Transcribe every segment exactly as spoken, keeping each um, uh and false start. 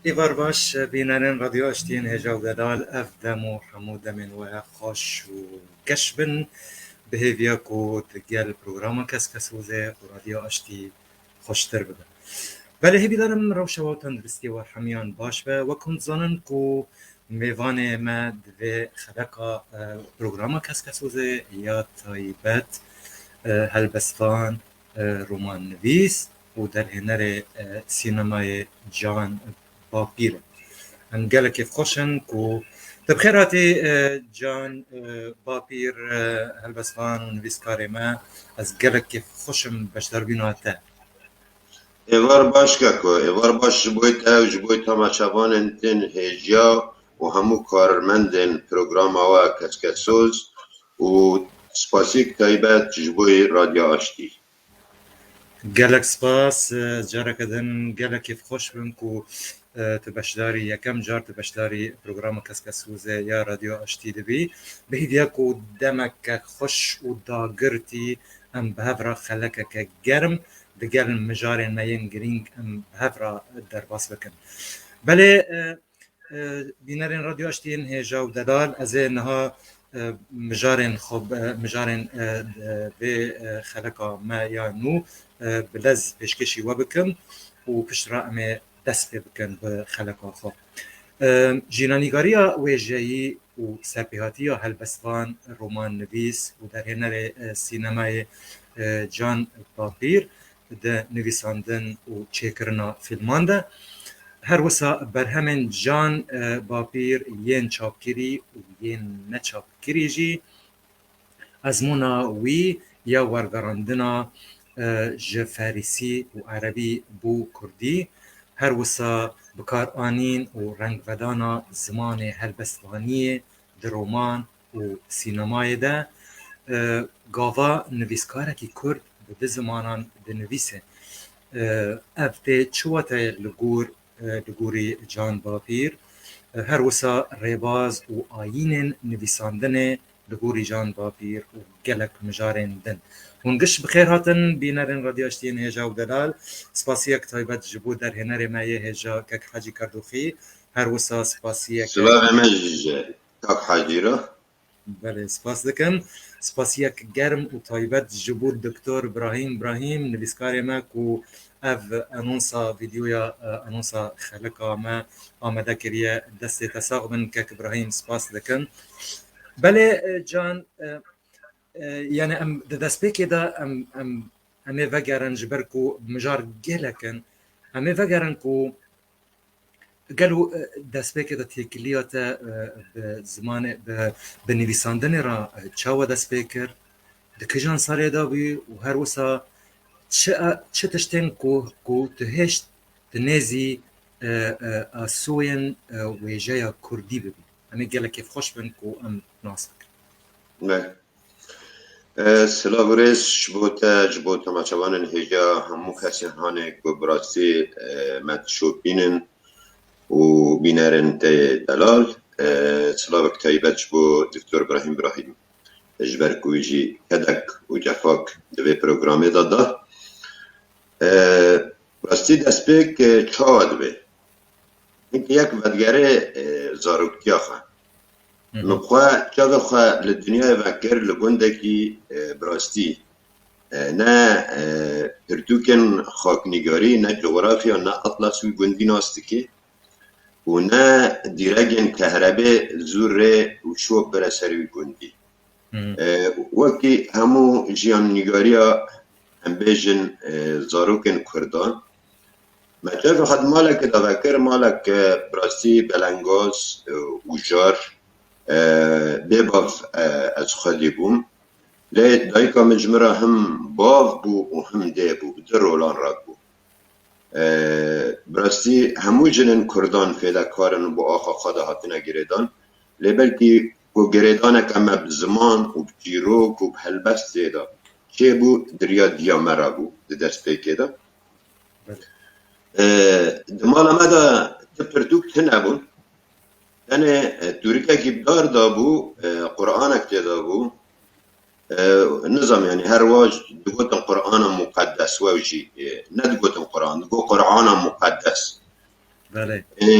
Êvar baş, bînerên Radyo Aştiyên hêja û delal, ev dem û hemû demên we xweş û geş bin. Bi hêviya ku digel programa Keskesozê û Radyo Aştî xweştir bibe. Belê hêvîdarim rewşa we û tenduristiya we hemiyan baş be. Wek hûn dizanin ku mêvanê me di vê xeleka, e, programa Keskesozê ya taybet, e, helbestvan, e, romannivîs û derhênerê, e, sînemayê Can Bapîr e. Em gelek kêfxweş in ku te bi xêr hatî, e, Can, e, Bapîr, e, helbestvan û nivîskarê me. Ez gelek kêfxweş im beşdarbûna te. Êvar baş keko, êvar baş ji bo te û ji bo temaşevanên tên hêja û hemû karmendên programa we Keskesoz û spasiyek taybet ji bo Radyo Aştî. Gelek spas, e, careke din gelek kêfxweş bim ku, e, tu beşdarî, yekem car tu beşdarî programa Keskesozê ya Radyo Aştî dibî. Bi hêviya ku demeke xweş û dagirtî em bi hev re xelekeke germ digel mijarên me yên girîng em bi hev re derbas bikin. Belê, e, e, bînerên Radyo Aştiyên hêja û delal, ez ê niha, e, mijarên xwe, e, mijarên, e, e, vê, e, xeleka me ya nû, e, bi lez pêşkêşî we bikim û pişt re em ê dest pê bikin bi xeleka xwe. E, jînanîgariya wêjeyî û serpêhatiya helbestvan, romannivîs û derhênerê, e, sînemayê, e, Can Bapîr di nivîsandin û çêkirina fîlman de. Her wisa berhemên Can, e, Bapîr yên çapkirî û yên neçapkirî jî ezmûna wî ya wergerandina, e, ji ferîsî û erebî bo kurdî, her wisa bikaranîn û rengvedana zimanê helbestvaniyê di roman û sînemayê de, e, gava nivîskarekî kurd bi du zimanan dinivîse. E, ev tê çi wateyê li gor, e, li gorî Can Bapîr, e, her wisa rêbaz û ayînên nivîsandinê li gorî Can Bapîr û gelek mijarên din. Hûn giş bi xêr hatin, bînerên Radyo Aştiyên hêja û delal. Spasiyek taybet ji bo derhênerê me yê hêja Kek Hecî Kerdoxî. Her wisa spasiyek Silavê me jî ji Kak Hecî re. Belê, spas dikim. Spasiyek germ û taybet ji bo Doktor Birahîm Birahîm, nivîskarê me ku ev anonsa vîdeoya, e, anonsa xelika me amade kiriye. Destê te sax bin, Kek Birahîm, spas dikim. Belê, e, Can, e, e, yani em di destpêkê de em, em, em ê vegerin ji ber ku mijar gelek in. Em ê vegerin ku Gelo, e, destpêkê de têkiliya te, e, bi zimanê, bi, bi nivîsandinê re, e, çawa dest pê kir? Di kijan salê de bû û her wisa çi, e, çi tiştên ku, ku tu hêşt di nêzî, e, e, asoyên, e, wêjeya kurdî bibî? Em ê gelek kêfxweş bin ku em nas bikin. Ne. E, silav û rêz ji bo te, ji bo temaşevanên hêja, hemû kesên hanê ku bi rastî, e, me dişopînin û bînerên te yê delal. E, silavek taybet ji bo Doktor Birahîm Birahîm, ji ber ku wî jî kedek û cefak di vê programê de da. E, rastî destpêk, e, çawa dibe? Hinkî yek vedigerê, e, zaroktiya xwe. Hı hı. Min xwe, çavê xwe li dinyayê vekir, li gundekî, e, bi rastî, e, ne, e, pirtûkên xaknîgarî, ne coxrafiya, ne atlas wî gundî nas dike û ne dîregên kehrebê zû rê û şop bire ser wî gundî. Hı. E, wekî hemû jiyannîgariya, em bêjin, e, zarokên Kurdan, me çavê xwe di malekê de vekir, malek, e, bi rastî belengaz, e, û jar, e, bê bav, e, ez xwedî bûm. Lê dayika min ji min re him bav bû û him dê bû, bi du rolan re bû. E, bi rastî hemû jinên Kurdan fêdekar in û bi axa xwe de hatine girêdan. Lê belkî ku girêdaneke me bi ziman û bi çîrok û bi helbest tê de çêbû, di riya diya me re bû di destpêkê de. Belê. E, di mala me de ti pirtûk tune bûn. Tenê, e, tûrikekî bi dar de bû, e, Qur'anek tê de bû. E, nizam, yani her wa digotin Qur'ana muqeddes, we jî, e, nedigotin Qur'an, digot Qur'ana muqeddes. Belê. Ê,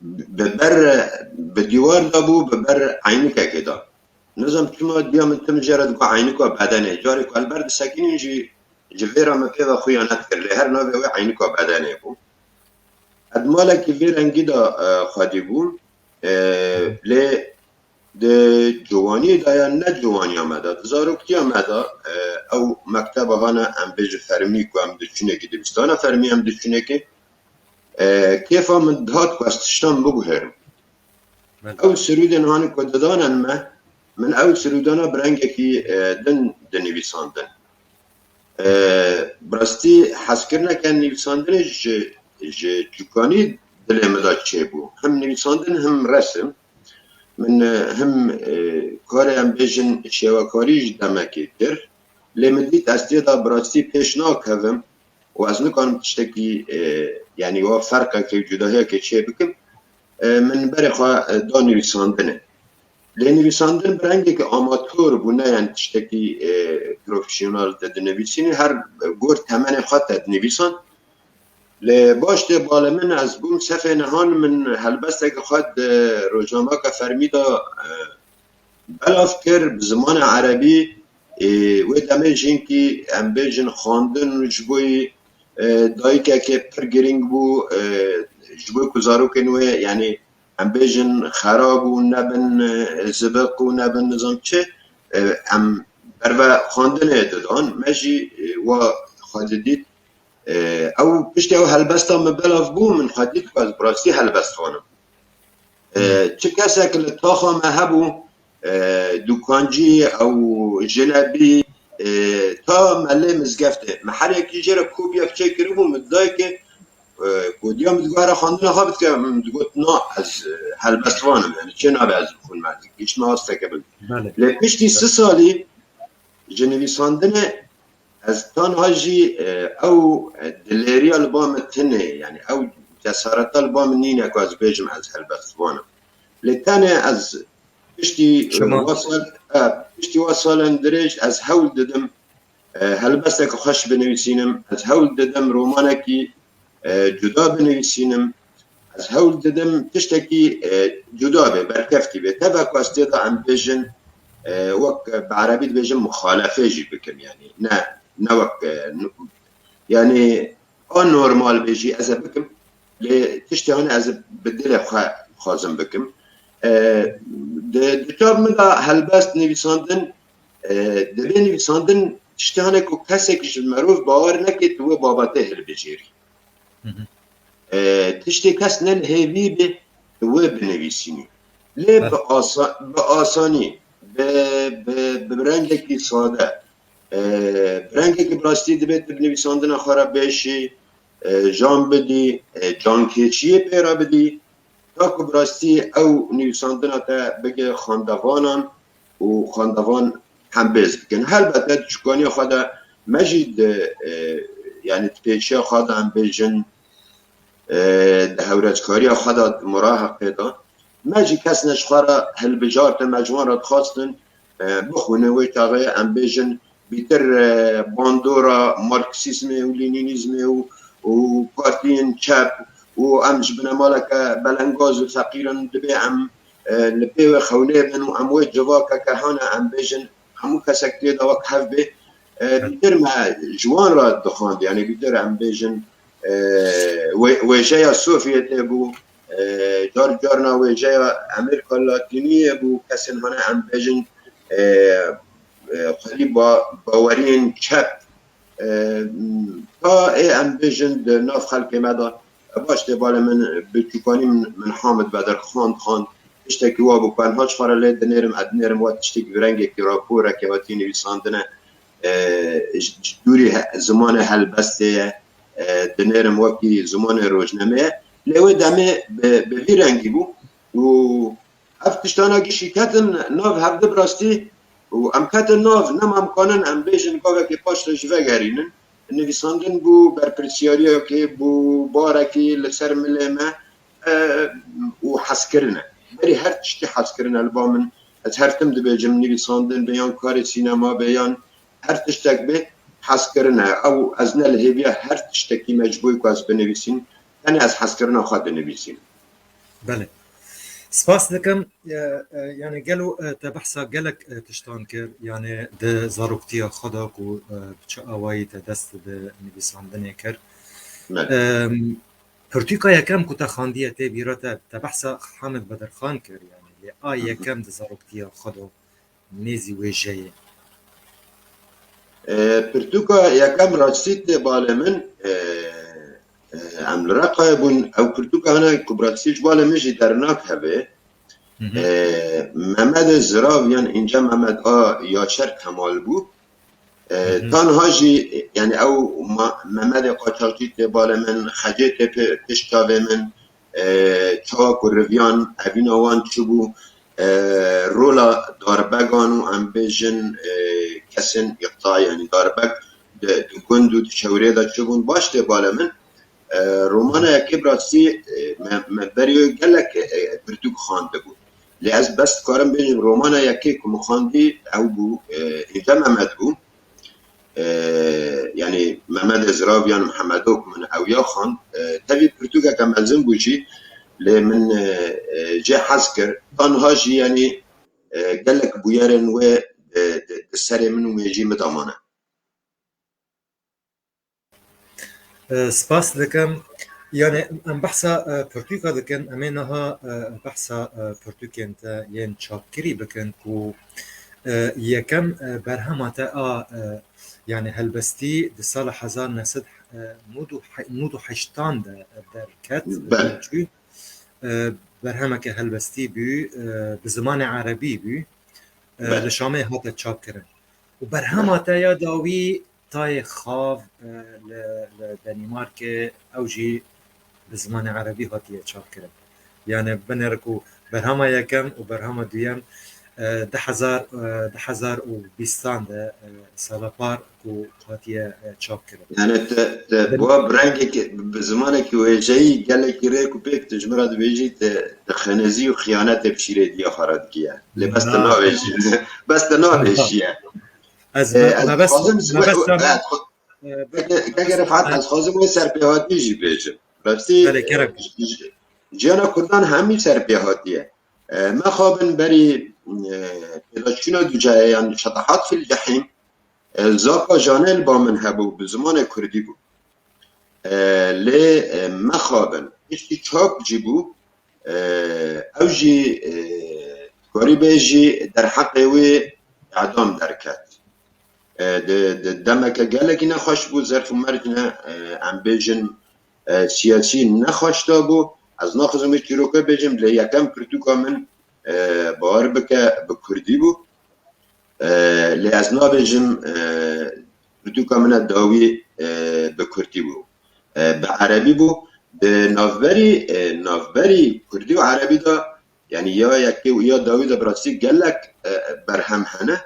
bi ber, bi dîwar de bû, bi ber eynikekê de. Nizam çima diya min tim jê re digot eynika bedenê. Carê ku li ber disekinîn jî ji vê re min pê ve xuya nedikir. Lê her navê wê eynika bedenê bû. Ez malekî vê rengî de, e, xwedî bûm. E, lê di ciwaniyê de ya ne ciwaniya me de, di zaroktiya me de, e, ew mekteba hane em bêjin fermî ku em diçûnekî dibistana fermî em diçûnekî, e, kêfa min dihat ku ez tiştan biguherim. Ew sirûdên hanî ku didanin me, min ew sirûdana bi rengekî, e, din dinivîsandin. E, bi rastî hezkirineke nivîsandinê ji, ji çûkanî dilê min de çêbû. Him nivîsandin, him resim. Min, e, him, e, karê em bêjin şêwekarî ji demekê kir. Lê min dît ez tê de bi rastî pêş nakevim û ez nikarim tiştekî, e, yanî wa ferqekê û cudahiyekê çê bikim. E, min berê xwe, e, da nivîsandinê. Lê nivîsandin bi rengekî amator bû, ne yani tiştekî, e, profesyonel de dinivîsînî, her gor temenê xwe te dinivîsan. Lê baş tê bale min, ez bûm sefê nihan, min helbesteke xwe di rojnameke fermî de, e, belav kir, bi zimanê erebî. E, wê demê jinkî, em bêjin, xwendin ji bo yî, e, dayikekê pir girîng bû, e, ji bo ku zarokên wê, yanî em bêjin xera bû, nebin, e, zibiq û nebin nizam çi, e, em berve xwendinê didan. Me jî, e, wa xwe didît. E, ew piştî ew helbesta min belav bû, min xwe dît ku ez bi rastî helbestvan im. E, çi kesek li taxa me hebû, e, dûkancî ew jinebî, e, ta melê mizgeftê. Me her yekî jê re kopyek çêkiribû, min dayikê, e, godiya min digot, here xwendina xwe bidike, min digot, na, ez, e, helbestvan im, yani çê nabe ez bixwînim, ez gihiştime asteke bin. Belê. Lê piştî si salî ji nivîsandinê ez tanha jî, e, ew, e, dilêriya li ba min tune, yani ew cesareta li ba min nîne ku ez bêjim ez helbestvan im. Lê tenê ez piştî, Çima? wa sal, e, piştî wa salên dirêj ez hewl didim, e, helbesteke xweş binivîsînim, ez hewl didim romanekî, e, cuda binivîsînim, ez hewl didim tiştekî, e, cuda bê, berkeftî bê. Tevek ku ez tê de em bêjin, e, wek bi erebî dibêjin muxalefê jî bikim, yani ne, ne wek, e, nu-, yani anormal bê jî ez ê bikim. Lê tiştê hane ez ê bi dilê xwe dixwazim bikim. E, di, di çav min de helbest nivîsandin, e, divê nivîsandin tiştê hane ku kesek ji merov bawer neke tu wê babetê hilbijêrî. Hı hı. E, tiştê kes ne li hêvî be, tu wê binivîsînî. Lê Evet. bi asa-, bi asanî, bi, bi, bi rengekî sade, e, bi rengekî bi rastî divê tu bi nivîsandina xwe re bêşî, e, jan bidî, e, cankêçiyê pê re bidî, ta ku bi rastî ew nivîsandina te bige xwendevanan û xwendevan hembêz bikin. Helbete di çûkaniya xwe de me jî di, e, yani di pêşiya xwe de em bêjin, e, di hewreckariya xwe de di muraheqê de me jî kes ne ji xwe re hilbijartin, me ji wan re dixwastin, e, bixwînin wê çaxê em bêjin bîtir, e, bandora Marksîzmê û Lenînîzmê û, û partiyên çep û em ji binemaleke belengaz û feqîr in, dibê em, e, li pê wê xewnê bin û em wê civakeke hane em bêjin hemû kesek tê de wek hev bê. E, bîtir me ji wan re dixwend, yani bîtir em bêjin, e, wê-, wêjeya Sovyetê bû, e, car carna wêjeya Amerîka Latîniyê bû, kesên hane em bêjin, e, e, xwedî ba-, baweriyên çep, e, ta ê em bêjin di nav xelkê me de, e, baş tê bale min bi çûkanî min, min Hamid Bedir xwend, xwend. Tiştekî wa bû ku ez niha ji xwe re lê dinêrim, ez dinêrim wa tiştekî bi rengekî raporekê hatî nivîsandine, e, ji, ji dûrî he-, zimanê helbestê ye, e, dinêrim wekî zimanê rojnameyê ye. Lê wê demê bi, bi vî rengî bû û ev tiştana gişî ketin nav hevdi bi rastî û em ketin nav, nema em kanin em bêjin gavekê paş re jî vegerînin. Nivîsandin bû berpirsiyariyekê, bû barekî li ser milê me, e, û hezkirin e. Berî her tiştî hezkirin e li ba min. Ez her tim dibêjim nivîsandin be yan karê sînema be yan her tiştek be hezkirin e. Ew ez ne li hêviya her tiştekî me ji bo ku ez binivîsîm. Tenê ez hezkirina xwe dinivîsînim. Belê. Spas dikim. E, e, yani gelo, e, te behsa gelek, e, tiştan kir, yani di zaroktiya xwe de ku, e, bi çi awayî te dest bi nivîsandinê kir. Belê. Em, pirtûka yekem ku te xandiye tê bîra te, te behsa Hamid Bedirxan kir, yani lê a yekem di zaroktiya xwe de nêzî wêjeyê. E, pirtûka yekem rastî tê balê min, e, e, em li Reqayê bûn. Ew pirtûka hene ku bi rastî ji balê min jî dernak hebe. Hı hı. E, Mehmedê Zirav yan Înce Mehmed a Yaşar Kemal bû. E, Hı hı. Tanha jî, yani ew ma-, Mehmedê Qaçaxçî tê balê min, Xecê tê pê-, pêş çavê min, e, çawa ku riviyan, evîna wan çi bû, e, rola darbegan û em bêjin, e, kesên îqta, yani darbek di, di gund û di çewrê de çi bûn, baş tê balê min. E, romana yekê bi rastî, e, me, me berî wê gelek, e, pirtûk xwendibû. Lê ez bes dikarim bêjim, romana yekê ku min xwendî ew bû, e, Înce Mehmed bû. E, yani Mehmedê Zirav yan Mihemedo ku min ew ya xwend, e, tevî pirtûkeke mezin bû jî, lê min, e, e, jê hez kir. Tanha jî yani, e, gelek bûyerên wê, e, di, di serê min û mêjî min de mane. E, spas dikim. Yani em behsa, e, pirtûka dikin, em ê niha, e, behsa, e, pirtûkên te yên çapkirî bikin ku, e, yekem, e, berhema te a, e, yani helbestî di sala hezar neh sed nod û heştan de derket, Belê. Çû, e, berhemeke helbestî bû, e, bi zimanê erebî bû, e, Belê. Li Şamê hate çapkirin. Û berhema te ya dawî Tayê Xav, e, li, li Denîmarkê, ew jî bi zimanê erebî hatiye çapkirin. Yani binêre ku berhema yekem û berhema duyem, e, du hezar, e, du hezar û bîstan de, e, sala par ku hatiye, e, çapkirin. Yani te, te Bin- buwa bi rengekî, bi zimanekî wêjeyî gelekî rê ku pêk tu ji min re dibêjî, te, te xenezî û xiyanetê bi şîrê diya xwe re dikiye. Lê bes te Na. navêjî. Bes te navêjiye. Ez, Ee, me, ez mebest, dixwazim ji we, mebesta me, me, e, Keke, keke Refat, ez dixwazim wê serpêhatî jî bêjim. Rastî, Belê, kerem. e, ji-, ji-, jiyana Kurdan hemî serpêhatî ye. E, mexabin berî, e, pêdaçûna Ducayê yan Şetahat fil Cehîm, e, Zaka Janê li ba min hebû, bi zimanê Kurdî bû. E, lê, e, mexabin, piştî çap jî bû, e, ew jî, e, dikarî bêjî derheqê wê edam derket. E, di, di demeke gelekî nexweş bû, zerf û merc ne, e, em bêjin, e, siyasî nexweş de bû. Ez naxwazim wê çîroka bêjim, lê yekem pirtûka min, e, bawer bike, bi kurdî bû. E, lê ez nabêjim, e, pirtûka min a dawî, e, bi kurdî bû. E, bi erebî bû. Di navberî, e, navberî kurdî û erebî de, yani ya yekê û ya dawî de bi rastî gelek, e, berhem hene.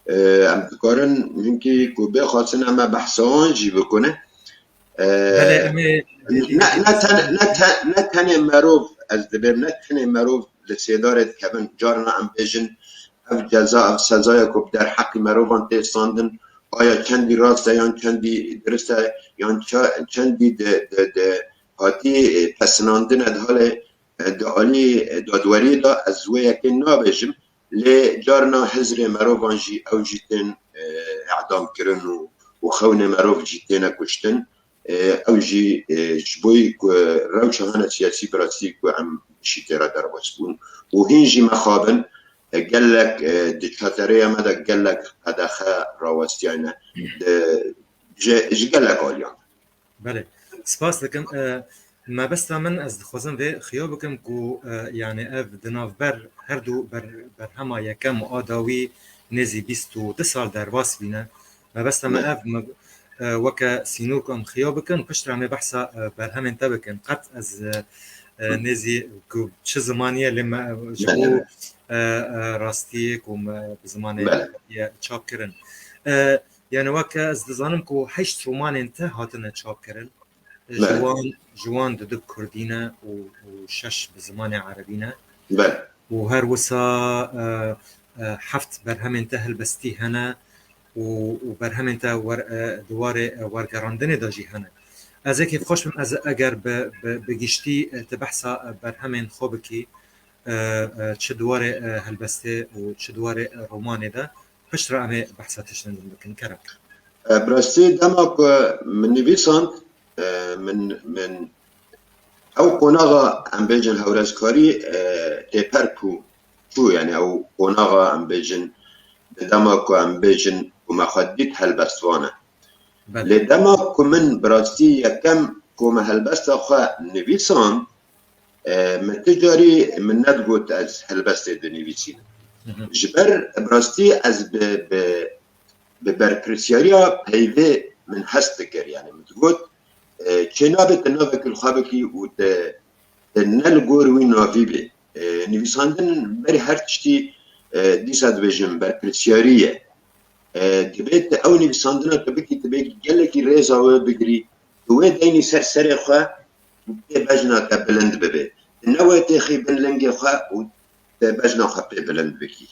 E, em dikarin hinkî ku bê xwestin em ê behsa wan jî bikune. E, Belê, em ê ne, ne, ten, ne, te, ne tenê merov, ez dibêm, ne tenê merov li sêdarê dikevin. Carna em bêjin, ev ceza, ev sezaya ku bi derheqî merovan tê standin, aya çendî rast e yan çendî dirist e, yan ça-, çendî di, di, di hatî, e, pesinandin e di halê, e, di alî, e, dadweriyê de, ez wê yekê nabêjim. Lê carna hizrê merovan jî, ew jî tên, e, edam kirin û, û xewnê merov jî têne kuştin. E, ew jî, e, ji bo ku rewşa hene siyasî bi rastî ku em şî tê re derbas bûn. Û hîn jî mexabin, e, gelek, e, di çaterêya me de gelek qedexe rawestiyayne. Di, ji, ji gelek aliyan. Belê. Spas dikim. E, mebesta min, ez dixwazim vê xiya bikim ku, e, yani ev di navber her du ber-, berhema yekem û a dawî nêzî bîst û du sal derbas bîne. Mebesta me Ne. ev, me, e, weke sînor ku em xiya bikin, piştre em ê behsa, e, berhemên te bikin. Qet ez, e, e, nêzî ku çi zimanî ye, lê me, ji Ne, bo, ne, ne. e, e, rastiyê ku me bi zimanê Belê. ye çap kirin. E, Yani weke ez dizanim ku heşt romanên te hatine çap kirin. Ji Belê. wan, ji wan du du bi kurdî ne û, û şeş bi zimanê erebî ne. Belê. Û her wisa, e, e, heft berhemên te helbestî hene û, û berhemên te wer-, e, di warê, e, wergerandinê de jî hene. Ez ê kêfxweş bim, ez eger bi, bi, bi giştî, e, tu behsa, e, berhemên xwe bikî, e, e, çi di warê, e, helbestê û çi di warê, e, romanê de, piştre em ê behsa tiştin din bikin. Kerem. E, bi rastî dema ku min nivîsand, e, min, min ew qonaxa, em bêjin, hewrezkarî, e, têper ku çû, yani ew qonaxa, em bêjin, di dema ku, em bêjin, ku me xwe dît helbestvan e. Belê. Lê dema ku min bi rastî yekem kome helbesta xwe nivîsand, e, min ti carî min nedigot ez helbestê dinivîsînim. Hı hı. Ji ber bi rastî ez bi, bi, bi berpirsiyariya peyvê min hest dikir. Yani min digot, e, çê nabe tu navekî li xwe bikî û tu, tu ne li gor wî navî bê. E, nivîsandin berî her tiştî, e, dîsa dibêjin berpirsiyarî ye. E, divê tu ew nivîsandina tu bikî, tu bê gelekî rêza wê bigirî, tu wê deynî ser serê xwe û tê bejna te bilind bibe. Tu ne wê têxî bin lingê xwe û te bejna xwe pê bilind bikî.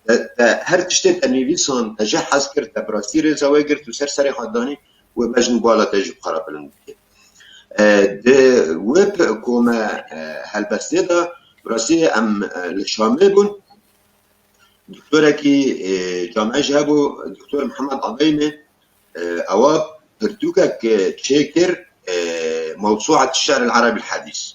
Te, te her tiştê te nivîsand, te jê hez kir, te bi rastî rêza wê girt û ser serê xwe danî, wê bejn û bala te jî bi xwe re bilind bike. E, di wê p-, kome, e, helbestê de bi rastî em, e, li Şamê bûn. Doktorekî, e, camê jî hebû, Doktor Mihemed Adeyne, e, ewa pirtûkek, e, çêkir, e, Mewsuat Şi'r el Erebil Hadîs.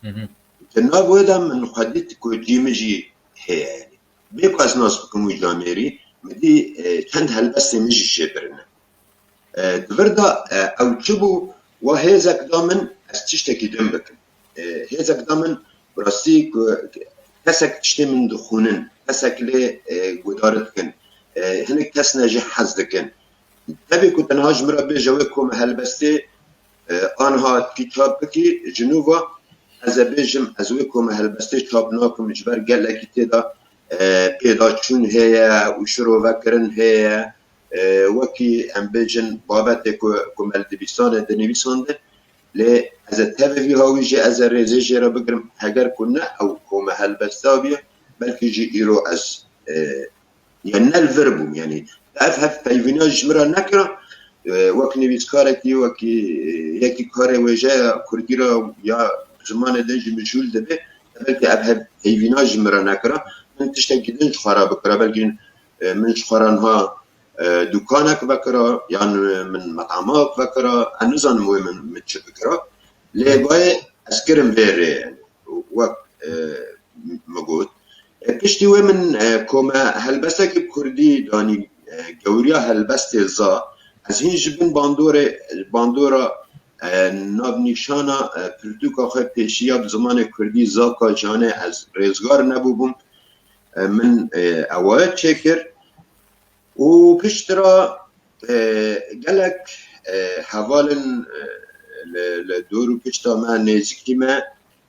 Hı hı. Di nav wê de min xwe dît ku cî min jî heye. Bê ku ez nas bikim wî camêrî, min dî, e, çend helbestên min jî jê birine. E, di vir de, e, ew çi bû, wa hêzek da min ez tiştekî din bikim. E, hêzek da min bi rastî ku kesek tiştê min dixwînin, kesek lê, e, guhdar dikin. E, hinek kes ne jê hez dikin. Tevî ku tenha ji min re bêje wê kome helbestê, e, anha kî çap bikî, ji nû ve ez ê bêjim, ez wê kome helbestê çap nakim, ji ber gelekî tê de, e, pêdaçûn heye û şirovekirin heye, e, wekî em bêjin babetê ku, ku me li dibistanê dinivîsandin, lê ez ê tevî vî hawî jî ez ê rêzê jê re bigirim, heger ku ne ew kome helbesta bûye, belkî jî îro ez, e, yani ne li vir bûm, yani ev hevpeyvîna ji min re nekira, e, wek nivîskarekî, wekî, e, yekî karê wêjeya kurdî re ya zimanê din jî mijûl dibe, belkî ev hevpeyvîna ji min re nekira, min tiştekî din ji xwe re bikira, belkî, e, min ji xwe re niha, e, dûkanek vekira, yan, e, min met'amak vekira, ez nizanim wê min, min çi bikira. Lê bayê ez kirim vê rê, yani, wek, e, min got. E, piştî wê min, e, kome helbestekî kurdî danî, e, gewriya helbestê Za. Ez hîn ji bin bandorê, bandora, e, navnîşana, e, pirtûka xwe pêşiya bi zimanê kurdî Zaka Canê ez rêzgar nebûbûm. E, min, e, ewa çêkir. Û piştre, e, gelek, e, hevalin, e, li, li dor û pişta me, nêzîkî me,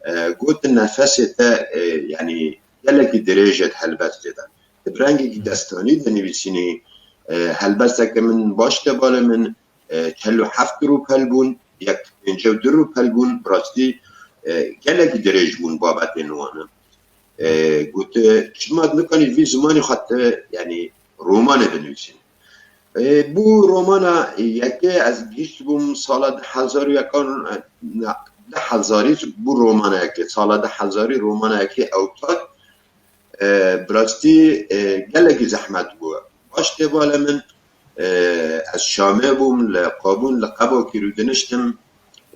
e, gotin nefesê te, e, yani gelekî dirêj e di helbestê de. Tu bi rengekî destanî dinivîsînî, e, helbesteke min baş tê balê min, e, çel û heft rûpel bûn, yek pêncî û du rûpel bûn, bi rastî, e, gelekî dirêj bûn babetên wan. E, gote, çima nikanî vî zimanî xwe te, yani, romanê binivîsîn? E, bû romana yekê ez gihîşt bûm sala du hezar û yekan, e, ne, du hezarî bû romana yekê, sala du hezarî romana yekê ew tat, e, bi rastî, e, gelekî zehmet bû. Baş tê bale min, e, ez Şamê bûm, li Qabûn, li Qebokî rû diniştim.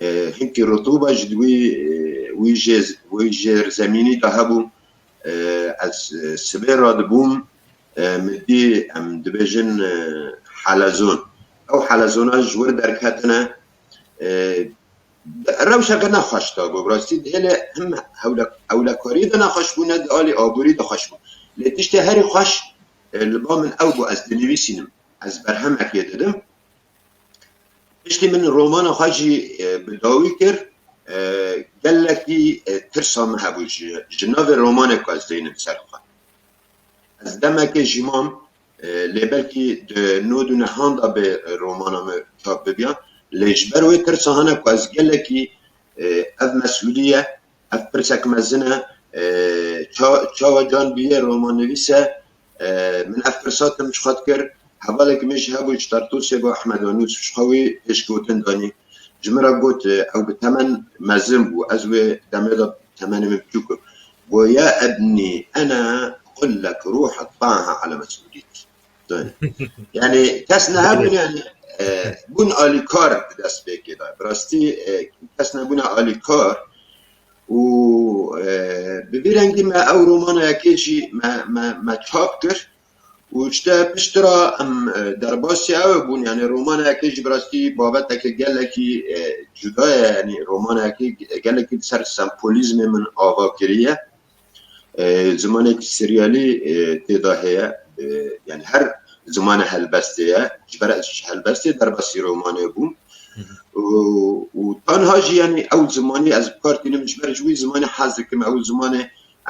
E, hinkî rutûba ji wî, e, wî jê, wî jêr zemînî de hebû. E, ez, e, sibê radibûm, e, min dî, em dibêjin, e, helezon. Ew helezona ji wir derketine, e, rewşeke nexweş de bû. Bi rastî dihêle him hewle-, hewlekariyê de nexweş bû, ne di alî aborî de xweş bû. Lê tiştê herî xweş, e, li ba min ew bû, ez dinivîsînim. Ez berhemekê didim. Piştî min romana xwe jî, e, bi dawî kir. E, gelekî, e, tirsa min hebû ji, ji navê romanê ku ez deynim ser xwe. Ez demekê jî mam, e, lê belkî di nod û nehan de bê romana min çap bibiya. Lê ji ber wê tirsa hene ku ez gelekî, e, ev mesûlî ye, ev pirsek mezin e, e, ça-, çawa can bûye romannivîs e, e, min ev pirsa tim ji xwe dikir. Hevalek min jî hebû ji Tartûsê bû, Ehmed Anûs, ji xwe wî pêşgotin danî. Ji min re got, e, ew bi temen mezin bû. Ez wê demê de temenê min biçûk bû. Goya ebnî ene qullek ruh taha ala mesûlîtî. Yani kes nebûn yani, e, bûn alîkar di destpêkê de. Bi rastî, e, kes nebûne alîkar û, e, bi vî rengî me ew romanekê jî me, me, me çap kir û işte piştre em, e, derbasî ew bûn. Yani romanekê jî bi rastî babeteke gelekî, e, cuda ye. Yani romanekê gelekî li ser sembolîzmê min ava kiriye. E, zimanekî sirrealî, e, tê de heye. E, yani her zimanê helbestê ye. Ji ber ez ji helbestê derbasî romanê bûm. Hı hı. Û, û tanha jî yani ew zimanî ez bi kar tînim, ji ber ji wî zimanê hez dikim. Ew zimanê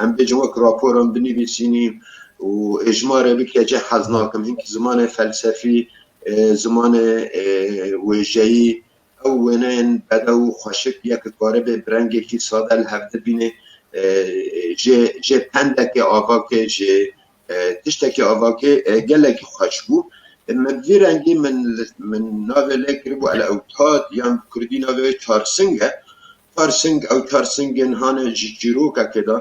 em bêjin wek raporan binivîsînî û êjmarê bike jê hez nakim. Hinkî zimanê felsefî, e, zimanê, e, wêjeyî, ew wêneyên bedew û xweşik yek dikaribe bi rengekî sade li hev de bîne, e, jê, jê pendekê avakê, jê, e, tiştekî avakê, e, gelekî xweş bû. E, min vî rengî min, min navê lê kiribû El Ewtad, yan bi kurdî navê wê Çarsing e. Çarsing, ew çarsingên hane ji çîrokekê de,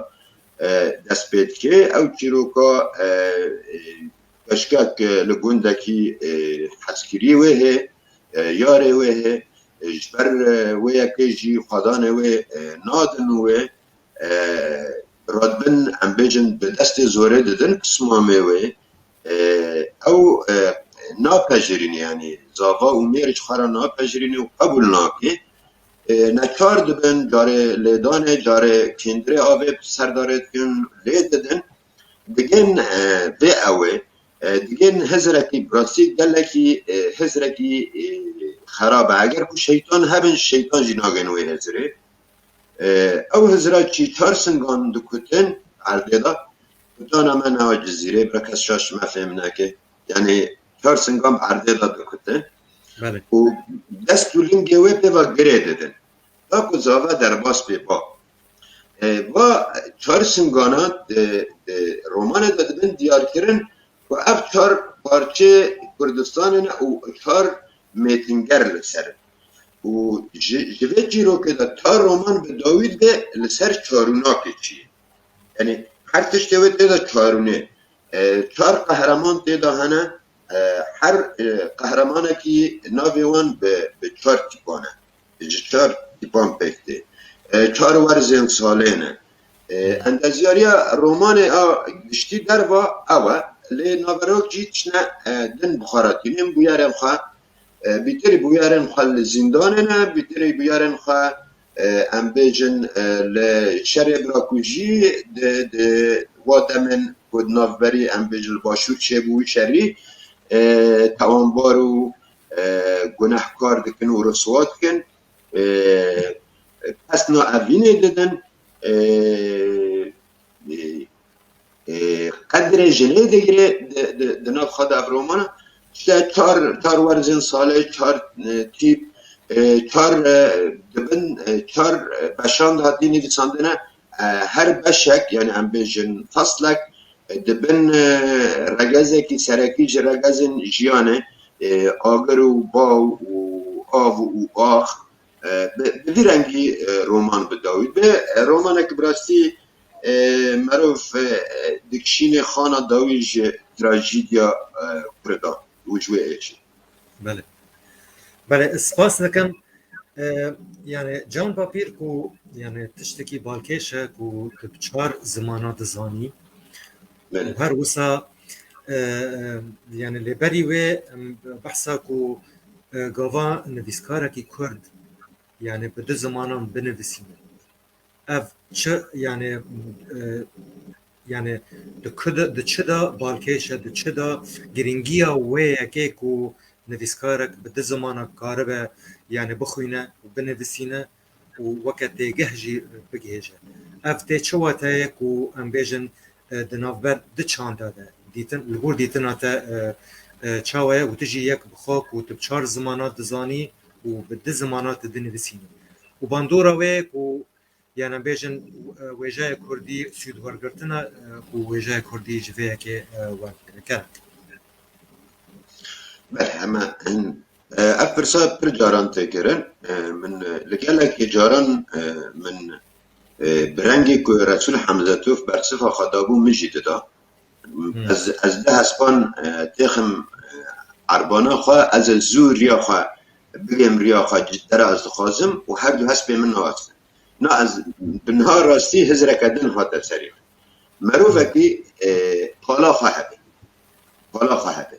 e, dest pê dike. Ew çîroka, e, e, keşkek, e, li gundekî, e, hezkirî wê hê, e, yarê wê hê, e, ji ber, e, wê yekê jî xwedanê wê, e, nadin wê, e, radibin, em bêjin, bi destê zorê didin pismamê wê. E, ew, e, napejirîne, yani zava û mêr ji xwe re napejirîne û qebûl nake. E, neçar dibin, carê lêdanê, carê kêndirê avê bi ser de rê dikin, lê didin. Digên, e, vê ew ê, e, digên hizrekî, bi rastî gelekî, e, hizrekî, e, xerab e. Eger ku şeytan hebin, şeytan jî nagên wê hizrê. E, ew hizra çî çar singan dikutin erdê de, kutana me neha Cizîrê, bira kes şaş me fêm neke. Yani çar singan erdê de dikutin. Belê. Û dest û lingê wê pê ve girê didin. Da ku zava derbas bê ba. E, va çar singana di, di romanê de dibin diyarkirin ku ev çar parçeyê Kurdistanê ne û çar mêtinger li ser in. Û ji, ji vê çîrokê de çar roman bi dawî dibe li ser çarûnakê çi ye. Yani her tiştê wê tê de çarûnê. E, çar qehreman tê de hene. E, her, e, qehremanekî navê wan bi, bi çar tîpan e. Ji çar tîpan pêk tê. E, çar werzên salê ne. E, endezyariya romanê a giştî derva ew e. Lê naverok jî tiştine, e, din bi xwe re tînin bûyerên xwe. E, bîtirî bûyerên xwe li zîndanê ne, bîtirî bûyerên xwe, e, em bêjin, e, li şerê birakujî di, di wa demên ku di navberî, em bêjin, li başûr çêbû wî şerî, e, tawanbar û, e, gunehkar dikin û riswa dikin. E, pesna evînê didin. E, e, e, qedrê jinê digire di, di, di nav xwe de ev romana. İşte çar, çar werzên salê, çar, e, tîp, e, çar, e, dibin, e, çar, e, beşan de hatî nivîsandine. E, her beşek, yani em bêjin feslek, e, dibin, e, regezekî serekî ji regezên jiyanê, e, agir û baw û av û ax, e, bi, bi vî rengî, e, roman bi dawî be. E, romanek bi rastî, e, merov, e, dikişînê xana dawî ji trajîdiya, e, Kurdan û ji wê êşî. Belê. Belê, spas dikim. E, yani Can Papîr ku yani tiştekî balkêş e ku tu bi çar zimana dizanî. Belê. Û her wisa, e, e, yani lê berî wê, em, behsa ku, e, gava nivîskarekî Kurd yani bi du zimanan binivîsîne. Ev çi yani, e, yani di ku de, di çi de balkêş e, di çi de girîngiya wê yekê ku nivîskarek bi du zimana karibe yani bixwîne û binivîsîne û weke têgeh jî bigihêje. Ev tê çi wateyê ku em bêjin, e, di navber du çanda de dîtin, li gor dîtina te, e, e, çawa ye û tu jî yek bi xwe ku tu bi çar zimana dizanî û bi du zimana tu dinivîsînî. Û bandora wê ku, yani em bêjin, e, wêjeyê kurdî sûd wergirtina, e, ku wêjeyê kurdî ji vê yekê, e, werdigire. Belê, hema hin E, ev pirsa pir caran tê kirin. E, min, e, li gelekî caran, e, min, e, bi rengê ku Resûl Hemzetov bersiva xwe dabû, min jî dida. Hmm. Ez, ez di hespan, e, têxim, e, erbana xwe, ez ê zû riya xwe bigêm riya xwe, cidde re ez dixwazim û her du hespê min naxistin. Na ez bi niha rastî hizreke din hate serê min. Merovekî, e, pala xwe hebe. Pala xwe hebe.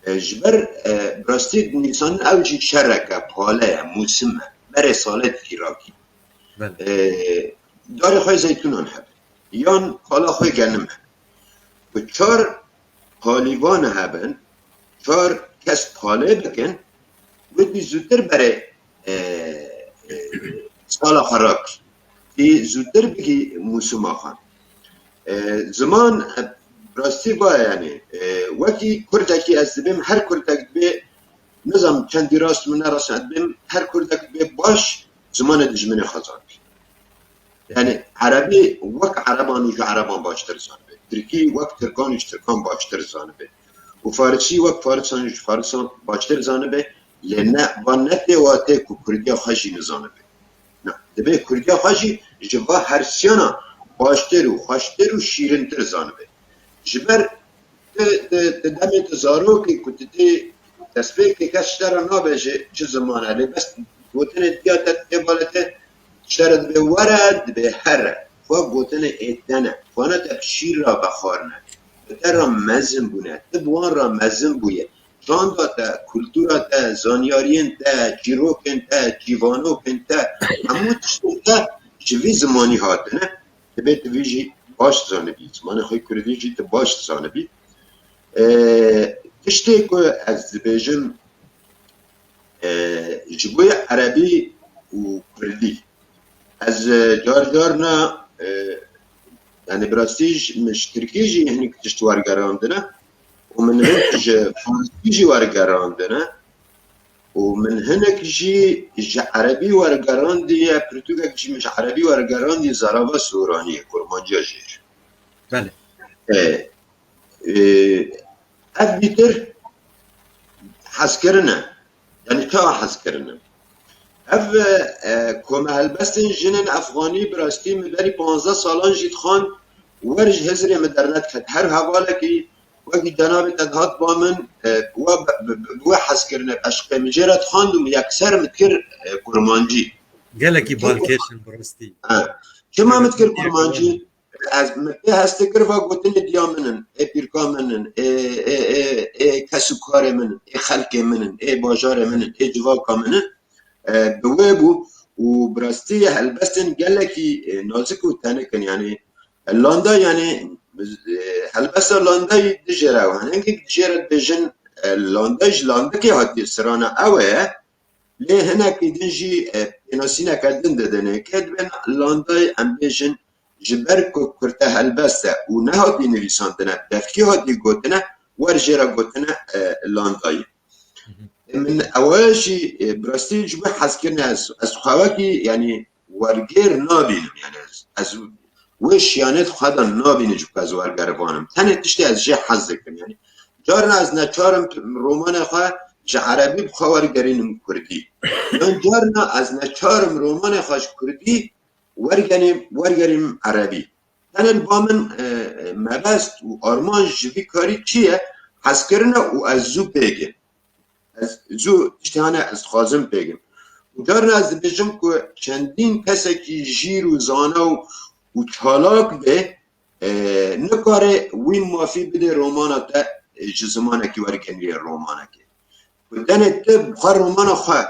E, ji ber, e, bi rastî nivîsandin ew jî şereke, pale ye, mûsim e. Berê salê dikî rakî. Belê. E, darê xwe zeytûnan hebe. Yan pala xwe genim hebe. Ku çar palîvan hebin, çar kes palê bikin, wê dî zûtir berê, e, e, sala xwe rakî. Tî zûtir bigî mûsima xwe. E, ziman, e, rastî va yani, e, wekî kurdekî ez dibêm, her kurdek dibê, nizam çendî rast min ne rast ez dibêm, her kurdek dibê baş zimanê dijminê xwe zanibî. Yani erebî wek ereban û ji ereban baştir zanibe. Tirkî wek tirkan û ji tirkan baştir zanibe. Û farisî wek farisan û ji farisan baştir zanibe. Lê ne, van ne tê watê ku kurdiya xwe jî nizanibe. Na, dibê kurdiya xwe jî ji va hersiyana baştir û xweştir û şîrintir zanibe. Ji ber tu, tu, tu demê tu zarokî ku tu tê destpêkê kes ji te re nabêje çi ziman e, lê bes gotinê diya te tê bale te ji te re dibê were, dibê here. Xwe gotinê ê te ne. Xwe ne te bi şîr re vexwarine. Bi te re mezin bûne. Tu bi wan re mezin bûye. Çanda te, kultura te, zanyariyên te, çîrokên te, çîvanokên te, hemû tiştên te ji vî zimanî hatine. Dibê tu vî jî baş zanibî. Zimanê xwe kurdî jî tu baş zanibî. E, tiştê ku ez dibêjim, e, ji bo erebî û kurdî. Ez, e, car carna, e, yani bi rastî ji, min ji tirkî jî hinek tişt wergerandine û min hinek ji farsî jî wergerandine û min hinek jî ji erebî wergerandiye, pirtûkek jî min ji erebî wergerandiye, Zarava Soraniyê, Kurmanciya Jêr. Belê. E, e, ev bîtir hezkirine. Yani çawa hezkirine? Ev, e, komehelbestên jinên Efxanî bi rastî min berî panzdeh salan jî dixwand, wer ji hizrê min dernet ket. Her hevalekî wekî cenabê te dihat ba min, e, we bi, bi, bi, bi we hezkirine, bi eşqê min jê re dixwand û min yekser min dikir, e, kurmancî. Gelekî balkêş in bi rastî. Ha. Çima min dikir kurmancî? Ez, min pê hest dikir va gotinê diya min in, ê pîrka min in, ê, ê, ê, ê kes û karê min in, ê xelkê min in, ê bajarê min in, ê civaka min in. E, bi wê bû û bi rastî helbestên gelekî, e, nazik û tenik in. Yani, landa, yani, e, helbesta landayî dijêre ew hene. Hinkek dijêre dibêjin, e, landayî ji landikê hatiye, sirana ew e. Lê hinekî din jî, e, pênasîneke din didin. Kê dibên landayî, em bêjin, ji ber ku kurte helbest e û nehatî nivîsandine, devkî hatî gotine, wer jê re gotine, e, landayî. Min ewa jî, e, bi rastî ji bo hezkirine ez, ez xwe wekî, yani, wergêr nabînim, yani, ez, ez wê şiyanê di xwe de nabînim ji ku ez wergerivanim. Tenê tiştê ez jê hez dikim, yani, carna ez neçarim romanê xwe ji erebî bi xwe wergerînim kurdî. Yan carna ez neçarim romanê xwe ji kurdî wergenîm, wergerîm erebî. Tenê li ba min, e, e, mebest û armanc ji vî karî çi ye? Hezkirine û ez zû pêgim. Ez zû tiştê hene ez dixwazim pêgim. Û carna ez dibêjim ku çendîn kesekî jîr û zana û, û çalak be, e, nikare wî mafî bide romana te, e, ji zimanekî wergenî romanekê. Ku tenê tu bi xwe romana xwe,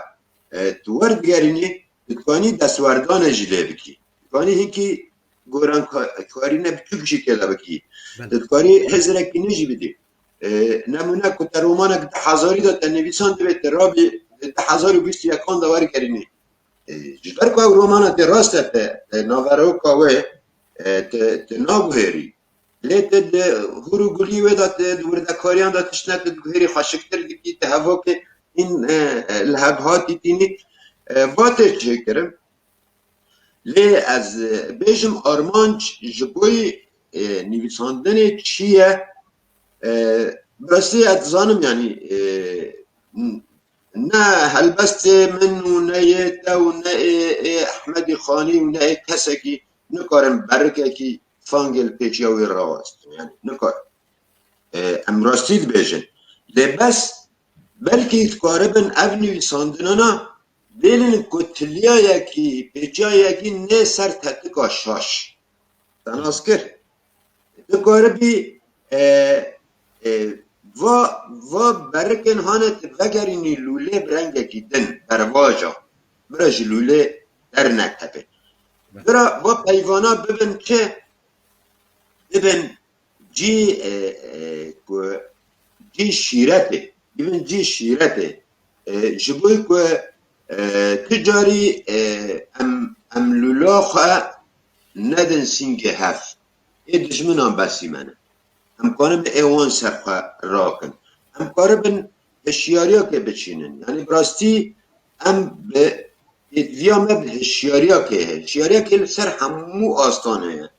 e, tu werdigerînî, tu dikanî destwerdanê jî lê bikî. Dikanî hinkî goranka-, karîne biçûk jî tê de bikî. Belê. Tu dikarî hizrekî nû jî bidî. E, nemûne ku te romanek di hezarî de te nivîsan divê te rabî di hezar û bîst û yekan de wergerînî. E, ji ber ku ew romana te rast e, te, te naveroka wê, e, te, te naguhêrî. Lê te di hûr û gulî wê de, te di wirdekariyan de tiştine te diguhêrî xweşiktir dikî, te hevokê hîn, e, e, li hev hatî tînî, e, va tê çêkirin. Lê ez, e, bêjim armanc ji boyî, e, nivîsandinê çi ye? E, bi rastî ez dizanim, yanî, e, m-, ne helbestê min û ne yê te û ne ê, ê Ehmedî Xanî û ne ê kesekî nikarin berikekî fangê li pêçiya wî rawestin. Yani nikarin. E, em rastî dibêjin. Lê bes belkî dikaribin ev nivîsandinana bêlin ku tiliyayekî, pêçiyayekî nê ser tetika şaş. Te nas kir. Dikaribî, e, e, va, va berikên hane tu vegerînî lûlê bi rengekî din, bervaja. Bira ji lûlê dernekeve. Bira va peyvana bibin çi? Bibin cî, e, e, ku cî şîretê. Bibin cî şîretê. E, ji bo ku, e, tu carî, e, em, em lûla xwe nedin sîngê hev. Ê dijminan besî me ne. Em karibin ê wan ser xwe rakin. Em karibin hişyariyakê biçînin. Yani bi rastî em bi pêdiviya me bi hişyariyakê heye. Hişyariyakê li ser hemû astan heye.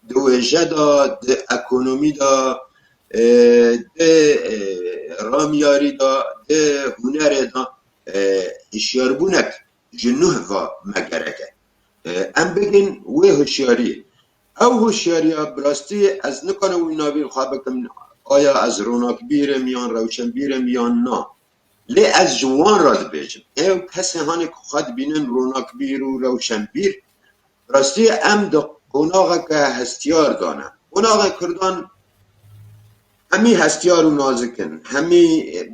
Di wêje de, di ekonomî de, e, di, e, ramyarî de, di hunerê de, e, hişyarbûnek ji nuh ve me gerek e. E, em bigin wê hişyariyê. Ew hişyariya bi rastî ez nikanim wî navî xwe bikim, aya ez ronakbîr im yan rewşenbîr im yan na. Lê ez ji wan re dibêjim. Ew kesê hanê ku xwe dibînin ronakbîr û rewşenbîr, bi rastî em di qonaxeke hestiyar de ne. Qonaxê Kurdan hemî hestiyar û nazik in, hemî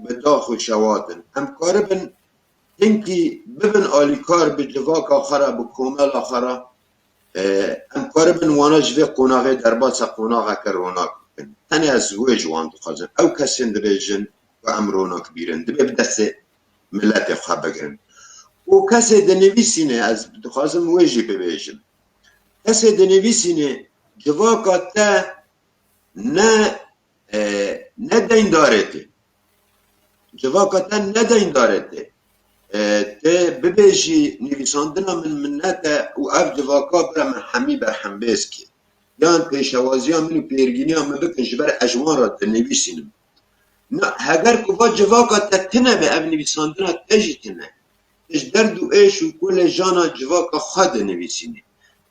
bi dax û şewat in. Em karibin hinkî bibin alîkar bi civaka xwe re, bi komela xwe re. E, em karibin wana ji vê qonaxê derbasa qonaxeke ronak bikin. Tenê ez wê ji wan dixwazim. Ew kesên dibêjin ku em ronakbîr in, divê bi destê miletê xwe bigirin. Û kesê dinivîsîne, ez dixwazim wê jî bibêjim. Kesê dinivîsîne, civaka te ne, e, ne deyndarê tê. Civaka te ne deyndarê tê. E, tê bibêjî nivîsandina min minnet e û ev civaka bira min hemî berhembêz kê. Yan pêşewaziya min û pêrgîniya min bikin, ji ber ez ji wan re dinivîsînim. Na, heger ku va civaka te tune be, ev nivîsandina te jî tune. Tu ji derd û êş û kulê jana civaka xwe dinivîsînî.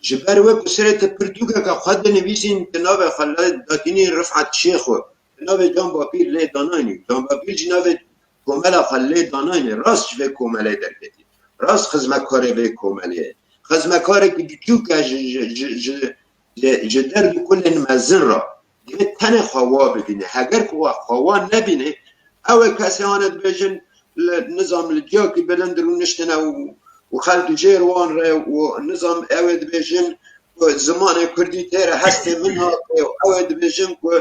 Ji ber wê ku serê tu pirtûkeke xwe dinivîsîn, tu navê xwe lê datînî Rifat Şêxo, tu navê Can Bapîr lê danayînî. Can Bapîr jî navê komela xwe lê danayînî. Rast ji vê komelê derketî. Rast xizmetkarê vê komelê ye. Xizmetkarekî biçûk e ji, ji, ji, ji, ji, ji derd û kulên mezin re. Divê tenê xwe wa bibîne. Heger ku we xwe wa nebîne, ew ê kesê hane dibêjin, li, nizam li ciyakî bilind rûniştine û, û xelk jêr wan re û nizam ew ê dibêjin ku zimanê kurdî tê re hestê min nake û ew ê dibêjin ku,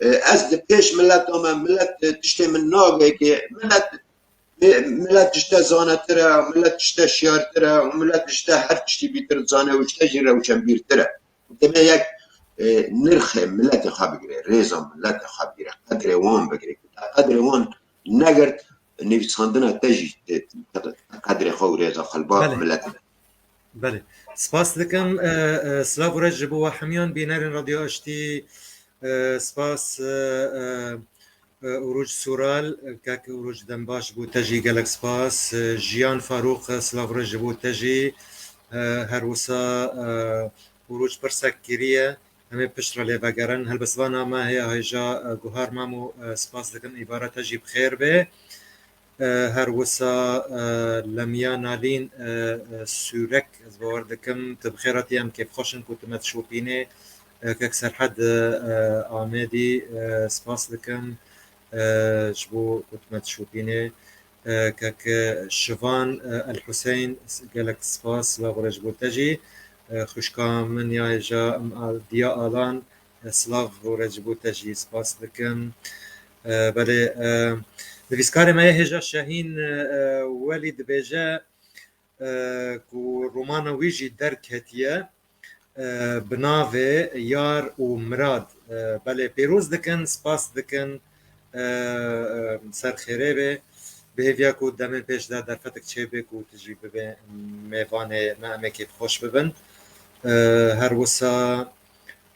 e, ez di pêş mileta me, milet, e, tiştê min navêkê, milet, e, milet ji te zanetir e, milet ji te şiyartir e, milet ji te her tiştî bîtir dizane û ji te jî rewşenbîrtir e. Divê yek, e, nirxê miletê xwe bigire, rêza miletê xwe bigire, qedrê wan bigire. Ku te qedrê wan negirt, nivîsandina te jî te, te qedrê xwe û rêza xwe li ba Belê. miletê. Belê. Spas dikim. E, e, silav û rêz ji bo we hemiyan bînerên Radyo Aştî. E, spas, e, e, e, Ûrûc Sural, kek Ûrûc Dembaş ji bo te jî gelek spas. E, Jiyan Farûq, e, silav û rêz ji bo te jî. E, her wisa, e, Ûrûc pirsek kiriye. Em ê pişt re lê vegerin. Helbestvana me heye hêja, e, Guhar Mamo, e, spas dikim, îbara te jî bi xêr be. E, her wisa, e, Lemiya Nalîn, e, e, Sûrek, ez bawer dikim, tu bi xêr hatî, em kêfxweş in ku tu me dişopînê. E, kek Serhed, e, e, Amêdî, e, spas dikim, e, ji bo ku tu me dişopînê. E, kek Şivan, e, El Huseyn, gelek spas, silav û rêz ji bo te jî. E, xwişka min ya hêja, em, Al-, Diya Alan, e, silav û rêz ji bo te jî, spas dikim. E, belê, e, nivîskarê me yê hêja Şehîn, e, e, Welî dibêje, e, ku romana wî jî derketiye, e, bi navê Yar û Mirad. E, belê, pêroz dikin, spas dikin, e, e, ser xêrê be. Bi hêviya ku demên pêş de derfetek çêbe ku tu jî bibe mêvanê me, em ê kêfxweş bibin. E, her wisa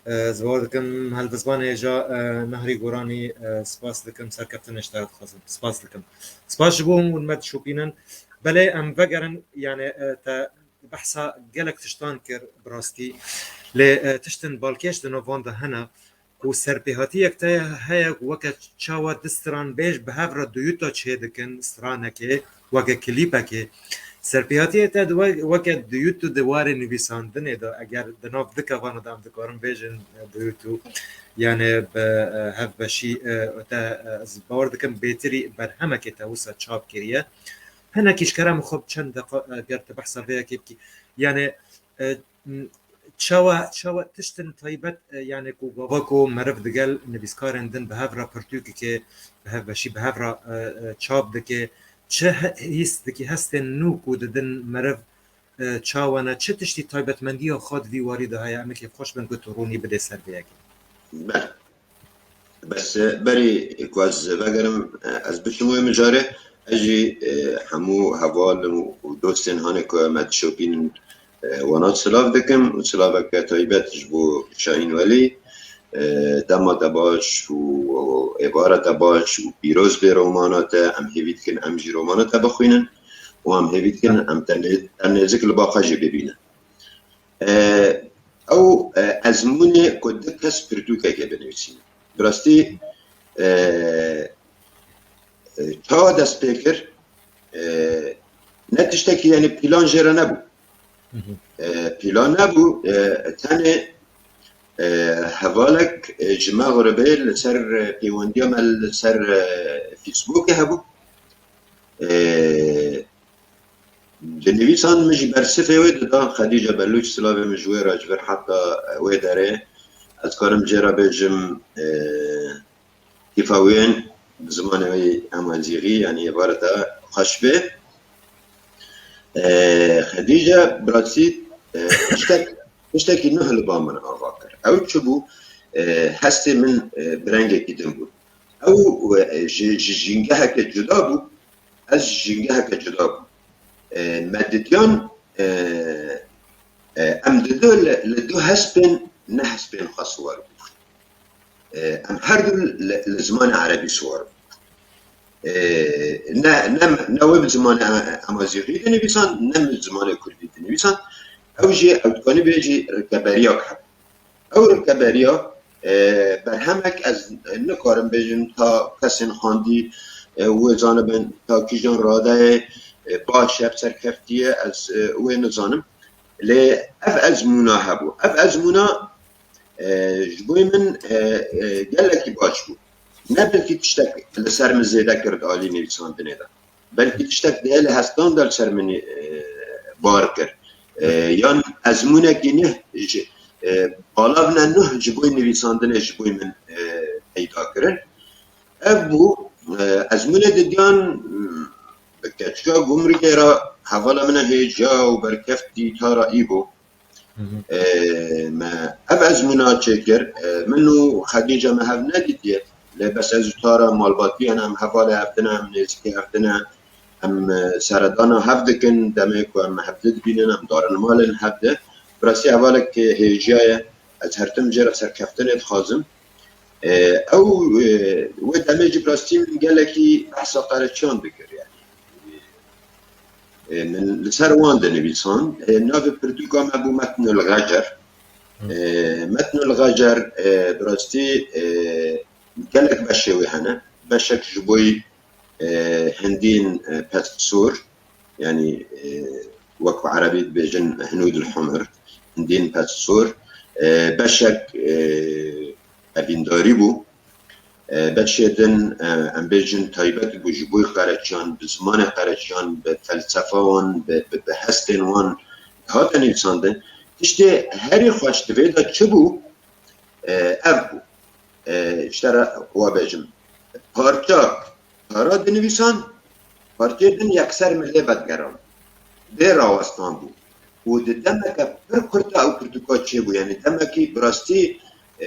E, ez bawer dikim helbestvanê hêja, e, Nahrî Goranî, e, spas dikim, serkeftinê ji te dixwazim. Spas dikim. Spas ji bo hûn me dişopînin. Belê em vegerin, yani, e, te behsa gelek tiştan kir bi rastî. Lê, e, tiştin balkêş di nav van de hene ku serpêhatiyek te heye ku weke çawa du stranbêj bi hev re duyuta çêdikin, stranekê, weke klîpekê. Serpêhatiyê te di we-, weke duyutu di warê nivîsandinê de, eger di nav du kevana de em dikarin bêjin, e, duyutu, yani bi, e, hevbeşî, e, te, e, ez bawer dikim bêtirî berhemekê te wisa çap kiriye. Hinekî ji kerem xwe bi çend deqa, e, ger tu behsa vê yekê bikî. Yani, e, m, çawa, çawa tiştin taybet, e, yani ku gava ku meriv digel nivîskarên din bi hev re pirtûkekê, bi hevbeşî bi hev re, e, e, çap dike, çi he-, hîs dikî, hestên nû ku didin meriv, e, çawa ne, çi tiştî taybetmendiya xwe di vî warî de heye, em ê kêfxweş bin ku tu rûnî bidê ser vê yekê. Belê. Bes, e, berî ku ez vegerim, e, ez biçim wê mijarê, ez jî, e, hemû heval û dostên hanê ku me dişopînin, e, wana silav dikim û silaveke taybet ji bo Şahîn Welî, e, dema te baş û êvara te baş û pîroz bê romana te, em hêvî dikin em jî romana te bixwînin û em hêvî dikin em te nê-, te nêzik li ba xwe jî bibînin. E, ew, e, ezmûnê ku du kes pirtûkekê binivîsînin. Bi rastî, e, e, çawa dest pê kir? E, ne tiştekî, yani, pîlan jê re nebû. E, pîlan nebû, e, tenê, e, hevalek, e, ji me xuribê li ser, e, pêwendiya me li ser, e, Facebookê hebû. E, Dinivîsan min jî bersivê wê dida, Xedîce Belûç, silavê min ji wê re ji vir heta wê derê. Ez karim jê re bêjim, e, kêfa wê bi zimanê wê amazîxî, yanî êvarê te xweş bê. E, Xedîce, bi rastî, e, tiştek, tiştekî nuh li ba min ava kir. Ew çi bû? E, hestê min, e, bi rengekî din bû. Ew, e, ji, ji jîngeheke cuda bû, ez ji jîngeheke cuda bûm. E, me didiyan, e, e, em didu li, li du hespên, ne hespên xwe siwar bûn. E, em her du li, li zimanê erebî siwar bûn. E, ne, ne, ne wê bi zimanê amazîxî dinivîsan, ne bi zimanê kurdî dinivîsan. Ew jî, ew dikanî bê jî rikeberiyak hebû. Ew rikeberiya, e, berhemek ez nikarim bêjim ta kesên xwendî, e, wê zanibin ta kîjan radeyê, e, baş e, bi serkeftî ye, ez, e, wê nizanim. Lê ev ezmûna hebû. Ev ezmûna, e, ji bo min, e, e, gelekî baş bû. Ne belkî tiştek li ser min zêde kir di alî nivîsandinê de. Belkî tiştek dihê li hestan de li ser min, e, bar kir. E, yan ezmûnekî nuh ji, e, balav ne nuh ji bo nivîsandinê ji bo min, e, peyda kirin. Ev bû, e, ezmûnê didiyan, m, bi keçika gumrikê re hevala min e hêja û berkeftî Tara Îbo. Hı hı. E, me ev ezmûna çêkir. E, min û Xedîce me hev nedîtiye. Lê bes ez û Tara malbatî ne, em hevalê hev dine, em nêzikê hev dine. Em, e, seredana hev dikin, demê ku em hev di dibînin, em darin malên hev di. Bi rastî hevalek hêjiya ye. Ez her tim jê re serkeftinê dixwazim. E, ew, e, wê demê jî bi rastî min gelekî behsa qereçiyan dikir, yani. E, min li ser wan dinivîsan. E, navê pirtûka me bû Metnul Xecer. Hı. E, Metnul Xecer, e, bi rastî, e, gelek beşê wê hene. Beşek ji bo, e, hindîn, e, pest sor, yanî, e, wek bi erebî dibêjin hinûd el humr, hindîn pest sor. E, beşek, e, evîndarî bû. E, beşê din, e, em bêjin taybet bû ji bo qereçiyan, bi zimanê qereçiyan, bi felsefa wan, bi, bi, bi hestên wan hate nivîsandin. Tiştê herî xweş di vê de çi bû? E, ev bû. E, ji te re wa bêjim. Parça Tara dinivîsan, parçeyê din yekser min lê vedigeran. Bê rawestan bû. Û di demeke pir kurt de ew pirtûka çêbû. Yanî demekî bi rastî, e,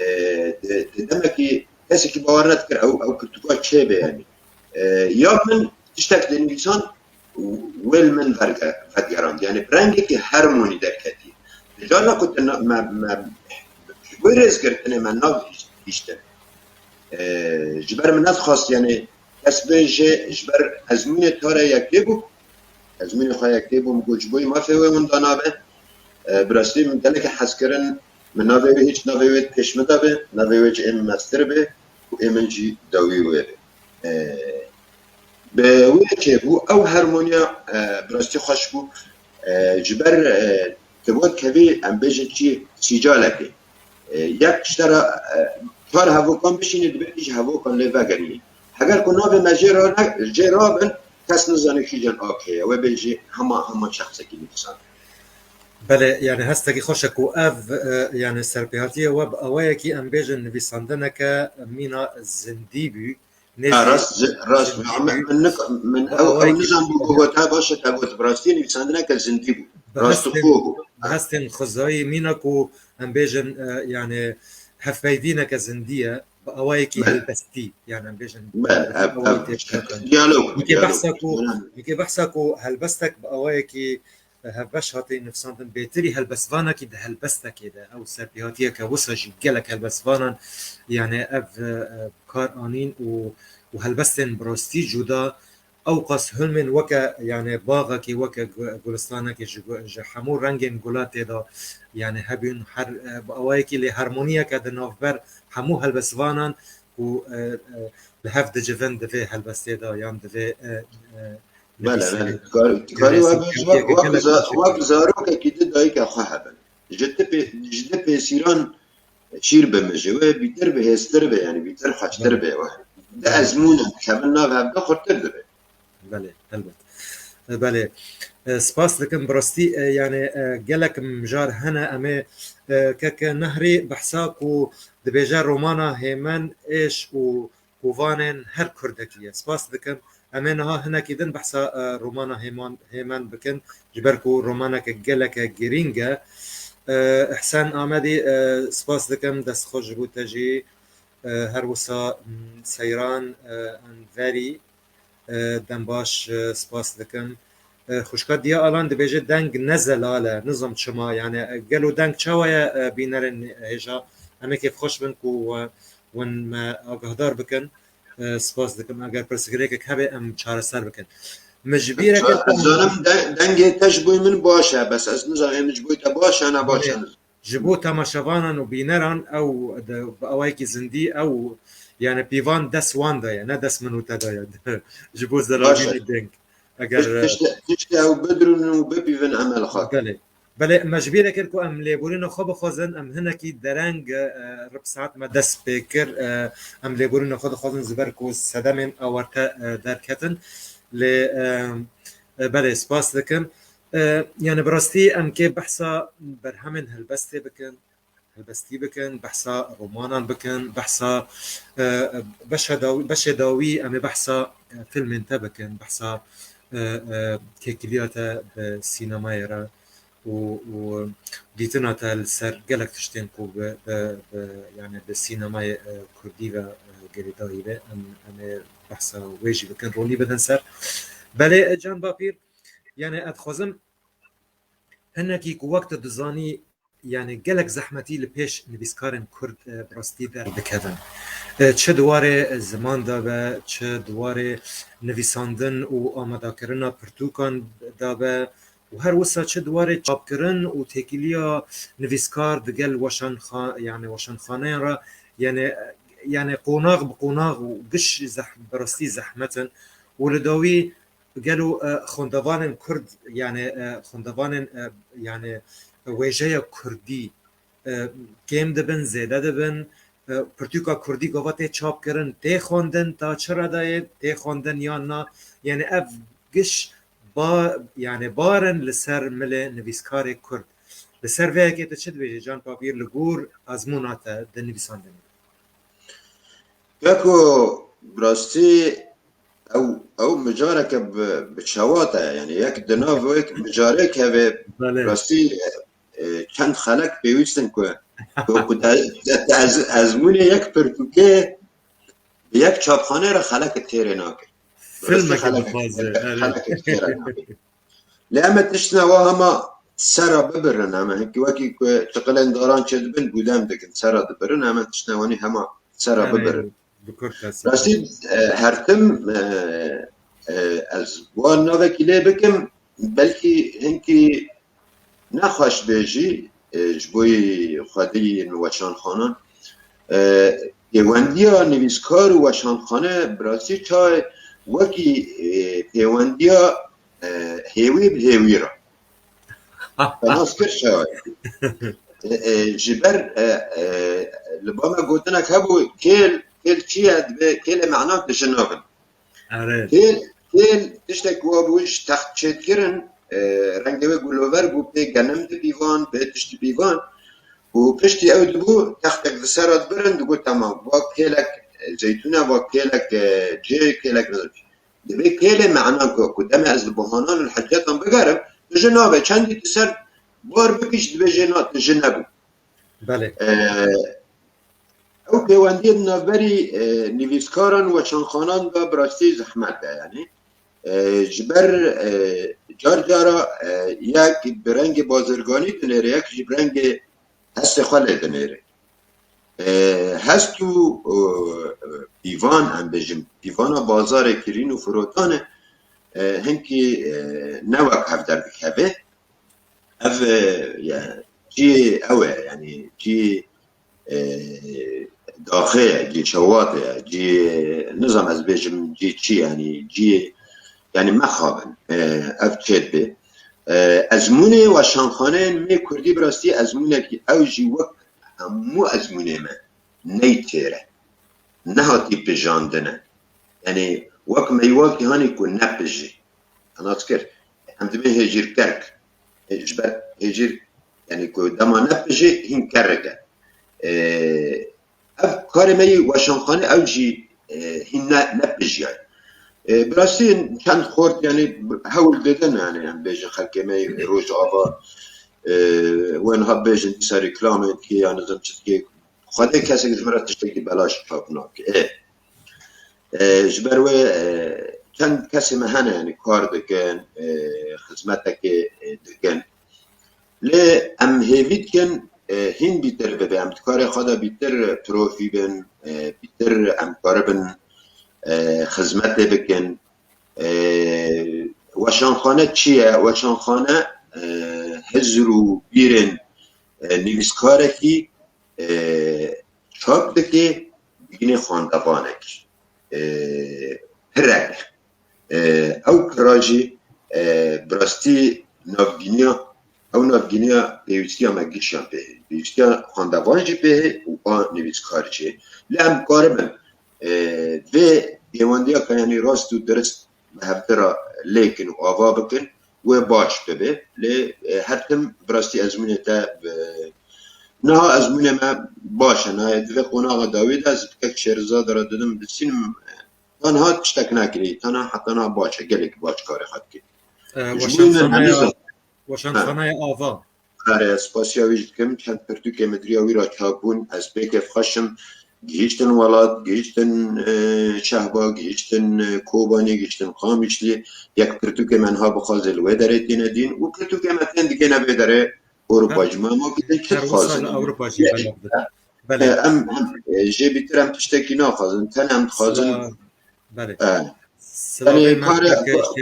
di, di demekî kesekî bawer nedikir ew, ew pirtûka çêbe yanî. E, ya min tiştek dinivîsan, wê li min verge-, vedigerand. Yanî bi rengekî hermonî derketî. Di carna ku te na-, me, me, ji bo wê rêzgirtinê me nav hiştin. E, ji ber min nedixwast, yani kes bêje ji ber ezmûnê tare yektê bû. Ezmûnê xwe yektê bû, min got ji bo mafê wê winda nabe. E, bi rastî min gelekî hez kirin, min navê wê hîç navê wê pêş min de be, navê wê ji ê min mestir be û ê min jî dawî wê be. E, bi wê çêbû, ew hermoniya, e, bi rastî xweş bû. E, ji ber, e, tu got kevî, em bêjin çi, sîcalekê. E, yek ji te re, e, çar hevokan bişîne, dibê tu ji hevokan lê vegerî. Heger ku navê me jê ra ne, jê rabin, kes nizane kîjan ak heye. We bêjî hema, hema şexsekî nivîsand. Belê, yani hestekî xweş e ku ev, e, yani serpêhatiye we bi awayekî em bêjin nivîsandineke mîna zindî bû. Ha, rast, rast. Min, min, min ew, ew nizam bû, bû gota, baş e, te got, bi rastî nivîsandineke zindî bû. Rastixo bû. Bi hestên xwezayî mîna ku em bêjin, e, yani hevpeyvîneke zindî ye, bi awayekî helbestî, yani em bêjin, ev, ev, diyalog, yekê behsa ku, yekê behsa ku helbestek bi awayekî hevbeş hate nivîsandin, bêtirî helbestvanekî di helbestekê de, ew serpêhatiyeke wisa jî gelek helbestvanan, yani ev, e, kar anîn û, û helbestên bi rastî cuda, ewqas hilmên weke, yani baxekî, weke gu-, gulistanekê ji gu-, ji hemû rengên gula tê de, yani hebûn her, e, bi awayekî lê hermoniyeke di navber hemû helbestvanan ku, e, e, li hev dicivin di vê helbestê de yan di vê, e, e, Bele, bele. Karî, karî we bêjî, wek, wek za-, wek zarokekî di dayika xwe hebin. Ji ti pê-, ji di pêsîran şîr bimije. Wê bîtir bi hêztir be, yani bîtir xweştir be. Wê. Di ezmûnan dikevin nav hev de xurtir dibe. Belê, helbet. E, belê. E, spas dikim, bi rastî, e, yani, e, gelek mijar hene, em ê, e, keke Nehrî behsa ku dibêje romana Hêmen, êş û Kovanên her kurdekî ye. Spas dikim. Em ê niha hinekî din behsa, e, romana Hêman-, Hêmen bikin. Ji ber ku romaneke geleke girîng e. E, Ihsen Amedî, e, spas dikim. Dest xweş ji bo te jî. E, her wisa, m, Seyran, e, Enverî, e, dem baş, e, spas dikim. E, xwişka Diya Alan dibêje deng ne zelal e. Nizam çima, yani, e, gelo deng çawa ye, e, bînerên hêja? Em ê kêfxweş bin ku we Hûn me agahdar bikin. E, spas dikim. Eger pirsgirêkek hebe, em çareser bikin. Min ji bîr e kir ku Ez zanim de-, dengê te ji bo min baş e, bes ez nizanim ji bo te baş e, ne baş e. Belê. Ji bo temaşevanan û bîneran ew de, bi awayekî zindî ew, yani pîvan dest wan de ye, ne dest min û te de ye. Ji bo Baş e. zelalbînê deng. Eger, Tişt-, tiştê, tiştê ew bidrûnin û bipîvin em li xwe. Belê. Belê, me ji bîr e kir ku em lêborîna xwe bixwazin, em hinekî dereng, e, rib saet me dest pê kir, e, em lêborîna xwe dixwazin, ji ber ku sedemên awarte, e, derketin. Lê, e, e, belê, spas dikim. E, yani bi rastî em kê behsa berhemên helbestê bikin, helbestî bikin, behsa romanan bikin, behsa, e, beşa dawî, beşê dawî em ê behsa, e, filmên te bikin, behsa, e, e, têkiliya te bi sînemayê re û, û dîtina te li ser gelek tiştên ku bi, bi, bi, yani bi sînemayê, e, kurdî ve, e, girêdayî be, em, em ê behsa wê jî bikin, ronî bidin ser. Belê, e, Can Bapîr, yani ez dixwazim hinekî ku wek tu dizanî, yani gelek zehmetî li pêş nivîskarên kurd, e, bi rastî derdikevin. E, çi di warê ziman de be, çi di warê nivîsandin û amadekirina pirtûkan de be û her wisa çi di warê çapkirin û têkiliya nivîskar digel weşanxa-, yani weşanxaneyan re, yani, yani qonax bi qonax û giş zeh-, bi rastî zehmet in û li dawî gelo, e, xwendevanên kurd, yani, e, xwendevanên, e, yani wêjeya kurdî, e, kêm dibin, zêde dibin, e, pirtûka kurdî gava tê çapkirin, tê xwendin, ta çi redayê tê xwendin yan na, yani ev giş ba-, yani bar in li ser milê nivîskarê kurd. Li ser vê yekê tu çi dibêjî Can Papîr li gor ezmûna te di nivîsandinê? Keko, bi rastî ew, ew mijareke bi, bi çawa te ye. Yani yek di nav wek mijarek heve, Belê. bi rastî, e, çend xelek pêwîst in ku, ku, ku te, te, te ez, ezmûnê yek pirtûkê bi yek çapxane re xelekek têrê nake. Bi rastî Filmeke xelekek, dixwaze, xelekek, evet. xelekek têrê nake. Lê em e tiştine wa hema sera bibirin, em hinkî wekî ku çiqilên daran çêdibin, gûdem dikin, sera dibirin, em tiştine wanî hema sera bibirin. Rastî, e, her tim, e, e, ez wan navekî lê bikim, belkî hinkî nexweş bê jî, e, ji bo yî xwediyên weşanxanan. E, pêwendiya nivîskar û weşanxane bi rastî çaye wekî, e, pêwendiya, e, hêwî bi hêwî re. Te nas kir çaye. E, e, ji ber, e, e, li ba me gotinek hebû, kêl, kêl çi ye? Divê kêlê mehna dijî nabin. Kêl, kêl tiştek wa bû ji text çêdikirin, e, rengê wê gulover bû, pê genim dibîvan, pê tişt dibîvan. Û piştî ew dibû, textek li ser re dibirin, digot, "Temam, va kêlek, e, zeytûn e, va kêlek, e, cê, kêlek nizam." Divê kêlê mehna ku, ku demê ez li buhanan û li heciyetan bigerim, tu ji navê çendî tu ser bar bikî, ji dibê jê na, tu ji nebû. Belê. E, ew pêwendiyê di navberî, e, nivîskaran û weşanxanan de bi rastî zehmet e, yanî. E, ji ber, e, car cara, e, yek bi rengê bazirganî dinêre, yek jî bi rengê hestê xwe lê dinêre. E, hest û, e, pîvan, em bêjin, pîvana bazarê kirîn û firotan e, e, hinkî, e, ne wek hev derdikeve. Ev, e, ya, cî ew e, yanî cî, e, daxê ye, cî çewatê ye, cî, nizam ez bêjim cî çi, yanî cî, yanî mexabin, e, ev çêt bê. E, ezmûnê weşanxaneyên me kurdî bi rastî ezmûnekî ew jî wek hemû ezmûnê me neyê têr e. Nehatî pijandine. Yanî wek meywakî hanî ku nepijî. Te nas kir. Em dibê hêjîrkerk. E, ji ber hêjîr, yanî ku dema nepijî hîn kerrek e. E, ev karê me yê weşanxane ew jî, e, hîn ne, nepijiyaye. E, bi rastî çend xort, yanî hewl didin, yanî em bêjin xelkê me yê Rojava, e, wen ha bêjin dîsa reklamê dikê, ya nizam çi dikê. Xwedê kesek ji min re tiştekî belaş çap nake. Ê. E, ji ber wê, e, çend kesê me hene, yanî kar dikin, e, xizmetekê, e, dikin. Lê em hêvî dikin, e, hîn bîtir bibe. Em di karê xwe de bîtir profî bin, e, bîtir em karibin, e, xizmetê bikin. E, weşanxane çi ye? Weşanxane, e, hizir û bîrên, e, nivîskarekî, e, çap dike, digine xwendevanekî, e, pirek. E, ew kira jî, e, bi rastî navgîniya, ew navgîniya pêwîstiya me giş ya pê hê. Pêwîstiya xwendevan jî pê hê û a nivîskar jî. Lê em karibin, e, vê pêwendiya ka, yanî rast û dirist bi hevdira lêkin û ava bikin, wê baş bibe. Lê, e, her tim bi rastî ezmûnê te bi, niha ezmûnê me baş e, nayê di vê qonaxa dawî de ez tikek şêrza de re didim, disînim, e, tenha tiştek nekirî, tenha heta niha baş e, gelekî baş karê xwe dikê. E, Ji bo min weşanxaneya, hemî zan- weşanxaneya ava. Erê, spasiya wî jî dikim. Çend pirtûkê min diriya wî re çap bûn. Ez pê kêfxweş im. Gihîştin welat, gihîştin, e, Şehba, gihîştin, e, Kobanî, gihîştin Qamişlî. Yek pirtûkê me niha bixwaze li wê derê têne dîn û pirtûkê me tên digêne vê derê Ewropa jî. Me ma gidin çi dixwazin? Ewropa jî belê. E, em, em, e, jê bîtir em tiştekî naxwazin. Tenê em dixwazin. Belê. E. Yanî karê,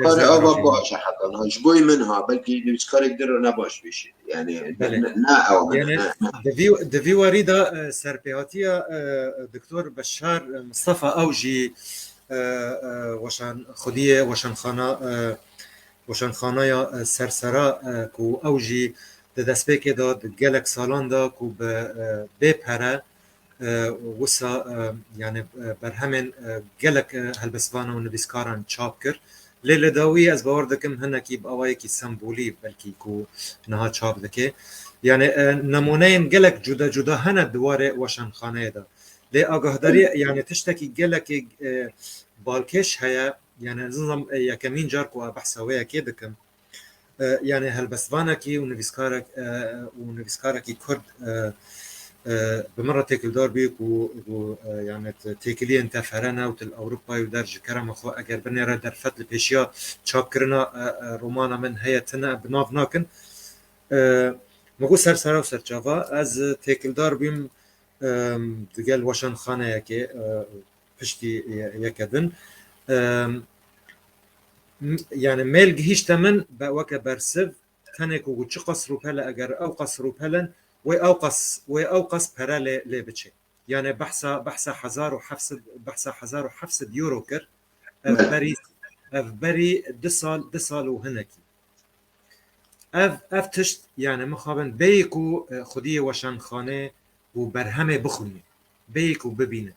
karê ava baş e heta niha. Ji bo min ha, belkî nivîskarek din re ne baş bî jî. Yanî ne, ne ew. Yanî di vî, di vî warî de, e, serpêhatiya, e, Doktor Beşar Mistefa ew jî, e, e, weşan, xwediyê weşanxana, e, weşanxanaya, e, sersera, e, ku ew jî di destpêkê de di gelek salan de ku bi, e, bê pere e, wisa, e, yani, e, berhemên, e, gelek, e, helbestvan û nivîskaran çap kir. Lê li dawî ez bawer dikim hinekî bi awayekî sembolî belkî ku niha çap dike. Yani, e, nemûneyên gelek cuda cuda hene di warê weşanxaneyê de. Lê agahdarî, yani tiştekî gelekî, e, balkêş heye. Yani ez nizam, e, yekemîn car ku a behsa wê yekê dikim. E, yani helbestvanekî û nivîskarek, e, û nivîskarekî Kurd, e, e, bi min re têkildar bû ku, ku, e, yani te-, têkiliyên te fere ne û tu li Ewropayê û der ji kerema xwe eger binêre derfet li pêşiya çapkirina, e, e, romana min heye tune bi nav nakin. E, Min got ser sera û serçava, ez têkildar bûm, e, digel weşanxaneyekê, e, piştî ye-, yeke din. E, m-, yani mêl gihîşte min be weke bersiv, tenê ku çiqas rûpel e, eger ew qas rûpel in, wê ew qas, wê ew qas pere lê, lê biçe. Yani behsa, behsa hezar û heft sed, behsa hezar û heft sed euro kir. Ev Evet. berî, ev berî du sal, du sal û hinekî. Ev, ev tişt, yani mixabin bêyî ku, e, xwediyê weşanxane û berhemê bixwîne, bêyî ku bibîne.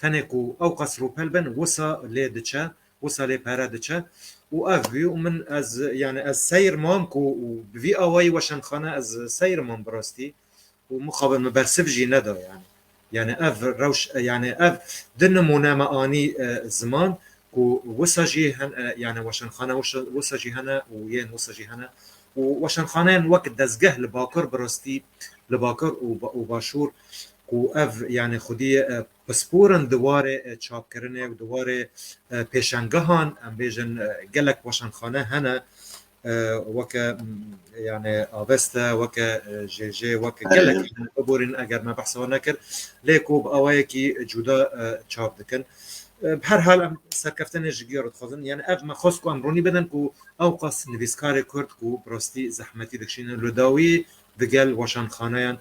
Tenê ku ew qas rûpel bin, wisa lê diçe, wisa lê pere diçe. Û ev bû, û min ez, yani ez seyr mam ku, û bi vî awayî weşanxane ez seyr mam bi rastî. Û mixabin min bersiv jî neda yani. Yani ev rewş, yani ev du nimûne me anî, e, ziman ku wisa jî hen, e, yani weşanxane wisa, wisa jî hene û yên wisa jî hene. Û weşanxaneyên wek dezgeh li Bakur bi rastî, li Bakur û ba-, û Başûr ku ev yani xwedî, e, pispor in di warê, e, çapkirinê û di warê, e, pêşengehan, em bêjin, e, gelek weşanxane hene, e, weke, m, yani Avesta, weke, e, J J, weke Erê. gelek biborîn eger me behsa wan nekir, lê ku bi awayekî cuda, e, çap dikin. E, bi her hal em serkeftinê ji giya re dixwazin. Yani ev me xwest ku em ronî bidin ku ew qas nivîskarê Kurd ku bi rastî zehmetî dikişînin li dawî digel weşanxaneyan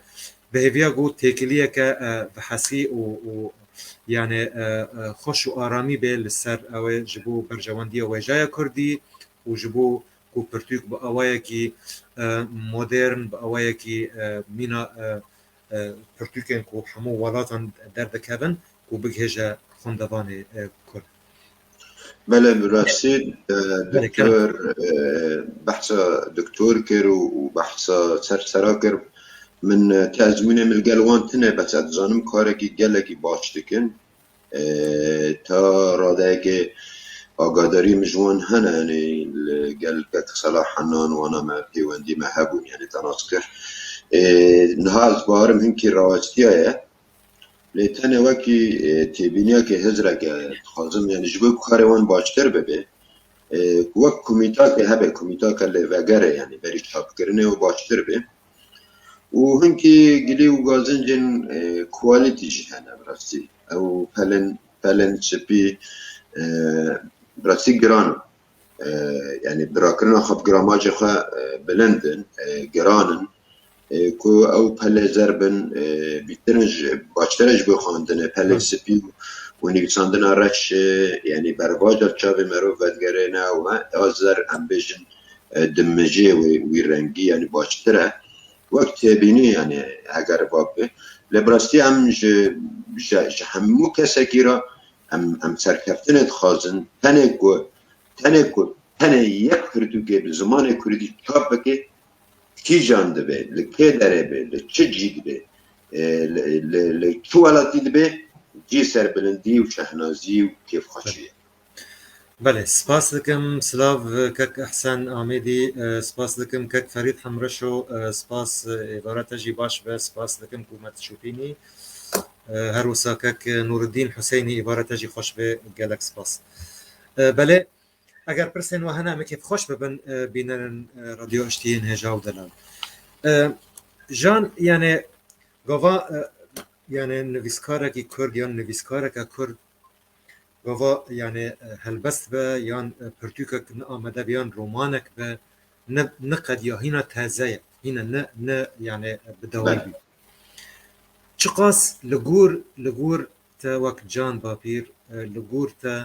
bi hêviya ku têkiliyeke, e, vihesî û, û yani, e, e, xweş û aramî bê li ser ew ê ji bo berjewendiya wêjaya Kurdî û ji bo ku pirtûk bi awayekî, e, modern, bi awayekî, e, mîna, e, e, pirtûkên ku hemû welatan derdikevin, ku bigihêje xwendevanê, e, Kurd. Belê, bi rastî, e, Belê, kerem. doktor, e, behsa doktor kir û, û behsa ser sera kir. Min, e, ti ezmûnê min li gel wan tune, bes ez dizanim karekî gelekî baş dikin. E, ta radeyekê agadarî min ji wan hene, yani li gel kek Selah Henan wana me pêwendî me hebûn, yani te nas kir. E, niha ez barim hinkî rawestiyaye. Lê tenê wekî, e, têbîniyeke hizreke dixwazim, yani ji bo ku karê wan baştir bibe, e, wek komîtake hebe, komîtake lêveger e, yani berî çapkirinê û baştir be. Û hinkî gilî û gazincên, e, quality jî hene bi rastî. Ew pelên, pelên spî, e, bi rastî giran in. E, yani birakirina xwe bi gramajê xwe, e, bilind in, e, giran in. E, ku ew pelê zer bin, e, bîtirin ji, baştir e ji bo xwendinê, pelê Hı. spî û nivîsandina reş, e, yani bervac e çavê merov vedigere ne ew e, ya zer em bêjin, e, dimijê wê, wî rengî, yani baştir e. Wek têbînî, yani eger va bibe. Lê bi rastî em ji, ji, ji hemû kesekî re em, em serkeftinê dixwazin. Tenê ku, tenê ku, tenê yek pirtûkê bi zimanê kurdî çap bike, kîjan dibe, li kê derê be, li çi cî dibe, e, li, li, li çi welatî dibe, cî serbilindî û şehnazî û kêfxweşî ye. Belê, spas dikim. Silav, kek Ehsen Amêdî, e, spas dikim. Kek Ferîd Hemreşo, e, spas, e, êvara te jî baş be, spas dikim ku me dişopînî. E, her wisa kek Nûreddîn Huseynî, êvara te jî xweş be, gelek spas. E, belê, eger pirsên we hene, em ê kêfxweş bibin, e, bînerên, e, Radyo Aştiyên hêja û delal. E, Jan, yani, gava, e, yani, nivîskarekî Kurd yan nivîskareke Kurd gava, yani, e, helbest be, yan, e, pirtûkek ne amede be, yan romanek be, ne, ne qediya, hîna teze ye, hîna ne, ne, yani, e, bi dawî Belê. bî. Çiqas li gor, li gor te wek Can Bapîr, e, li gor te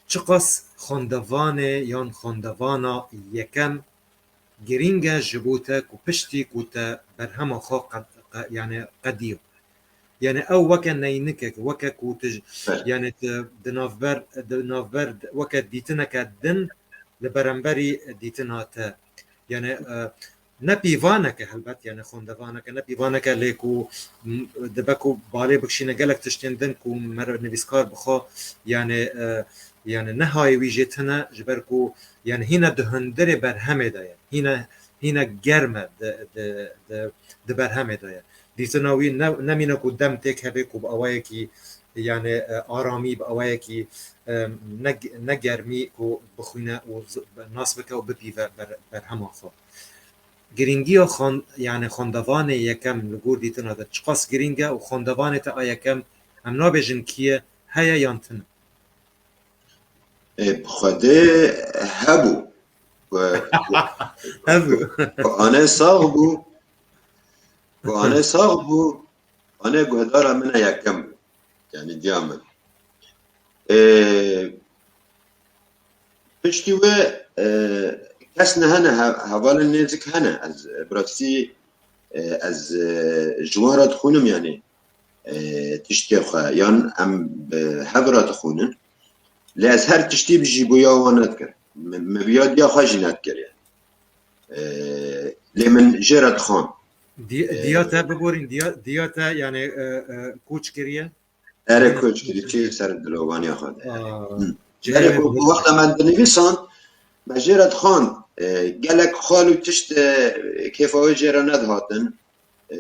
çiqas xwendevanê yan xwendevana yekem girîng e ji bo te ku piştî ku te berhema xwe qed-, qe-, yani qediyo. Yani ew weke neynikek, weke ku tu j-, Evet. yani tu di navber, di navber weke dîtineke din li beramberî dîtina te. Yani, e, ne pîvaneke helbet, yani xwendevaneke, ne pîvaneke lê ku, m, dibe ku balê bikişîne gelek tiştên din ku mere nivîskar bi xwe, yani, e, yani nehayê wî jê tune, ji ber ku, yani hîne di hundirê berhemê de ye. Hîne, hîne germ e di, di, di, di berhemê de ye. Dîtina wî ne, nemîne ku dem têk hebe ku bi awayekî, yani, e, aramî, bi awayekî, e, ne, ne germî ku bixwîne û z-, nas bike û bipîve ber-, berhema xwe. Girîngiya xan-, yani xwendevanê yekem li gor dîtina te çiqas girîng e û xwendevanê te a yekem, em nabêjin kî ye, heye yan tune? Ê, bi Xwedê hebû. Ku, ku, Hebû. ku Ane sax bû. Ku Ane sax bû. Ane guhdara min e yekem bû. Yani diya min. Ê, piştî wê, e, kes nehene, he-, hevalên nêzik hene. Ez, e, bi rastî, e, ez, e, ji wan re dixwînim yani. E, tiştê xwe, yan em bi hev re dixwînin. Lê ez her tiştî jî bo ya wan nedikirim. Min, min bi ya diya xwe jî nedikir yani. E, lê min jê re dixwand. Di-, diya te biborîn, diya, diya te yani, e, e, koç kiriye? Erê koç kirî, çi ser dilovaniya xwe de. Aa, Hı. Erê ku, ku wexta me dinivîsand, me jê re dixwand, e, gelek xal û tişt, e, kêfa wê jê re nedihatin. E,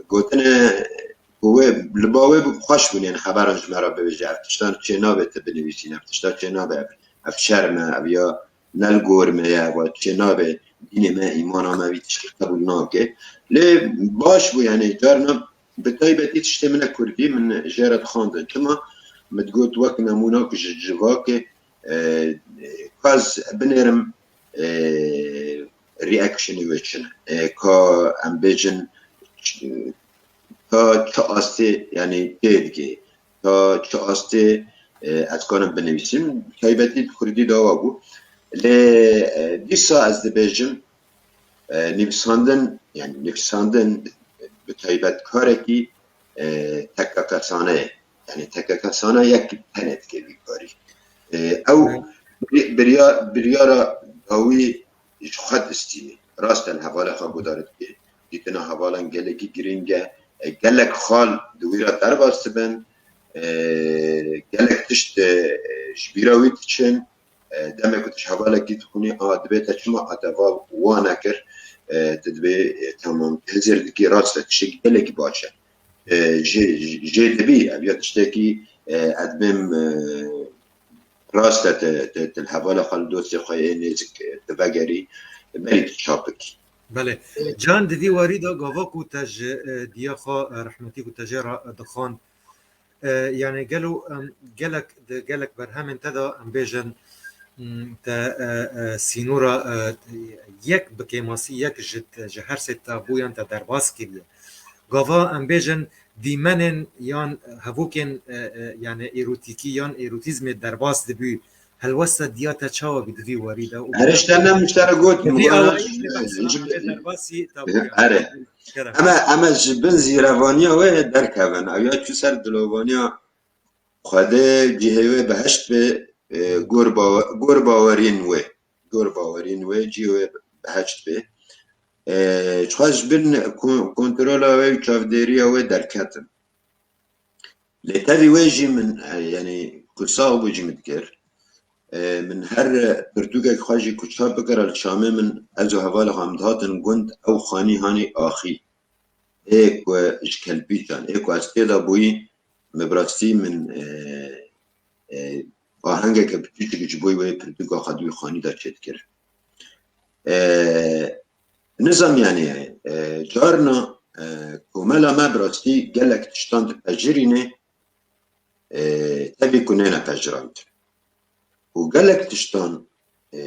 gotine ku wê, li ba wê xweş bûn, yani xeberan ji me re bibêje, ev tiştan çê nabe tu binivîsîn, ev tişta çê nabe, ev, ev şerm e, ev ya ne li gor me ye, ev çê nabe, dînê me, îmana me vî tiştî qebûl nake. Lê baş bû, yani carna bi taybetî tiştê min e kurdî, min jê re dixwandin. Çima? Min digot wek nemûna ku ji civakê, e, e, ka ez binêrim, e, reactionê wê çi ne? E, ka em bêjin, ç-, ta çi astê, yani tê dike, ta çi astê, e, ez karim binivîsim. Taybetî bi kurdî dawa bû. Lê, e, dîsa ez dibêjim, e, nivîsandin, yani nivîsandin bi taybet karekî, e, tekkekesane ye. Yani tekkekesane yek tenê dike vî karî. E, ew biri-, birya-, biryara dawî ji xwe distînî. Rast e, li hevalê xwe guhdar dike. Dîtina hevalan gelekî girîng e. E, gelek xal di wî re derbas dibin. E, gelek tişt, e, ji bîra wî diçin. E, demê ku tu ji hevalekî dixwînî, a, dibê te çima a te va wa nekir? E, tu dibê, e, temam, tu hizir dikî, rast e, tiştekî gelekî baş e. E, jê, jê dibî, ev ya tiştekî, e, ez dibêm, e, rast e, tu, tu, tu li hevala xwe, li dostê xwe yê nêzik, e, tu vegerî, berî tu çap bikî. Belê. Can, di vî warî de gava ku te ji, e, diya xwe, e, rehmetî ku te jê re dixwand, e, yani gelo em gelek, di gelek berhemên te de em bêjin, m, te, e, e, sînora, e, yek bi kêmasî yek ji, ji her sê te bûyan te derbas kiriye. Gava em bêjin dîmenên yan hevokên, e, e, yani erotîkî yan erotîzmê derbas dibû, helwesta diya te çawa bî di vî warî de? Û Her işte ne miştere got, di vî awayî jî behsa derbasî te bû. Erê. Kerem. Eme, eme ji bin zîrevaniya wê derkevin. Ew ya çû ser dilovaniya Xwedê cihê wê behişt bê, e, gor bawe-, gor bawerîn wê. Gor bawerîn wê, cihê wê behişt bê. E, çiqas ji bin kon-, kontrola wê û çavdêriya wê derketin. Lê tevî wê jî min, e, yani ku sax bû jî min dikir. E, min her pirtûkek xwe jî ku çap bikira li çamê min, ez û hevalê xwe em dihatin gund, ew xanî hanî axî. Ê ku ji kelpîtan, ê ku ez tê de bûyî, min bi rastî min, e, e, ahengeke biçûçik ji bo wê pirtûka xwe di wî xanî de çêdikir. E, nizam yani, e, carna, e, komela me bi rastî gelek tiştan dipejirîne, e, tevî ku nêne pejirandin. Û gelek tiştan, e,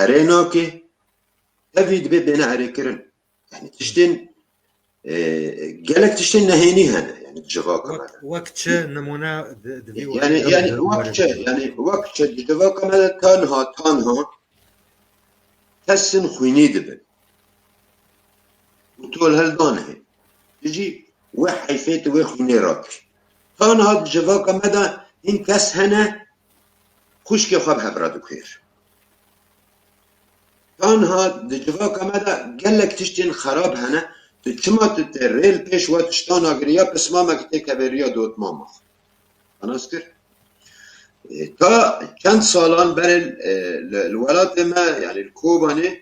erê nake, tevî dibê bêne erêkirin. Yani tiştên, e, gelek tiştên nehênî hene, yani di civaka me de. Wek çi nimûne di, di vî Yani, warî de yani wek çi, yani wek çi di civaka me de tanha, tanha kesên xwînî dibin. Û tu li hel danihê. Tu jî wê heyfê tu wê xwînê rakî. Tanha di civaka me de hin kes hene xwişkê xwe bi hev re diguhêr. Tanha di civaka me de gelek tiştên xerab hene. Tu çima tu te rê li pêş we tiştan nagirî, ya pismamekî tê kevêriya dotmama xwe. Xelas kir. E, ta çend salan berê, e, li, li welatê me, yani li Kobanê,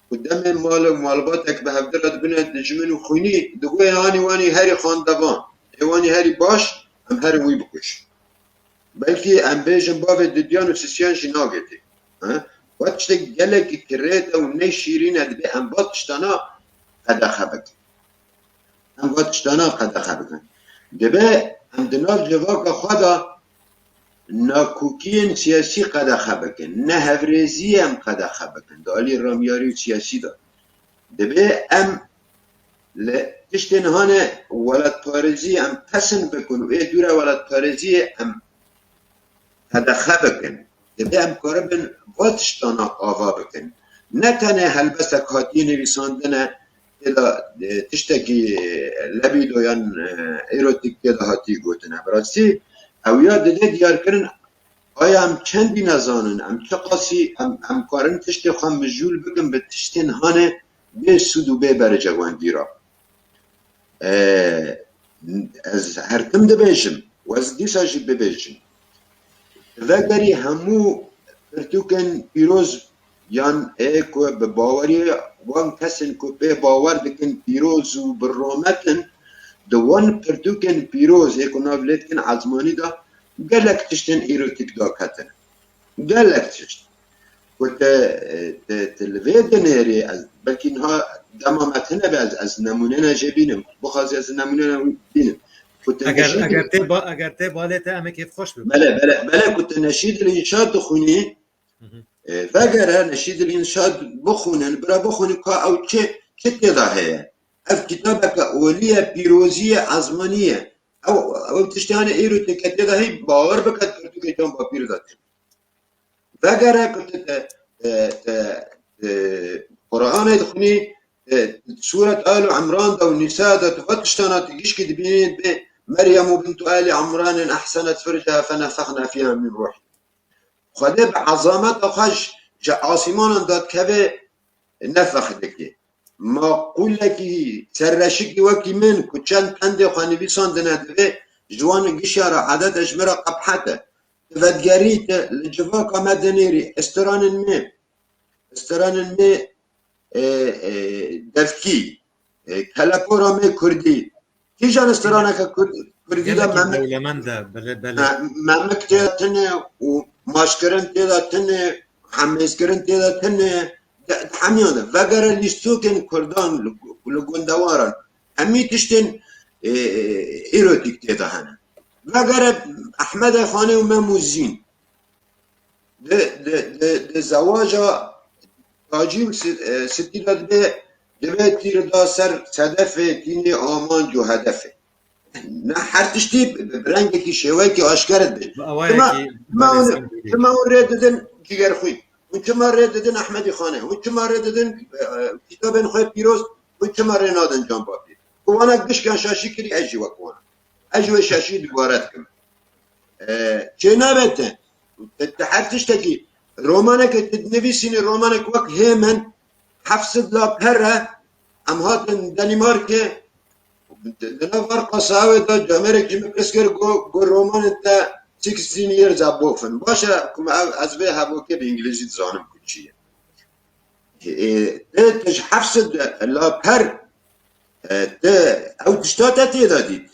ku demê mal û malbatek bi hevdira dibine dijmin û xwînî, digoyê hanî wanî herî xandevan, ê wanî herî baş, em herin wî bikujin. Belkî em bêjin bavê didiyan û sisiyan jî nagêtê. He? Wa tiştek gelekî kirêt e û ne şîrîn e, dibê em va tiştana qedexe bikin. Em va tiştana qedexe bikin. Dibe em di nav civaka xwe de nakokiyên siyasî qedexe bikin, ne hevrêziyê em qedexe bikin di alî ramyarî û siyasî de. Dibe em li tiştên hane welatparêzî em pesn bikin û ê dûre welatparêziyê em qedexe bikin. Dibe em karibin va tiştana ava bikin. Ne tenê helbestek hatiye nivîsandine, tê de, e, tiştekî, e, lebido yan, e, erotîk tê de hatiye gotine. Bi rastî ew ya dide diyarkirin, aya em çendî nezanin, em çiqasî, em, em karin tiştê xwe mijûl bikin bi tiştên hane bê sûd û bê berece wendî re. E, ez her tim dibêjim û ez dîsa jî bibêjim. Vegerî hemû pirtûkên pîroz yan ê ku bi baweriyê wan kesên ku pê bawer dikin pîroz û bi rûmet in, di wan pirtûkên pîroz ê ku nav lê dikin ezmanî de gelek tiştên erotîk daketin. Gelek tişt. Ku te, te, te li vê dinêrê ez, belkî niha dema me tune be ez, ez nemûnene jê bînim. Bixwazî ez nemûnene wî bînim. Ku te Eger, neşî eger dil- tê ba-, eger tê balê te em ê kêfxweş bibin. Bele, bele, bele ku te neşî dil înşa dixwînî, Hı hı. E, vegere neşî dil înşa bixwînin, bira bixwînin ka ew çi, çi tê de heye. Ev kitabeke olî ye, pîrozî ye, ezmanî ye. Ew, ew tiştê hane îro tê ke tê de heyî bawer bike pirtûkê Can Bapîr de tê. Vegere ku tu te, te, te, te Qur'anê dixwînî, te Sûret Alu Imran de û Nîsa de tu va tiştana tu gişkî dibînî bê Meryem û bintu Ali Imranên ehsenet ferceha fenefexna fiha min ruhî. Xwedê bi ezameta xwe ji, ji asîmanan dadikeve nefex dike. Ma qûlekî serreşikî wekî min ku çend pendê xwe nivîsandine divê ji wan gişya re edet e ji min re qebhet e. Tu vedigerî tu li civaka me dinêrî, istiranên me, istiranên me, e, e, devkî, e, kelepora me kurdî. Kîjan istiraneke kurd-, kurdî de Gelekî Memik, dewlemend e, bele, bele. Me-, Memik tê de tune û maçkirin tê de tune, hemêzkirin tê de tune, de, de hemiyan de. Vegere lîstokên kurdan li, li gundewaran. Hemî tiştên, e, e, erotîk tê de hene. Vegere Ehmedê Xanê û Mem û Zîn. Di, di, di, di zewaja tacî û si-, e, sitî de dibe, dibe tîr da ser sedefê, tînê amanc û hedefê. Ne her tiştî bi, bi rengekî şêwekî aşkere dibe. Bi awayekî Tima, tima hûn, belê tima hûn rê didin cîgerxwîn. Hûn çima rê didin Ehmedî Xanê? Hûn çima rê didin, e, e, kitabên xwe pîroz? Hûn çima rê nadin Can Bapîr? Ku wana gişkan şaşî kirî, ez jî wek wan. Ez jî wê şaşî dubare dikim. E, çê nabe te. Te, te her tiştekî, romaneke tu dinivîsînî, romanek wek hê min, heft sed la per e, em hatin Danimarkê, di, di nav Varqa Sawê de camêrek ji min pirs kir, got, got, romanên te sixteen years above in. Baş e, ku me ev, ez vê hevokê bi îngilîzî dizanim ku çi ye. E, e, tu ji heft sed la per, e, tu ew tişta te tê de dît.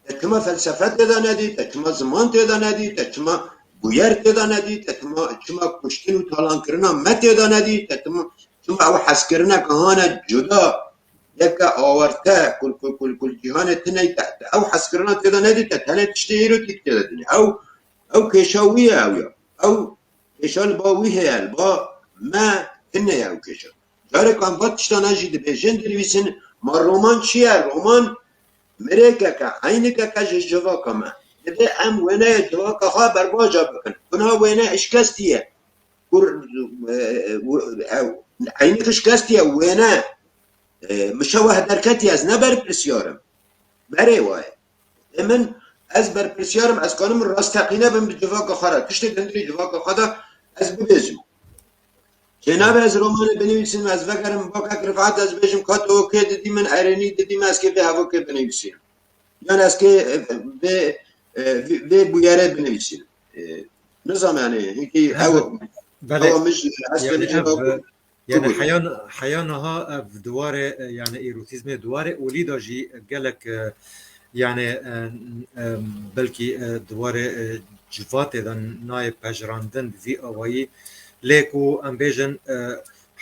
Te tima felsefe tê de nedît, te tima ziman tê de nedît, te tima bûyer tê de nedît, te tima, tima kuştin û talankirina me tê de nedît, te tima, tima ew hezkirineke hane cuda, yeke awarte, kul, kul, kul, kul cîhanê tune ye, te, te ew hezkirina tê de nedît, te tenê tiştê erotîk tê de dînî. Ew, ew kêşa wî ye ew ya. Ew kêşa li ba wî heye, li ba me tune ye ew kêşa. Carek em va tiştana jî dibêjin, dinivîsin, ma roman çi ye? Roman mirêkeke, eynikeke ji civaka me. Divê em wêneyê civaka xwe berbaca bikin. Kuna wêne şikestî ye. Kur, e, e, ew, eynik şikestî ye, wêne, e, mişeweh derketî, ez ne berpirsiyar im. Berê wa ye. Ê min, ez berpirsiyar im, ez kanim rasteqîne bim bi civaka xwe re. Tiştê di hundirê civaka xwe de ez bibêjim. Çênabe ez romanê binivîsim, ez vegerim, bak ek Rifat, ez bêjim, ka tu okê didî min, erênî didî min, ez kê vê hevokê binivîsînim. Yan ez kê, e, vê, e, vê, vê bûyerê binivîsînim. E, nizam yani, hinkî He, ew, belê. Ew min ji, ez Yani bêjim, ev, ew, e, yani Buyurun. heya, heya niha ev diwarê, e, yani erotîzmê diwarê olî de jî gelek, e, yani, e, e, belkî, e, diwarê, e, civatê de nayê pejirandin bi vî awayî. Lê ku em bêjin, e,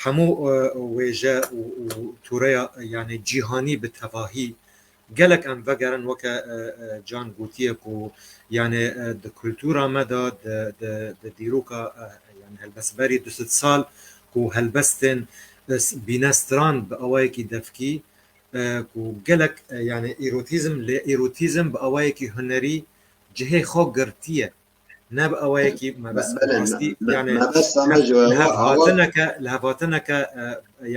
hemû, e, wêje û, û tûreya, e, yani cîhanî bi tevahî gelek em vegerin weke, e, e, Can gotiye ku yani, e, di kultura me de, di, di, di dîroka, e, yani helbestberî du sed sal ku helbestên, e, s-, bîne stran bi awayekî devkî, e, ku gelek, e, yani erotîzm, lê erotîzm bi awayekî hunerî cihê xwe girtiye. Ne bi awayekî mebest Be-, belê, rastî, me-, yani mebesta me ji li hev awa- hatineke, li hev hatineke, e,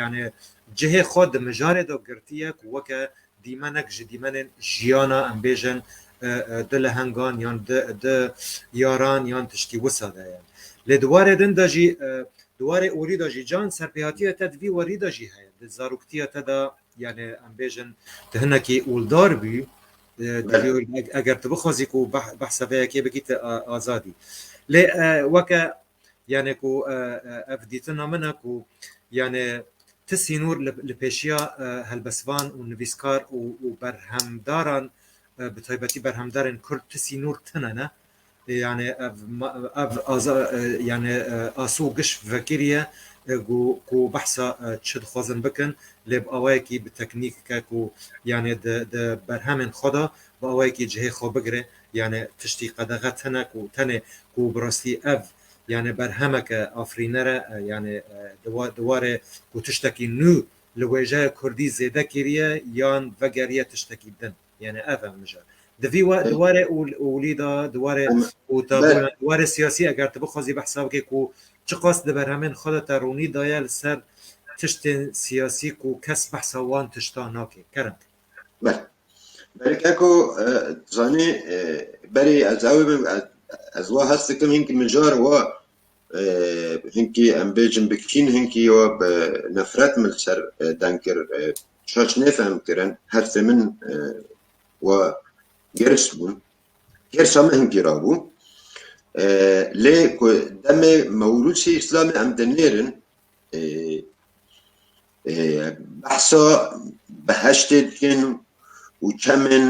yani cihê xwe di mijarê de girtiye ku weke dîmenek ji dîmenên jiyana, em bêjin, e, e, di lehengan yan di, di yaran yan tiştî wisa de ye. Lê di warê din de jî, e, di warê olî de jî Can serpêhatiya te di vî werî de jî heye. Di zaroktiya te de, yani em bêjin, tu hinekî oldar bû, e, di Belê. vî werî, eg-, eger tu bixwazî ku beh-, behsa vê yekê bikî, tu a-, azadî. Lê, e, weke, yani ku, e, e, ev dîtina min e ku, yani ti sînor li, li pêşiya, e, helbestvan û nivîskar û, û berhemdaran, e, bi taybetî berhemdarên Kurd ti sînor tune ne. E, yani ev ma-, ev aza-, e, yani, e, aso giş vekiriye, e, ku, ku behsa, e, çi dixwazin bikin, lê bi awayekî bi teknîkeke ku, yani di, di berhemên xwe de bi awayekî cihê xwe bigire, yani tiştî qedexe tune ku tenê ku bi rastî ev, yani berhemeke afirîner e, e, yani, e, di wa-, di warê ku tiştekî nû li wêjeya kurdî zêde kiriye yan vegeriye tiştekî din. Yani ev e mijar. Di vî wa-, di warê ol-, olî de, di warê Em, û tabûna, di warê siyasî eger tu bixwazî behsa bikê ku çiqas di berhemên xwe de te ronî daye li ser tiştên siyasî ku kes behsa wan tişta nake. Kerem. Belê. Belê keko, e, zanî, e, berî ez ew bim, ez, ez wa hest dikim hinkî mijar wa, e, hinkî em bêjin bi kîn, hinkî wa bi nefret min li ser, e, deng kir, e, şaş nêfehm kirin, hestê min, e, wa girs bûn. Girsa min hinkî rabû. E, lê ku demê mewlûsî Îslamê em dinêrin, e, e, behsa behiştê dikin û çemên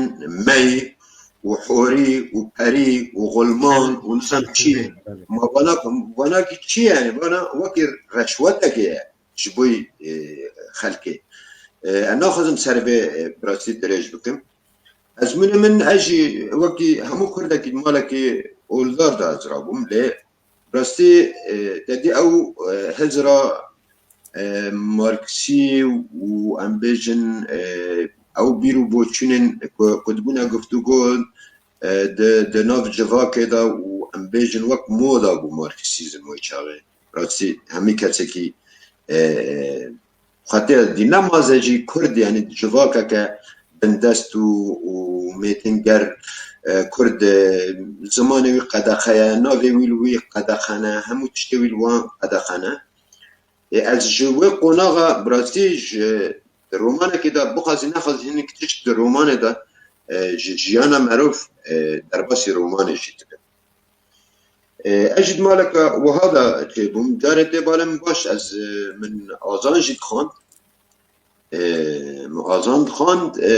mey û horî û perî û xulman û nisem çi. Belê. Ma vana, vana ki çi yani? Vana wekî reşwetekê ye ji bo, e, xelkê. E, ez naxwazim ser vê, e, bi rastî dirêj bikim. Ezmûnê min, ez jî wekî hemû kurdekî malekî oldar de ez rabûm, lê rastî, e, te dî ew, e, hizra, e, marksî û em bêjin, e, ew bîr û boçûnên ku, ku dibûne guftûgo, e, di, di nav civakê de û em bêjin wek moda bû marksîzm wê çaxê. Rastî hemî kesekî, e, xwetê dî nemaze jî Kurd, yanî civakeke bindest û, û mêtinger, e, Kurd, e, zimanê wî qedexe ye, navê wî li wî qedexe ne, hemû tiştê wî li wan qedexe ne. Ê, ez ji wê qonaxa bi rastî ji romanekê de bixwazî nexwazî hinek tişt di romanê de, e, ji jiyana merov, e, derbasî romanê jî dibe. E, ez jî di maleka wiha de çêbûm. Carê tê bale min baş, ez, e, min azan jî dixwand. E, min azan dixwand, e,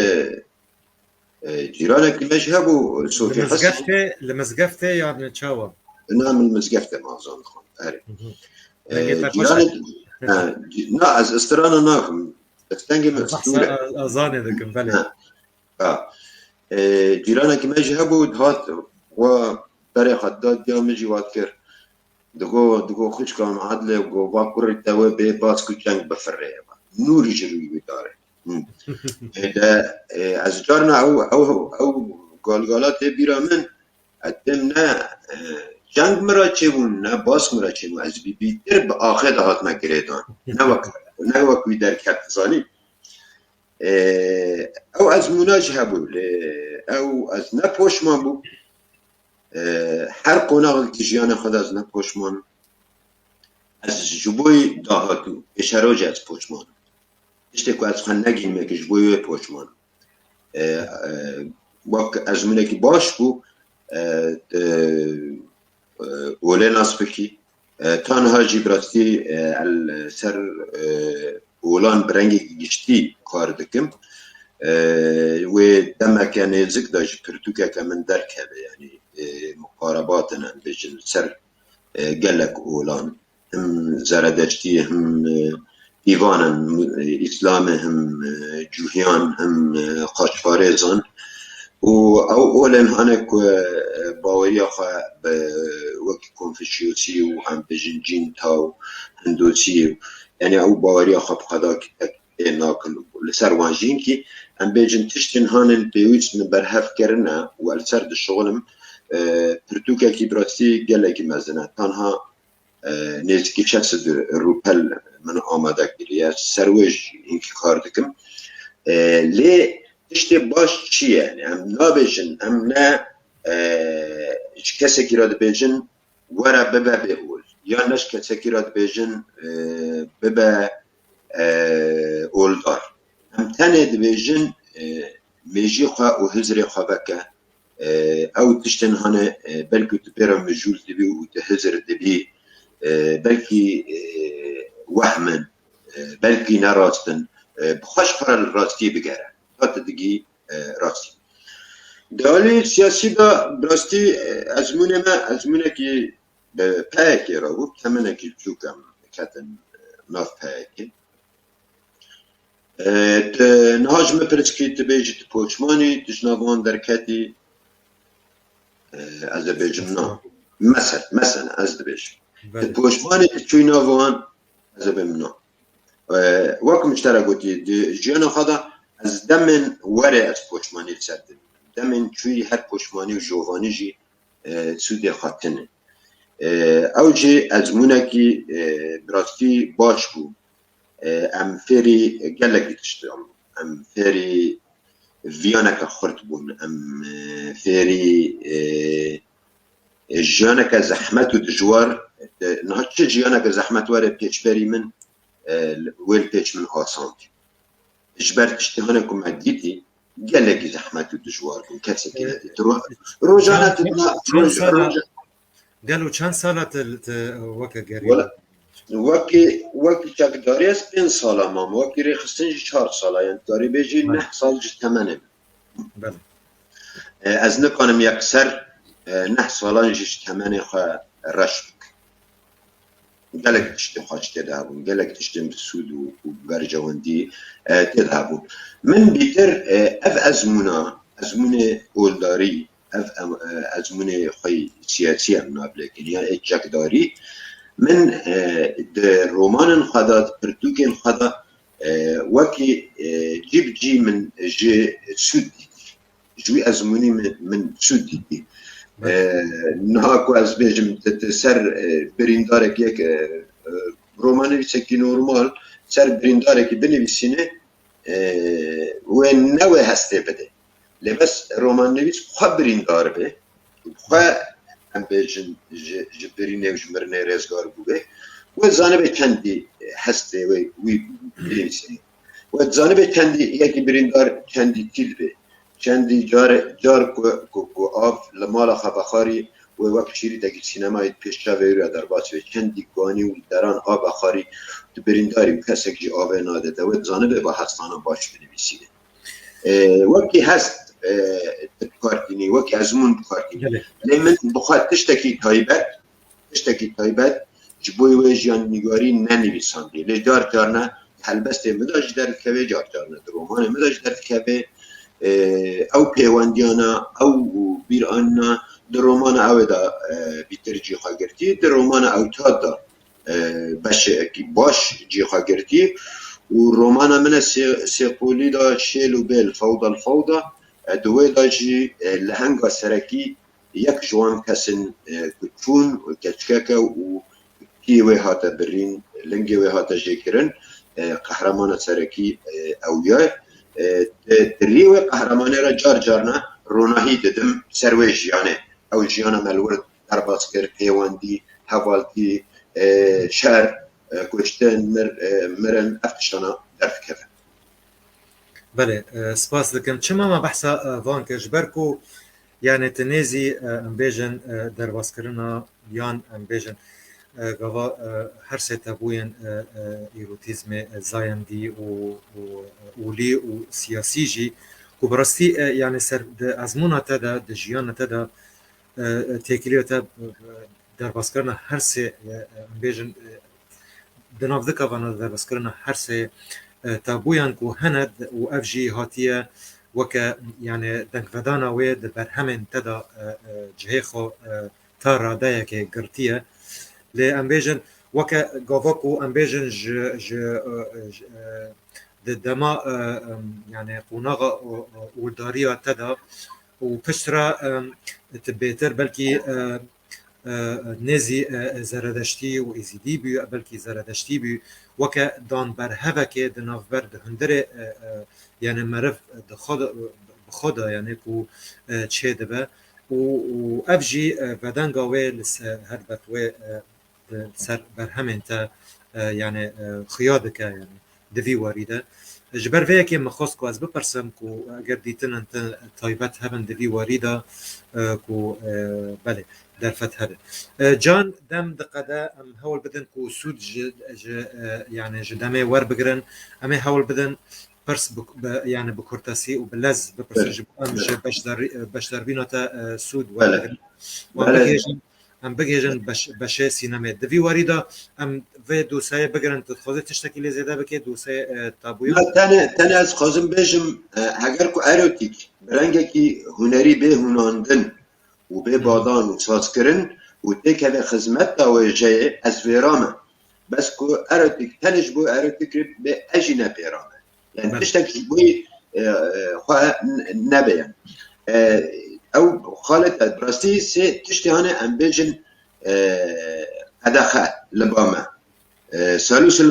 e, cîranekî me jî hebû, Li Sofî Hesen. Mizgeftê, li mizgeftê yan çawa? Na, min li mizgeftê min azan dixwand, erê. Hı hı. E, Dengê te xweş cîranek-, e. ha, cî-, na, ez istirana nakim. Destengê min Behsa stûr e. a-, azanê dikim, belê. Ha. Ha. E, cîranekî me jî hebû, dihat, wa berê xwe didat diya min jî wat kir. Digo, digo xwişka min Edlê, go va kurê te wê bê bas ku ceng bifirê. Nûrî ji rûyê wî dare. Hı. E, de, e, ez carna ew, ew, ew galgala tê bîra min, ez dêm ne, e, ceng min re çêbûn, ne bas min re çêbûn. Ez bî bîtir bi axê de hatime girêdan. Ne wek, ne wek wî derket, zanî. E, ew ezmûna jî hebû, lê ew ez ne poşman bûm. E, her qonaxekî jiyana xwe de ez ne poşman im. Ez ji bo dahatû, pêşerojê ez poşman im. Tiştê ku ez xwe negihînim ki ji bo wê poşman im. E, e, wek ezmûnekî baş bû, e, e, e, olê nas bikî. E, tanha jî bi rastî, e, el ser, e, olan bi rengekî giştî kar dikim. E, wê demeke nêzik de ji pirtûkeke min derkeve, yanî, e, muqarebatin em bêjin li ser, e, gelek olan. him Zeredeştî, him, e, Îvan in, e, Îslam e, him, e, Cuhiyan, him, e, Qaçparêzan. Û ew olên hane ku, e, baweriya xwe bi wekî Konfusiyosî û em bêjin Cîn Tao, Hindosî, yanî ew baweriya xwe bi qeda pê nakin. Li ser wan jî hinkî em bêjin tiştên hanin pêwîst min berhev kirine û ez li ser dişuxilim, e, pirtûkekî bi rastî gelekî mezin e. Tanha, e, nêzîkî şeş sed rûpel min amade kiriye. Ser wê jî hinkî kar dikim. E, lê tiştê baş çi ye? Yanî em nabêjin, em ne, e, ji kesekî re dibêjin, were bibe bêol. Yan ne ji kesekî re dibêjin, e, bibe, e, oldar. Em tenê dibêjin, e, mêjî xwe û hizrê xwe veke. E, ew tiştên hane, e, belkî tu pê re mijûl dibî û tu hizir dibî, e, belkî, e, wehm in, e, belkî ne rast in. E, bi xwe ji xwe re li rastiyê bigere. Ta tu digî, e, rastî. Di alî siyasî de bi rastî, e, ezmûnê me, ezmûnekî bi P Y K re bû, temenekî biçûk em ketin, e, nav P Y K. E, tu niha ji min pirs kî, tu bêjî tu poçmanî, tu ji nav wan derketî, e, ez dibêjim na. Mesel-, mesela ez dibêjim. Tu Belê. Poçmanî, tu çûyî nav wan, ez dibêm na. E, wek min ji te re gotî, di jiyana xwe de ez demên werê ez poçmanî li ser dibînim. Demên çûyî her poçmanî û jovanî jî, e, sûdê xwe tune. E, ew jî ezmûnekî, e, bi rastî baş bû. E, em fêrî gelekî tiştan bûn. Em fêrî viyaneke xurt bûn. Em, e, fêrî, e, e, jiyaneke zehmet û dijwar, e, niha çi jiyaneke zehmet were pêşberî min, e, wê li pêş min asan bî. Ji ber tiştê hene ku me dîtî, gelekî zehmet û dijwar bûn. Kesekî E, nedît. Ro-, rojane çend, tu çend, dina, çend roj-, sala, roja- gelo çend sala tu, tu weke gerî? Wela, wekî, wekî çekdarî ez pênc sala mam. Wekî rêxistin jî çar sala. Yani dikarî bêjî Belê. neh sal ji temenê min. Belê. E, ez nikanim yekser, e, neh salan jî ji temenê xwe reş bikim. Gelek tiştên xweş tê de hebûn, gelek tiştên bi sûd û, û bi berjewendî, e, tê de hebûn. Min bîtir, e, ev ezmûna, ezmûnê oldarî, ev em-, e, ezmûnê xwe yî siyasî em nablekin, ya ê çekdarî, min, e, di romanên xwe de, di pirtûkên xwe de, e, wekî, e, cî bi cî min ji sûd dîtî. Ji wî ezmûnî min, min sûd dîtî. Belê. E, niha ku ez bêjim, tu, tu ser, e, birîndarek yek, e, e, romannivîsekî normal, ser birîndarekî binivîsîne, e, wê ne wê hestê bide. Lê bes romannivîs xwe birîndar be, xwe, em bêjin, ji, ji birînê û ji mirinê rêzgar bûbe, wê zanibe çendî hestê wê, wî binivîsîne. Wê zanibe çendî yekî birîndar çendî tîl be. Çendî car, car ku, ku, ku av li mala xwe vexwarî, wê wek şîrîtekî sînemayê pêş çavê wî re derbas be. Çendî ganî û deran av vexwarî, tu birîndarî û kesek jî avê nade te. Wê dizanibe ba hestana baş binivîsîne. E, wekî hest, e, tu bi kar tînî, wekî ezmûn bi kar tînî. Gelek. Lê min bi xwe tiştekî taybet, tiştekî taybet ji bo wê jiyannîgarî nenivîsandiye. Lê car carne helbestê min de jî derdikeve, car carne di romanê min de jî derdikeve. E, ew pêwendiyana, ew bîranîna di romana ew ê de, e, bîtir cî xwe girtî, di romana ew tat de, e, beşekî baş cî xwe girtî û romana min e sê-, sêqolî de Şêl û Bêl, Fewda li Fewda, e, di wê de jî, e, lehenga serekî yek ji wan kesin, e, ku çûn keçikeke û kî wê hate birîn, lingê wê hate jêkirin, e, qehremana serekî, e, ew ye. E, di, di rî wê qehremanê re car carna ronahî didim ser wê jiyanê. Ew jiyana me li wir derbas kir, pêwendî, hevaltî, e, şer, e, kuştin, mir-, e, mirin, ev tiştana derdikeve. Belê, e, spas dikim. Çima me behsa, e, van kir? Ji ber ku, yani, tu nêzî, e, em bêjin, e, derbaskirina yan em bêjin, e, gava, e, her sê tebûyên, e, e, erotîzmê, e, zayendî û, û, e, olî û siyasî jî, ku bi rastî, e, yani, ser di ezmûna te de, di jiyana te de, e, e, têkiliya te, e, e, derbazkirina her sê, e, e, em bêjin, e, di navdika vana de derbazkirina her sê, e, tabûyan ku hene û ev jî hatiye weke, yani, dengvedana wê di berhemên te de, e, e, cihê xwe, e, ta radeyekê girtiye. Lê em bêjin, weke gava ku em bêjin ji, ji, e, e, ji, e, di dema, e, em, yani, qonaxa, e, e, wildariya te de û piştre, em, tu bêtir belkî, e, e, nêzî, e, Zeredeştî û Êzîdî bû, belkî Zeredeştî bû, weke dan berhevekê di navber di hundirê, e, e, yani meriv di xwe de, bi xwe de yani ku, e, çê dibe û, û ev jî, e, vedenga wê li ser helbet wê, e, di ser berhemên te, e, yani, e, xuya dike yani. Di vî warî de. Ji ber vê yekê min xwest ku ez bipirsim ku eger dîtinên te taybet hebin di vî warî de, e, ku, e, belê, derfet hebe. E, can dem diqede, em hewl bidin ku sûd ji, ji, e, yani ji demê werbigirin. Em ê hewl bidin pirs bi, bi, yani bi kurtesî û bi lez bipirsin. Evet. Ji bo em ji beşdar-, beşdarbîna te, e, sûd werbigirin. Wan bigihêjin. Em bigihêjin beş-, beşê sînemê. Di vî warî de em vê dosyayê bigirin, tu dixwazî tiştekî lê zêde bikê, dosyayê, e, tabûyan? Na, tenê, tenê ez dixwazim bêjim, e, heger ku erotîk bi rengekî hunerî bê hûnandin û bê Hı. badan û sazkirin û têkeve xizmeta wêjeyê, ez vêra me. Bes ku erotîk, tenê ji bo erotîk re bê, ez jî ne vêra me. Yani Belê. tiştek ji bo, e, e, xwe n-, nebe yani. E, ew xalê te, bi rastî sê tiştê hane em bêjin, e, qedexe li ba me. E, Salûsil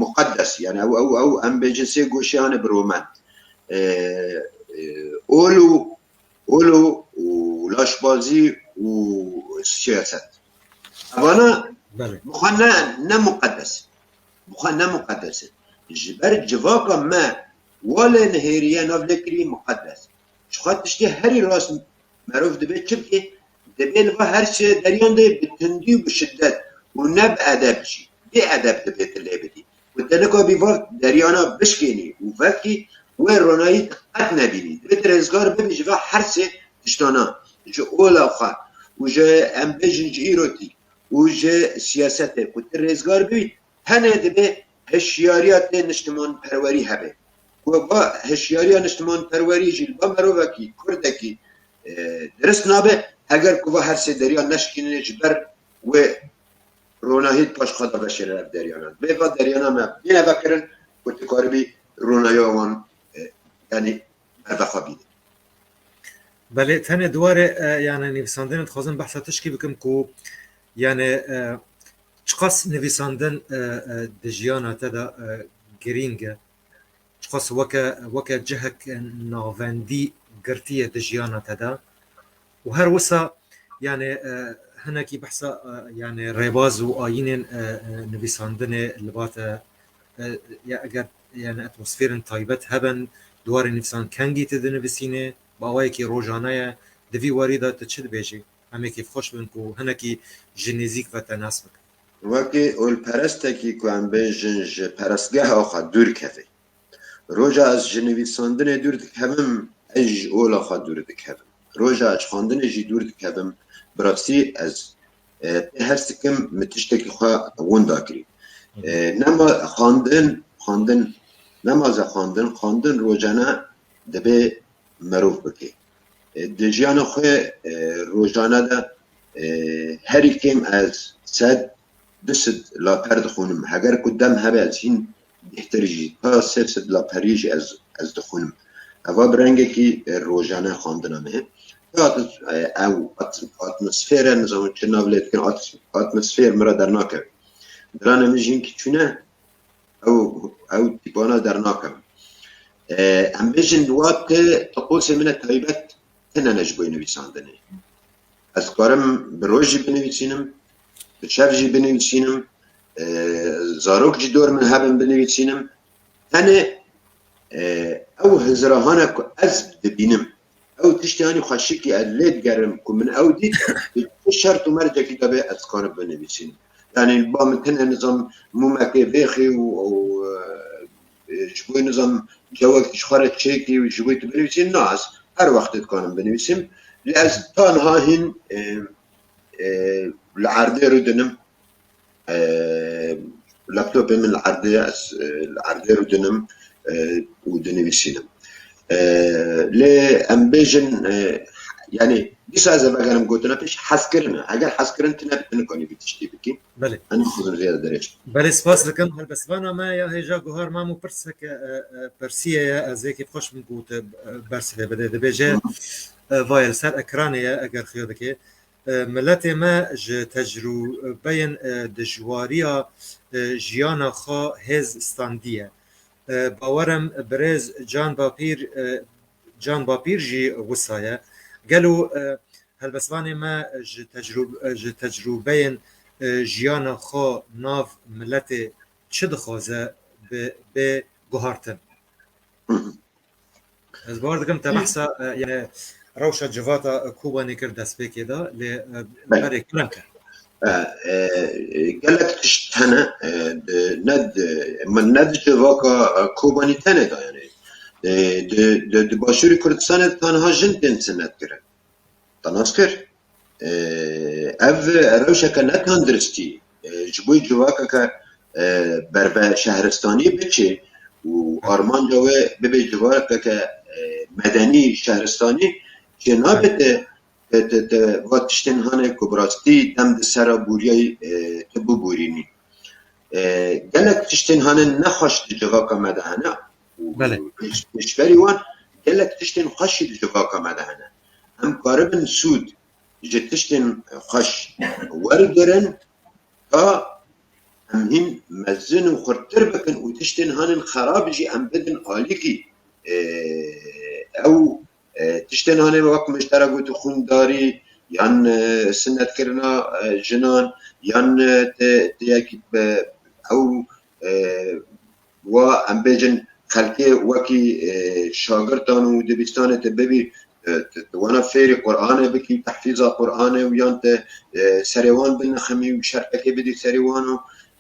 Muqeddes, yani ew, ew, ew em bêjin sê goşê hane bi romen. E, e, ol û, ol û, û laşbazî û siyaset. Evana Belê. bi xwe ne, ne muqeddes. Bi xwe ne muqeddes in. Ji ber civaka me wa lê nihêriye, nav lê kiriye muqeddes. Ji xwe tiştê herî rast merov dibe, çimkî dibê li va her sê deriyan de bi tundî û bi şiddet û ne bi edeb jî, bê edeb dibê tu lê bidî. Û te nikabî va deriyana bişkênî û vekî wê ronahî qet nebînî. Dibê tu rêzgar bibî ji va her sê tiştana, ji ola xwe û ji, em bêjin, ji îrotî û ji siyasetê ku tu rêzgar bibî, tenê dibê hişyariya tê niştimanperwerî hebe. Ku va hişyariya niştimanperwerî jî li ba merovekî, kurdekî, e, dirist nabe, heger ku va her sê deriya neşkînê ji ber wê ronahî paş xwe de veşêre ev deriyana. Bê va deriyana me bêne vekirin ku tu karibî ronahiya wan, e, yani, bervexwe bînî. Belê, tenê di warê, e, yani nivîsandinê dixwazim behsa tişkî bikim ku, yani, e, çiqas nivîsandin, e, e, di jiyana te de, e, girîng e. Çiqas weke, weke cihek navendî girtiye di jiyana te de. Û her wisa, yani, e, hinekî behsa, e, yani rêbaz û ayînên, e, e, nivîsandinê li ba te, e, ya eger, yani, atmosferên taybet hebin, di warê nivîsan kengî tu dinivîsînê, bi awayekî rojane ye, di vî warî de tu çi dibêjî? Em ê kêfxweş bin ku hinekî ji nêzîk ve te nas bikin. Wekî olperestekî ku em bêjin ji perestgeha xwe dûr kevê. Roja ez ji nivîsandinê dûr dikevim, ez ji ola xwe dûr dikevim. Roja ez ji xwendinê jî dûr dikevim, bi rastî ez, e, pê hez dikim, min tiştekî xwe winda kirî. E, nema xwendin, xwendin, nema ze xwendin, xwendin rojane dibê merov bike. E, di jiyana xwe, e, rojane de, e, herî kêm ez sed, du sed laper dixwînim. Heger ku dem hebe ez hîn bêhtir jî, ta sê sed laperî jî ez, ez dixwînim. Eva bi rengekî, e, rojane xwendina me. Atis-, e, ew at-, atmosfere, nizanim çi nav lê dikin, atis-, atmosfer min re dernakeve. Diranê min jî hinkî çûne, ew, ew tîpana dernakevin. E, em bêjin, wa ti tiqosê min e taybet, tune ne ji bo nivîsandinê. Ez karim bi roj jî binivîsînim, bi şev jî binivîsînim, e, zarok jî dor min hebin binivîsînim. Tenê, e, ew hizrahane ku ez dibînim, ew tiştê hanî xweşikî ez lê digerim ku min ew dît, di çi şert û mercekî de bê ez karim binivîsînim. Yani, ba min tune nizam mûmekê vêxî û, û, e, ji bo nizam cewekî ji xwe re çêkî û ji bo tu binivîsî, na, ez her wextê dikarim binivîsim. Lê ez ta niha hîn, e, e, li erdê rûdinim. E, laptopê min li erdê ye, ez, e, li erdê rûdinim, e, û dinivîsînim. E, lê em bêjin, e, yanî, dîsa ez ê vegerim gotina pêş, hezkirin e. Eger hezkirin tine, tu nikanî vî tiştî bikî. Belê. Em dixwazin vê derê çi. Belê, spas dikim. Helbestvana me ya hêja guhar mam û pirseke, e, e, pirsiyê ye, ez êkê xweş bim ku te, e, bersiv bide. Dibêje, Hı. e, vayê li ser ekranê ye, eger xuya dike. E, miletê me ji tecrûbeyên, e, dijwariya, e, jiyana xwe hêz standiye. E, bawerim birêz Can Bapîr, e, Can Bapîr jî wisa ye. Gelo, e, helbestvanê me ji tecrûb-, e, ji tecrûbeyên, e, jiyana xwe nav miletê çi dixwaze bi, bê guhartin? Hı hı. Ez bawer dikim te behsa, e, yani rewşa civata, e, Kobanî kir destpêkê de, lê, e, Belê. berê kerem ke. E, e, gelek tişt hene, e, di, ne di, min ne di civaka, e, Kobanî tenê de, yani. E, di, di, di Başûrê Kurdistanê de tanha jin tên sinet kirin. Te nas kir. E, ev rewşeke ne tenduristî, e, ji bo civakeke, e, berbe şehristanî biçe û armanca wê bibe civakeke, e, medenî şehristanî, çê nabe te, te, te, te va tiştên hane ku bi rastî dem di sera bûriyayî, e, tu bibûrînî. E, gelek tiştên hane nexweş di civaka me de hene. Û Belê. ji, ji berî wan gelek tiştên xweş jî di civaka me de hene. Em karibin sûd ji tiştên xweş wergirin, ta em hîn mezin û xurttir bikin û tiştên hanin xerab jî em bidin alîkî. E, ew, e, tiştên hanê wek min ji te re got, xwîndarî yan, e, sinetkirina, e, jinan yan, e, te, te yekî, e, ew, e, wa em bêjin xelkê wekî, e, şagirtan û dibistanê te bibî, e, te, te wana fêrî Qur'anê bikî, tehfîza Qur'anê û yan te, e, serê wan biniximî û şerfekê bidî serê wan û,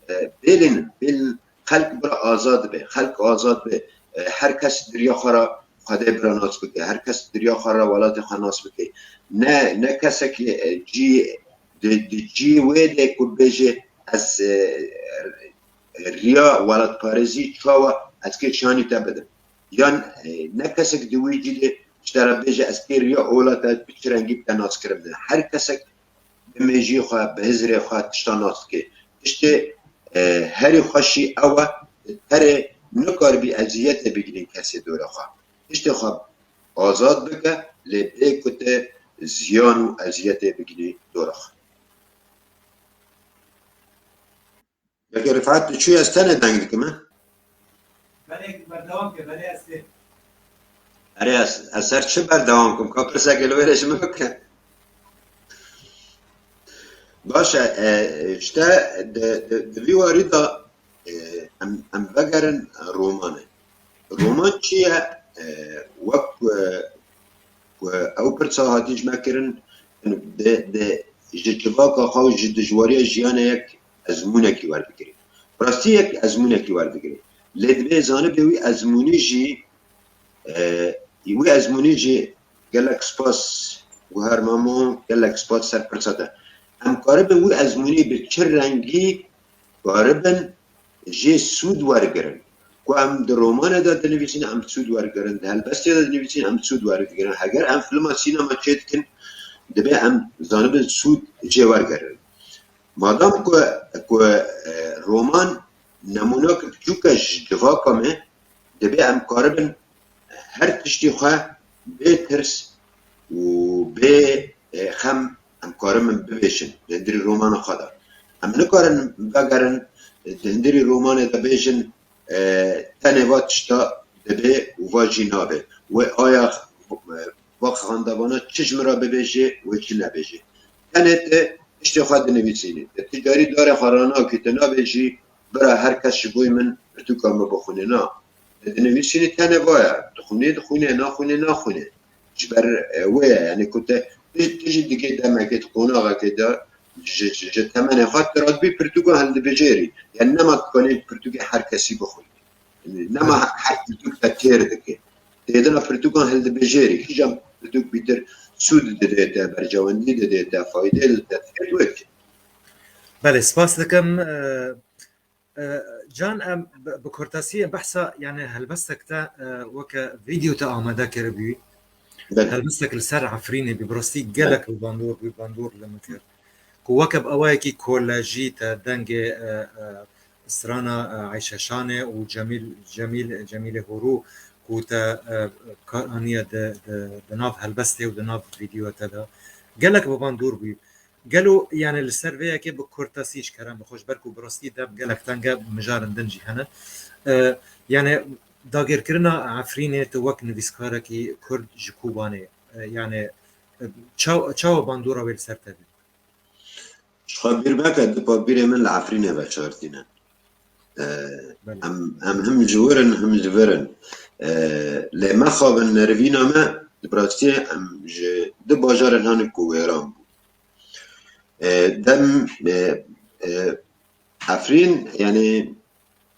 e, bêlin, bêlin xelk bira azad be, xelk azad be, e, her kes di riya xwe re Xwedê bira nas bike, her kes di riya xwe re welatê xwe nas bike. Ne, ne kesekî, e, cî, di, di cî wê de ku bêje ez, e, riya welatparêzî çawa ez kê şanî te bidim. Yan, e, ne kesek di wî cî de ji te re bêje ez kê riya ola te bi çi rengî bi te nas kirim. Her kesek bi mêjiyê xwe, bi hizrê xwe tişta nas dike. Tiştê, e, herî xweşî ew e, terê nikaribî eziyetê bigirî kesê dora xwe. Tiştê xwe azad bike, lê bê ku te ziyan û eziyetê bigirî dora xwe. Belkî Rifat tu çûyî, ez tenê deng dikim, he? Belê, berdewam ke, belê ez tê. Erê, ez, ez ser çi berdewam kim? Ka pirseke li wê re ji min bike. Baş e, e, işte di, di, di vî warî de, e, em, em vegerin romanê. Roman çi ye? E, wek, e, ku ew pirsa hatî ji me kirin, di, di, ji civaka xwe û ji dijwariya jiyanê yek ezmûnekî werdigirê. Bi rastî yek ezmûnekî werdigirê. Lê divê zanibê wî ezmûnî jî, e, wî ezmûnî jî gelek spas Guher Mamo, gelek spas ser pirsa te. Em karibin wî ezmûnî bi çi rengî karibin jê sûd wergirin. Ku em di romanê de dinivîsin, em sûd wergirin, di helbestê de dinivîsin, em sûd wergirin. Heger em filma sînema çêdikin, divê em zanibin sûd jê wergirin. Madam ku, ku, e, roman nemûneke biçûk e ji civaka me, divê em karibin her tiştî xwe bê tirs û bê, e, xem em karibin bibêjin di hundirî romana xwe de. Em nikarin vegerin, e, di hundirî romanê de bêjin, e, tenê va tişta dibe û va jî nabe. Wê aya, e, va xandevana çi ji min re bibêje, wê çi nebêje. Tenê tu tiştê xwe dinivîsînî. Tu, tu carî darê xwe ranakî, tu nabêjî, bira her kes ji bo min pirtûka min bixwîne. Na. Tu dinivîsînî tenê va ye. Dixwînê, dixwîne, naxwîne, naxwîne. Ji ber, e, wê ye. Yani ku te, tu, tu jî digê demekê, di qonaxekê de ji, ji, ji temenê xwe tu radibî pirtûkan hildibijêrî. Yani nema dikanî pirtûkê her kesî bixwînî. Nema her pirtûk te têr dike. Têdina pirtûkan hildibijêrî. Kîjan pirtûk bîtir sûd didê te, berjewendî didê te, faydê li te dike, wek. Belê, spas dikim. E, e, Can, em bi, bi kurtasiyê behsa, yani helbestek te, e, weke vîdeo te amade kiribû. Belê. Helbestek li ser Efrînê bî, bi rastî gelek bi bandor, bi bandor li min kir. Ku weke bi awayekî kolejî te dengê, e, e, strana, e, Ayşe Şanê û Cemîl, Cemîl, Cemîlê Hûrû ku te, e, kar aniye di, di, di nav helbestê û di nav vîdeo te de. Gelek bi bandor bû. Gelo, yani, li ser vê yekê bi kurtasî ji kerem bixwe, ji ber ku bi rastî dem gelek teng e, mijarên din jî hene. E, yani, dagirkirina Efrînê tu wek nivîskarekî Kurd ji Kobanê, e, yani, e, çaw-, çawa bandora wê li ser te bî? Ji xwe bîr meke, du pavbîrê min li Efrînê veşartîne. E, Belê. Em, em him ji wir in, him ji vir in. E, lê mexabin nervîna me, di rastiyê em ji du bajarên hanik ku wêran bû. E, dem, e, e, Efrîn, yani,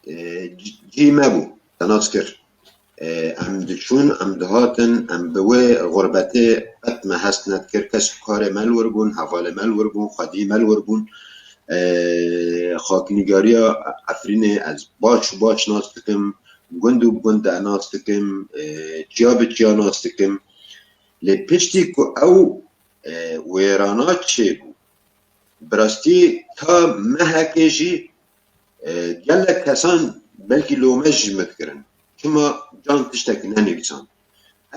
e, c-, cî me bû, te nas kir. E, em diçûn, em dihatin, em bi wê xurbetê qet me hest nedikir, kes û karê me li wir bûn, hevalê me li wir bûn, xwedî me li wir bûn. E, xaknîgariya Efrînê ez baş û baş nas dikim, gund û bi gund de nas dikim, e, çiya bi çiya nas dikim. Lê piştî ku ew, e, wêrana çêbû, bi rastî ta mehekê jî, e, gelek kesan belkî lome jî min dikirin. Çima Can tiştek nenivîsand?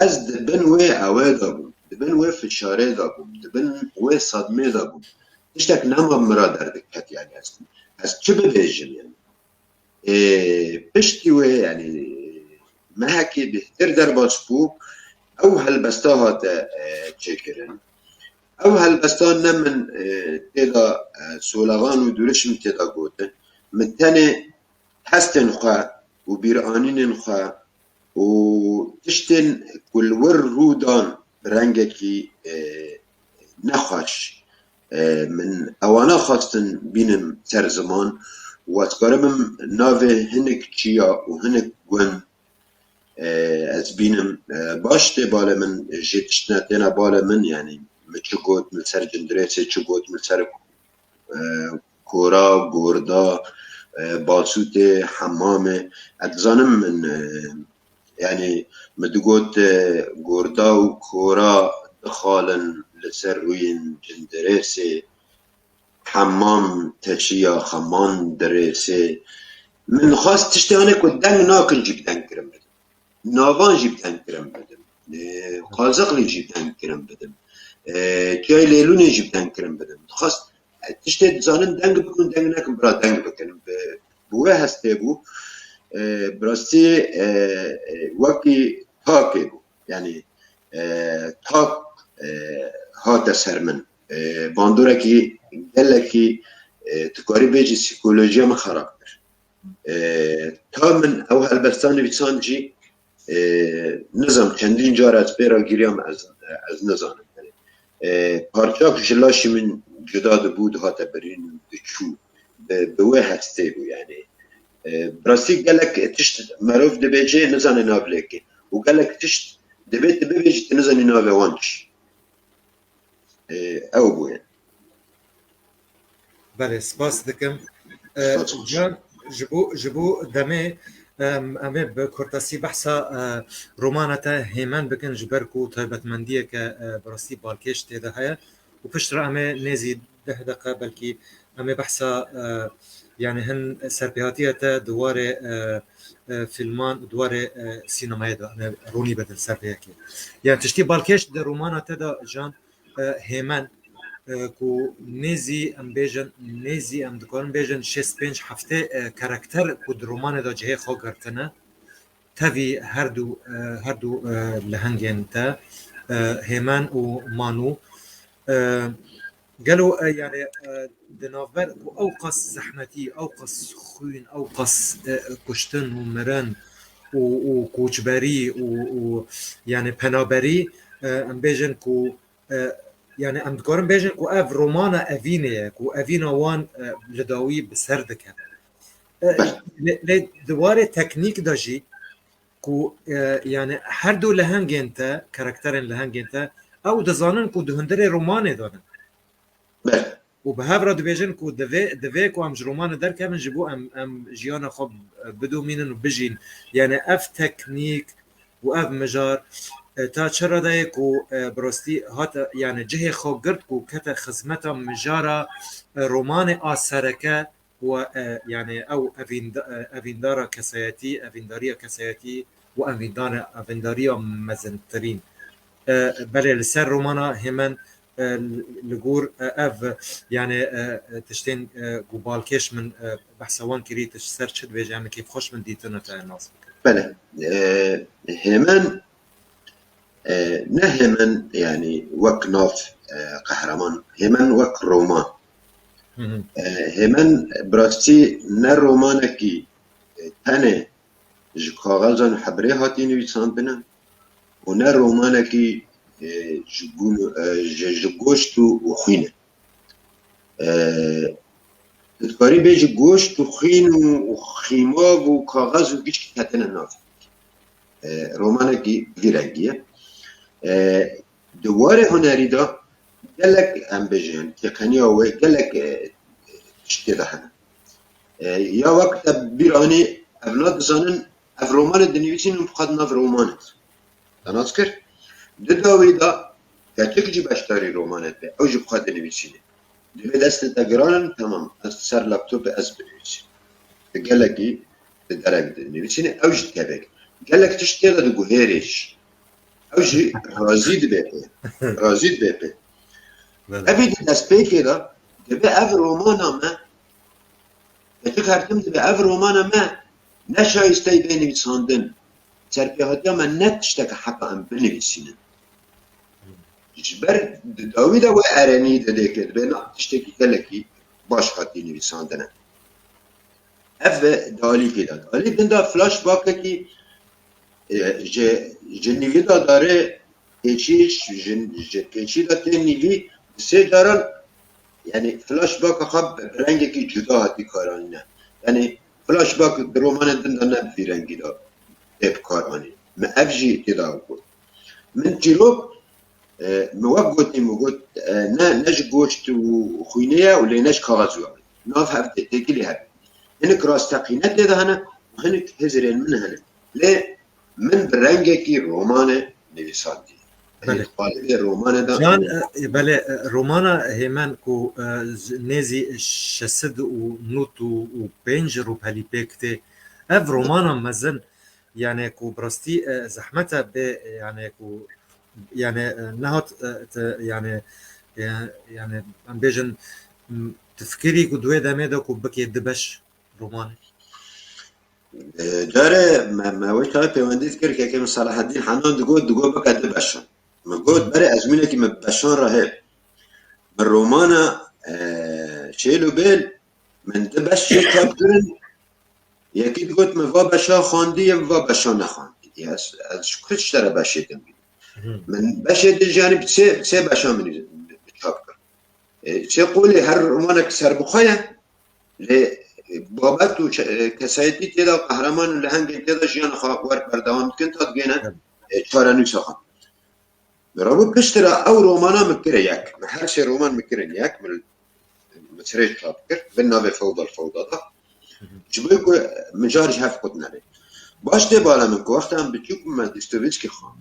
Ez di bin wê ewê de bûm, di bin wê fişarê de bûm, di bin wê sedmê de bûm. Tiştek nema min ra derdiket, yani ez, ez çi bibêjim yani? E, piştî wê, yani, mehekê bêhtir derbas bû, ew helbesta hate, e, çêkirin. Ew helbesta ne min, e, tê de, e, solegan û durişm tê de gotin. Min tenê hestên xwe û bîranînên xwe û tiştên ku li wir rû dan bi rengekî, e, nexweş, e, min ewana xwestin bînim ser ziman û ez karibim navê hinek çiya û hinek gund, e, ez bînim. E, baş tê balê min, jê tiştine têne balê min, yani min çi got, min ser cindirêsê çi got, min ser, e, kora, gorda, e, basûtê, hemamê. Ez dizanim min, e, yani min digot, e, gorda û kora dixalin li ser rûyên cindirêsê, hemam teşiya, hemam dirêsê. Min xwest tiştê hane ku deng nakin jî bi deng kirin bidim. Navan jî bi deng kirin bidim. E, Qazixlî jî bi deng kirin bidim. E, Çiyayê Lêlûnê jî bi deng kirin bidim. Dixwest, e, tiştê dizanin deng bikin, deng nekin, bira deng bikin. Bi, bi wê hestê bû. E, bi rastî, e, e, wekî takê bû. Yani, e, tak, e, hate ser min. E, bandorekî gelekî, e, tu karî bêjî psîkolojiya min xerab kir. E, ta min ew helbesta nivîsand jî, e, nizam çendîn car ez pê re giriyam, ez, ez nizanim. E, parçak ji laşî min cuda dibû, dihate birîn û diçû. Bi, bi wê hestê bû yani. E, bi rastî gelek tişt merov dibêje, nizane nav lê kê. Û gelek tişt dibê tu bibêjî, tu nizanî navê wan çi. E, ew bûye. Belê, spas dikim. E, Spas olsun. Can, ji bo, ji bo demê, em, em ê bi kurtasî behsa, e, romana te Hêmen bikin, ji ber ku taybetmendiyeke, e, bi rastî balkêş tê de heye. Û piştre em ê nêzî deh deqe belkî em ê behsa, e, yani hin serpêhatiya te di warê, e, e, fîlman û di warê, e, sînemayê de em ê ronî bedin ser vê yekê. Yani tiştî balkêş di romana te de Can, e, Hêmen, e, ku nêzî em bêjin, nêzî em dikarin bêjin şêst pênc heftê, e, karakter ku di romanê de cihê xwe girtine, tevî her du, e, her du, e, lehengên te, e, Hêmen û Manu. E, gelo, e, yani, e, di navber ku ew qas zehmetî, ew qas xwîn, ew qas, e, kuştin û mirin û, û koçberî û, û, yani, penaberî, e, em bêjin ku, e, yani, em dikarin bêjin ku ev romana evînê ye, ku evîna wan, e, li dawî bi ser dikeve. E, lê, lê di warê teknîk de jî ku, e, yani, her du lehengên te, karakterên lehengên te, ew dizanin ku di hundirê romanê de ne. Belê. û bi hev re dibêjin ku divê, divê ku em ji romanê derkevin, ji bo em, em jiyana xwe bidomînin û bijîn. Yani ev teknîk û ev mijar, e, ta çi radeyê ku, e, bi rastî hate, yani cihê xwe girt ku kete xizmeta mijara, e, romanê a sereke û, e, yani ew evînda-, e, evîndara kesayetî, evîndariya kesayetî û evîndana-, evîndariya mezintirîn. E, belê li ser romana Hêmen, e, li gor, e, ev, yani, e, e, tiştên, e, ku balkêş min, e, behsa wan kirî, tu ji ser çi dibêje, em kêfxweş bin dîtina te nas bikin. Belê. E, Hêmen, e, ne Hêmen, yani wek nav, e, qehreman, Hêmen wek roman. Hı hı. E, Hêmen bi rastî ne romanekî, e, tenê ji kaxezan û hebrê hatî nivîsandine û ne romanekî, e, ji gûn û, e, ji, ji goşt û, û xwîn e. E, tu dikarî bêjî goşt û xwîn û, û xîmav û kaxez û gişkî ketine nav. E, romanekî vî rengî ye. E, di warê hunerî de gelek, em bêjin, têkeniya wê gelek, e, tiştê de hene. E, ya wek te bîr anî, ev na dizanin, ev romanê dinivîsînin, bi xwe di nav romanê de. Te nas kir? Di dawî de keçik jî beşdarî romanê dibe, ew jî bi xwe dinivîsîne. Divê destê te giran in, temam, ez ser laptopê ez binivîsim. Di gelekî, di derek dinivîsîne, ew jî dikeve. Gelek tişt tê de diguhêrê jî. Ew jî razî dibe pê. Razî dibe pê. Belê. Evî di destpêkê de dibe ev romana me, keçik her tim dibe ev romana me ne şayisteyî bê nivîsandin. Serpêhatiya me ne tişteke heta em binivîsînin. Ji ber di dawî de wê erenî didê ke dibe na tiştekî gelekî baş hatî nivîsandine. Ev di alîkê de. Di alî din de flashbackekî, e, ji, ji nîvî de darê kêşî, ji, ji kêşî de tê nîvî, bi sê caran, yani flashbacka xwe bi rengekî cuda hatî karanîne. Yani flashback di romanên din de ne bi vî rengî de tê bi kar anî. Me ev jî tê de got. Min çîrok, e, min wek gotî, min got, e, ne, ne ji goşt û xwînê ye û lê ne ji kaxez we. Nav hev tê, têkilî hev. Hinek rasteqîne tê de hene û hinek hizirên min hene. Lê min bi rengekî romanê nivîsandiye. Belê. Yanî di qalibê romanê de Can, e, belê, e, romana Hêmen ku, e, ji nêzî şeş sed û nod û pênc rûpelî pêk tê. Ev romana mezin, yani ku bi rastî, e, zehmet e bê, yani ku, yani, e, nehat, e, te, yani, e, yani em bêjin, m, tu fikirî ku di wê demê de ku bikê du beş romanê? E, carê me, me wê çawa pêwendî dikir, kekê min Selahaddîn Henan digot, digot bike du beşan. Min got, berê ezmûnekî min beşan re hê. Min romana, e, Şêl û Bêl, min du beş jê çap kirin. Yekî digot, min va beşa xwendî, yê min va beşa nexwendî. Ez, ez ji ku tişte re beşê din bînim. Hı. Min beşê din jî, yanî bi sê, bi sê beşa min çap kir. E, sê qolê her romanek serbixwe ye. Lê, e, babet û çe-, e, kesayetî tê de, qehreman û lehengên tê de jiyana xwe wer berdewam dikin, ta digêne, Evet. e, çarenûsa xwe. Rabû piştre ew romana min kire yek. Min her sê roman min kirin yek. Min, min sirê çap kir. Bin navê Fewdal Fewda da. Hı hı. Ji bo ku mijar ji hev qut nebe. Baş tê bala min ku wexta em biçûk bû me Dostoyevskî xwend.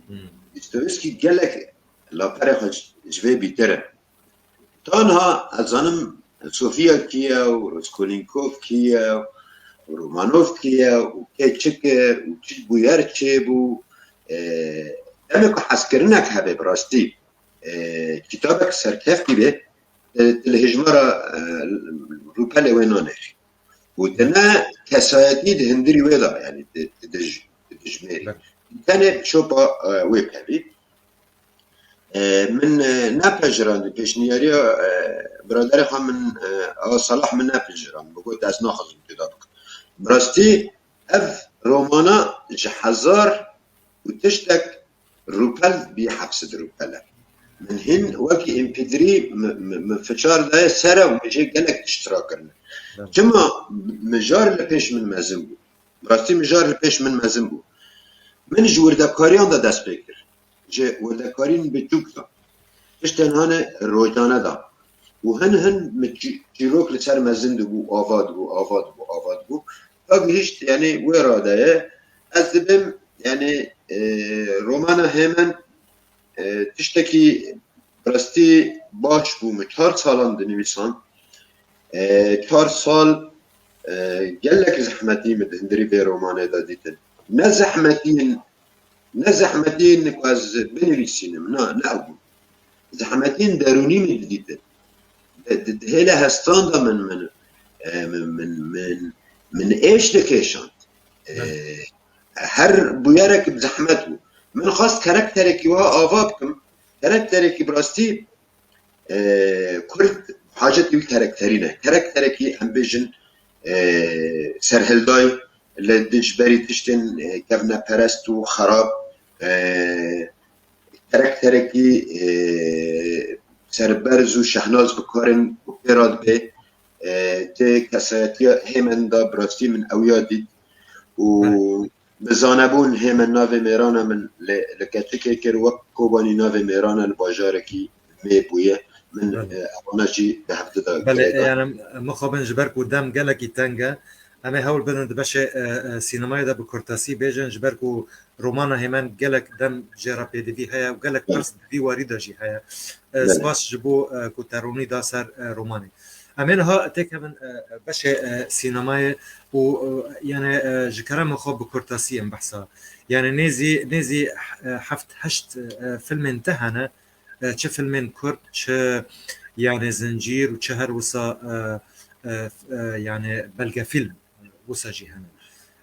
Hı. Dostoyevskî gelek laperê xwe ji, ji vê bîtir in. Tanha ez zanim Sofya kî ye û Raskolnîkov kî ye û Romanov kî ye û kê çi kir û çi bûyer çêbû. E, demê ku hezkirinek hebe bi rastî, e, kitabek serkeftî be, e, tu li hejmara, e, rûpelê wê nanêrî. Û tu ne kesayetî di hundirî wê de, yanî di, di dij-, di dijmêrî. Belê. Tenê şopa, e, wê pevî. E, min, e, nepejirand, pêşniyariya, e, biraderê xwe min, e, Awa Salah min nepejirand. Min got, ez naxwazim tu da bikim. Bi rastî ev romana ji hezar û tiştek rûpel bî heft sed rûpel e. Min hîn wekî M P three mi, mi, min fiçar daye ser e û min jê gelek tişt rakirine. Evet. Çima mijar li pêş min mezin bû? Bi rastî mijar li pêş min mezin bû. Min ji wirdekariyan de dest pê kir. Ji wirdekariyên biçûk de. Tiştên hane rojane de. û hin hin min çî-, çîrok li ser mezin dibû, ava dibû, ava dibû, ava dibû. Ta gihişt, yani wê radeye ez dibêm, yani, e, romana Hêmen, e, tiştekî bi rastî baş bû. Min çar salan dinivîsan. E, çar sal, e, gelek zehmetî min di hundirî vê romanê de dîtin. Ne zehmetiyên, ne zehmetiyên ku ez binivîsînim, na, ne ew bûn. Zehmetiyên derûnî min didîtin. Di, di, di hêle hestan de min, min, e, min, min, min, min êş dikêşand. E, her bûyerek bi zehmet bû. Min xwest karakterekî wiha ava bikim. Karakterekî bi rastî, e, Kurd hacetî wî karakterî ne. Karakterekî, em bêjin, e, serhildayî, li dijberî tiştên, e, kevneperest û xerab, e, karakterekî, e, serberz û şehnaz bi karên ku pê re dibe, e, tê kesayetiya Hêmen de bi rastî min ew ya dît û bi zanebûn Hêmen navê mêrana min li, li keçikê kir, wek Kobanî navê mêrana li bajarekî mê bûye. Min, Belê. e, evana jî bi hevdi de Belê, girêdan. Yani, mixabin ji ber ku dem gelekî teng e, em ê hewl bidin di beşê, e, e, sînemayê de bi kurtasî bêjin, ji ber ku romana Hêmen gelek dem jê re pêdivî heye û gelek Belê. pirs di vî warî de jî heye. E, Belê. Spas ji bo, e, ku te ronî da ser, e, romanê. Em ê niha têkevin, e, beşê, e, sînemayê û, e, yani, e, ji kerema xwe bi kurtasî em behsa. Yani nêzî, nêzî, e, heft heşt, e, filmên te hene, e, çi filmên Kurd, çi, yani, zincîr û çi her wisa, e, e, e, yani, belgefîlm, wisa jî hene.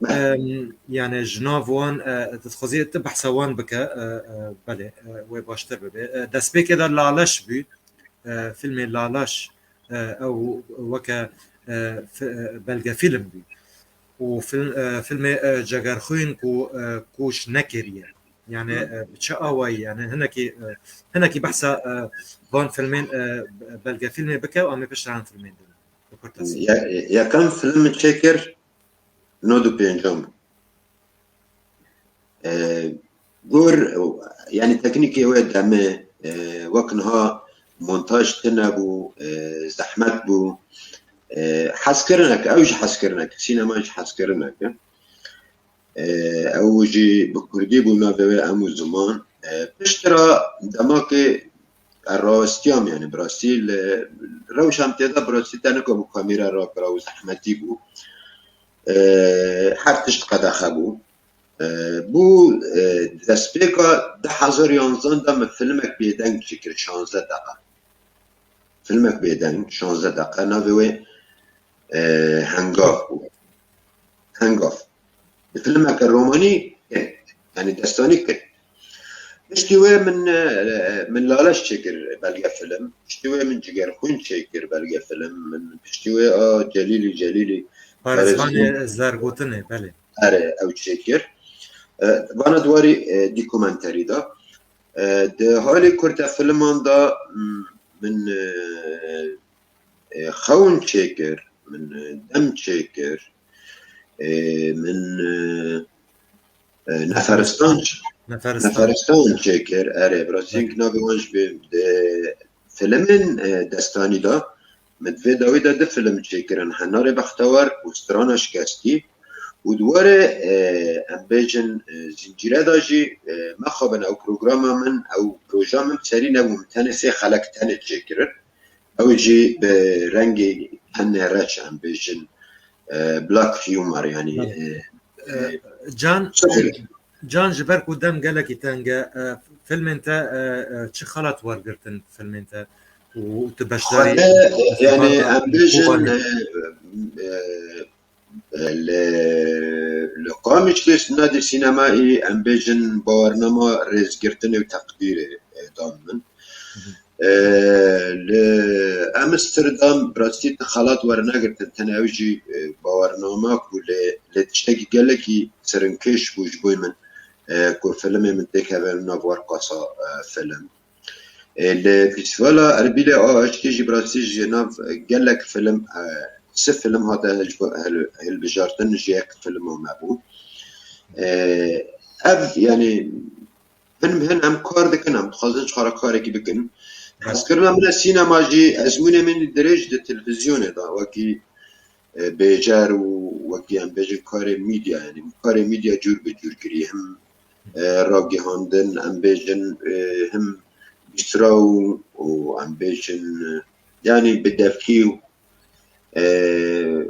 Em, yani, ji nav wan, e, dixwazî tu behsa wan bike, e, e, belê, e, wê baştir bibe. E, destpêkê de Laleş bû, e, filmê Laleş, e, ew weke, e, fi-, e, belgefîlm bû. Û fil-, e, filmê, e, Cegerxwîn ku, e, kûş nekiriye. Yani, e, bi çi awayî, yani hinekî, e, hinekî behsa, e, van filmên, e, belgefîlmê bike û em ê piştre hin filmên din. Bi kurtasî. Ye-, yekem film min çêkir, nod û pêncem bû. E, gor, yani teknîkê wê demê, e, wek niha montaj tune bû, e, zehmet bû. E, hezkirinek, ew jî hezkirinek, sînema jî hezkirinek e. E, ew jî bi kurdî bû navê wê Em û Ziman. E, piştre demakê ez rawestiyam, yani bi rastî li rewşa min tê de bi rastî te nikabû kamera rakira û zehmetî bû. E, her tişt qedexe bû. E, bû, e, destpêka du hezar yanzan de min filmek bêdeng çêkir, şanzdeh deqa. Filmek bêdeng, şanzdeh deqa, navê wê, e, Hengav bû. Hengav. Bi filmeke romanî, e, yani destanî kir. Piştî wê min, e, min Laleş çêkir belgefilm. Piştî wê min Cigerxwîn çêkir belgefilm. Min piştî wê a Celîlî, Celîlî. Parêzvanê zergotinê, belê. Erê, ew çêkir. E, vana di warî, e, dokumenterî de. E, di halê kurtefilman de, m, min, e, e, Xewn çêkir, min, e, Dem çêkir, e, min, e, e, Neferistan, Neferistan. Neferistan çêkir, erê, bi rastî navê wan jî bê, di filmên, e, destanî de, min di vê dawî de du film çêkirin, Henarê Bextewar û Strana Şikestî. Û di warê, e, em bêjin, e, zincîre de jî, e, mexabin ew programa min, ew proja min serî nebû, min tenê sê xelek tenê çêkirin. Ew jî bi rengê tenê reç, em bêjin, e, black humor, yani, Belê. e, E, e, Can, sifir. Can, ji ber ku dem gelekî teng e, e, filmên te, e, e, çi xelat wergirtin filmên te û tu beşdarî Xwedê, yani, em bêjin, Kobanê. e, e, li, li Qamişlo Sinadê Sînemayî, em bêjin, bawernama rêzgirtinê û teqdîrê, e, dan min. Hı hı. E, li Amsterdam, bi rastî tu xelat wernegirtin, tenê ew jî, e, bawernama ku lê, lê tiştekî gelekî sirinkêş bû ji bo min, e, ku filmê min têkeve nav werqasa, e, film. E, li Festîvala Erbîlê a Aştî jî bi rastî ji nav gelek film, e, sê film hate hilb-, hil-, hilbijartin, ji yek filma me bû. E, ev, yani, hin bi hin em kar dikin, em dixwazin ji xwe re karekî bikin. Hezkirina min e sînema jî ezmûnê min dirêj di televîzyonê de wekî, e, bêjer û wekî em bêjin karê medya, yanî karê medya cûr bi cûr kirî, him, e, ragihandin, em bêjin, e, him bîsra û, û em bêjin, e, yanî bi devkî û, e,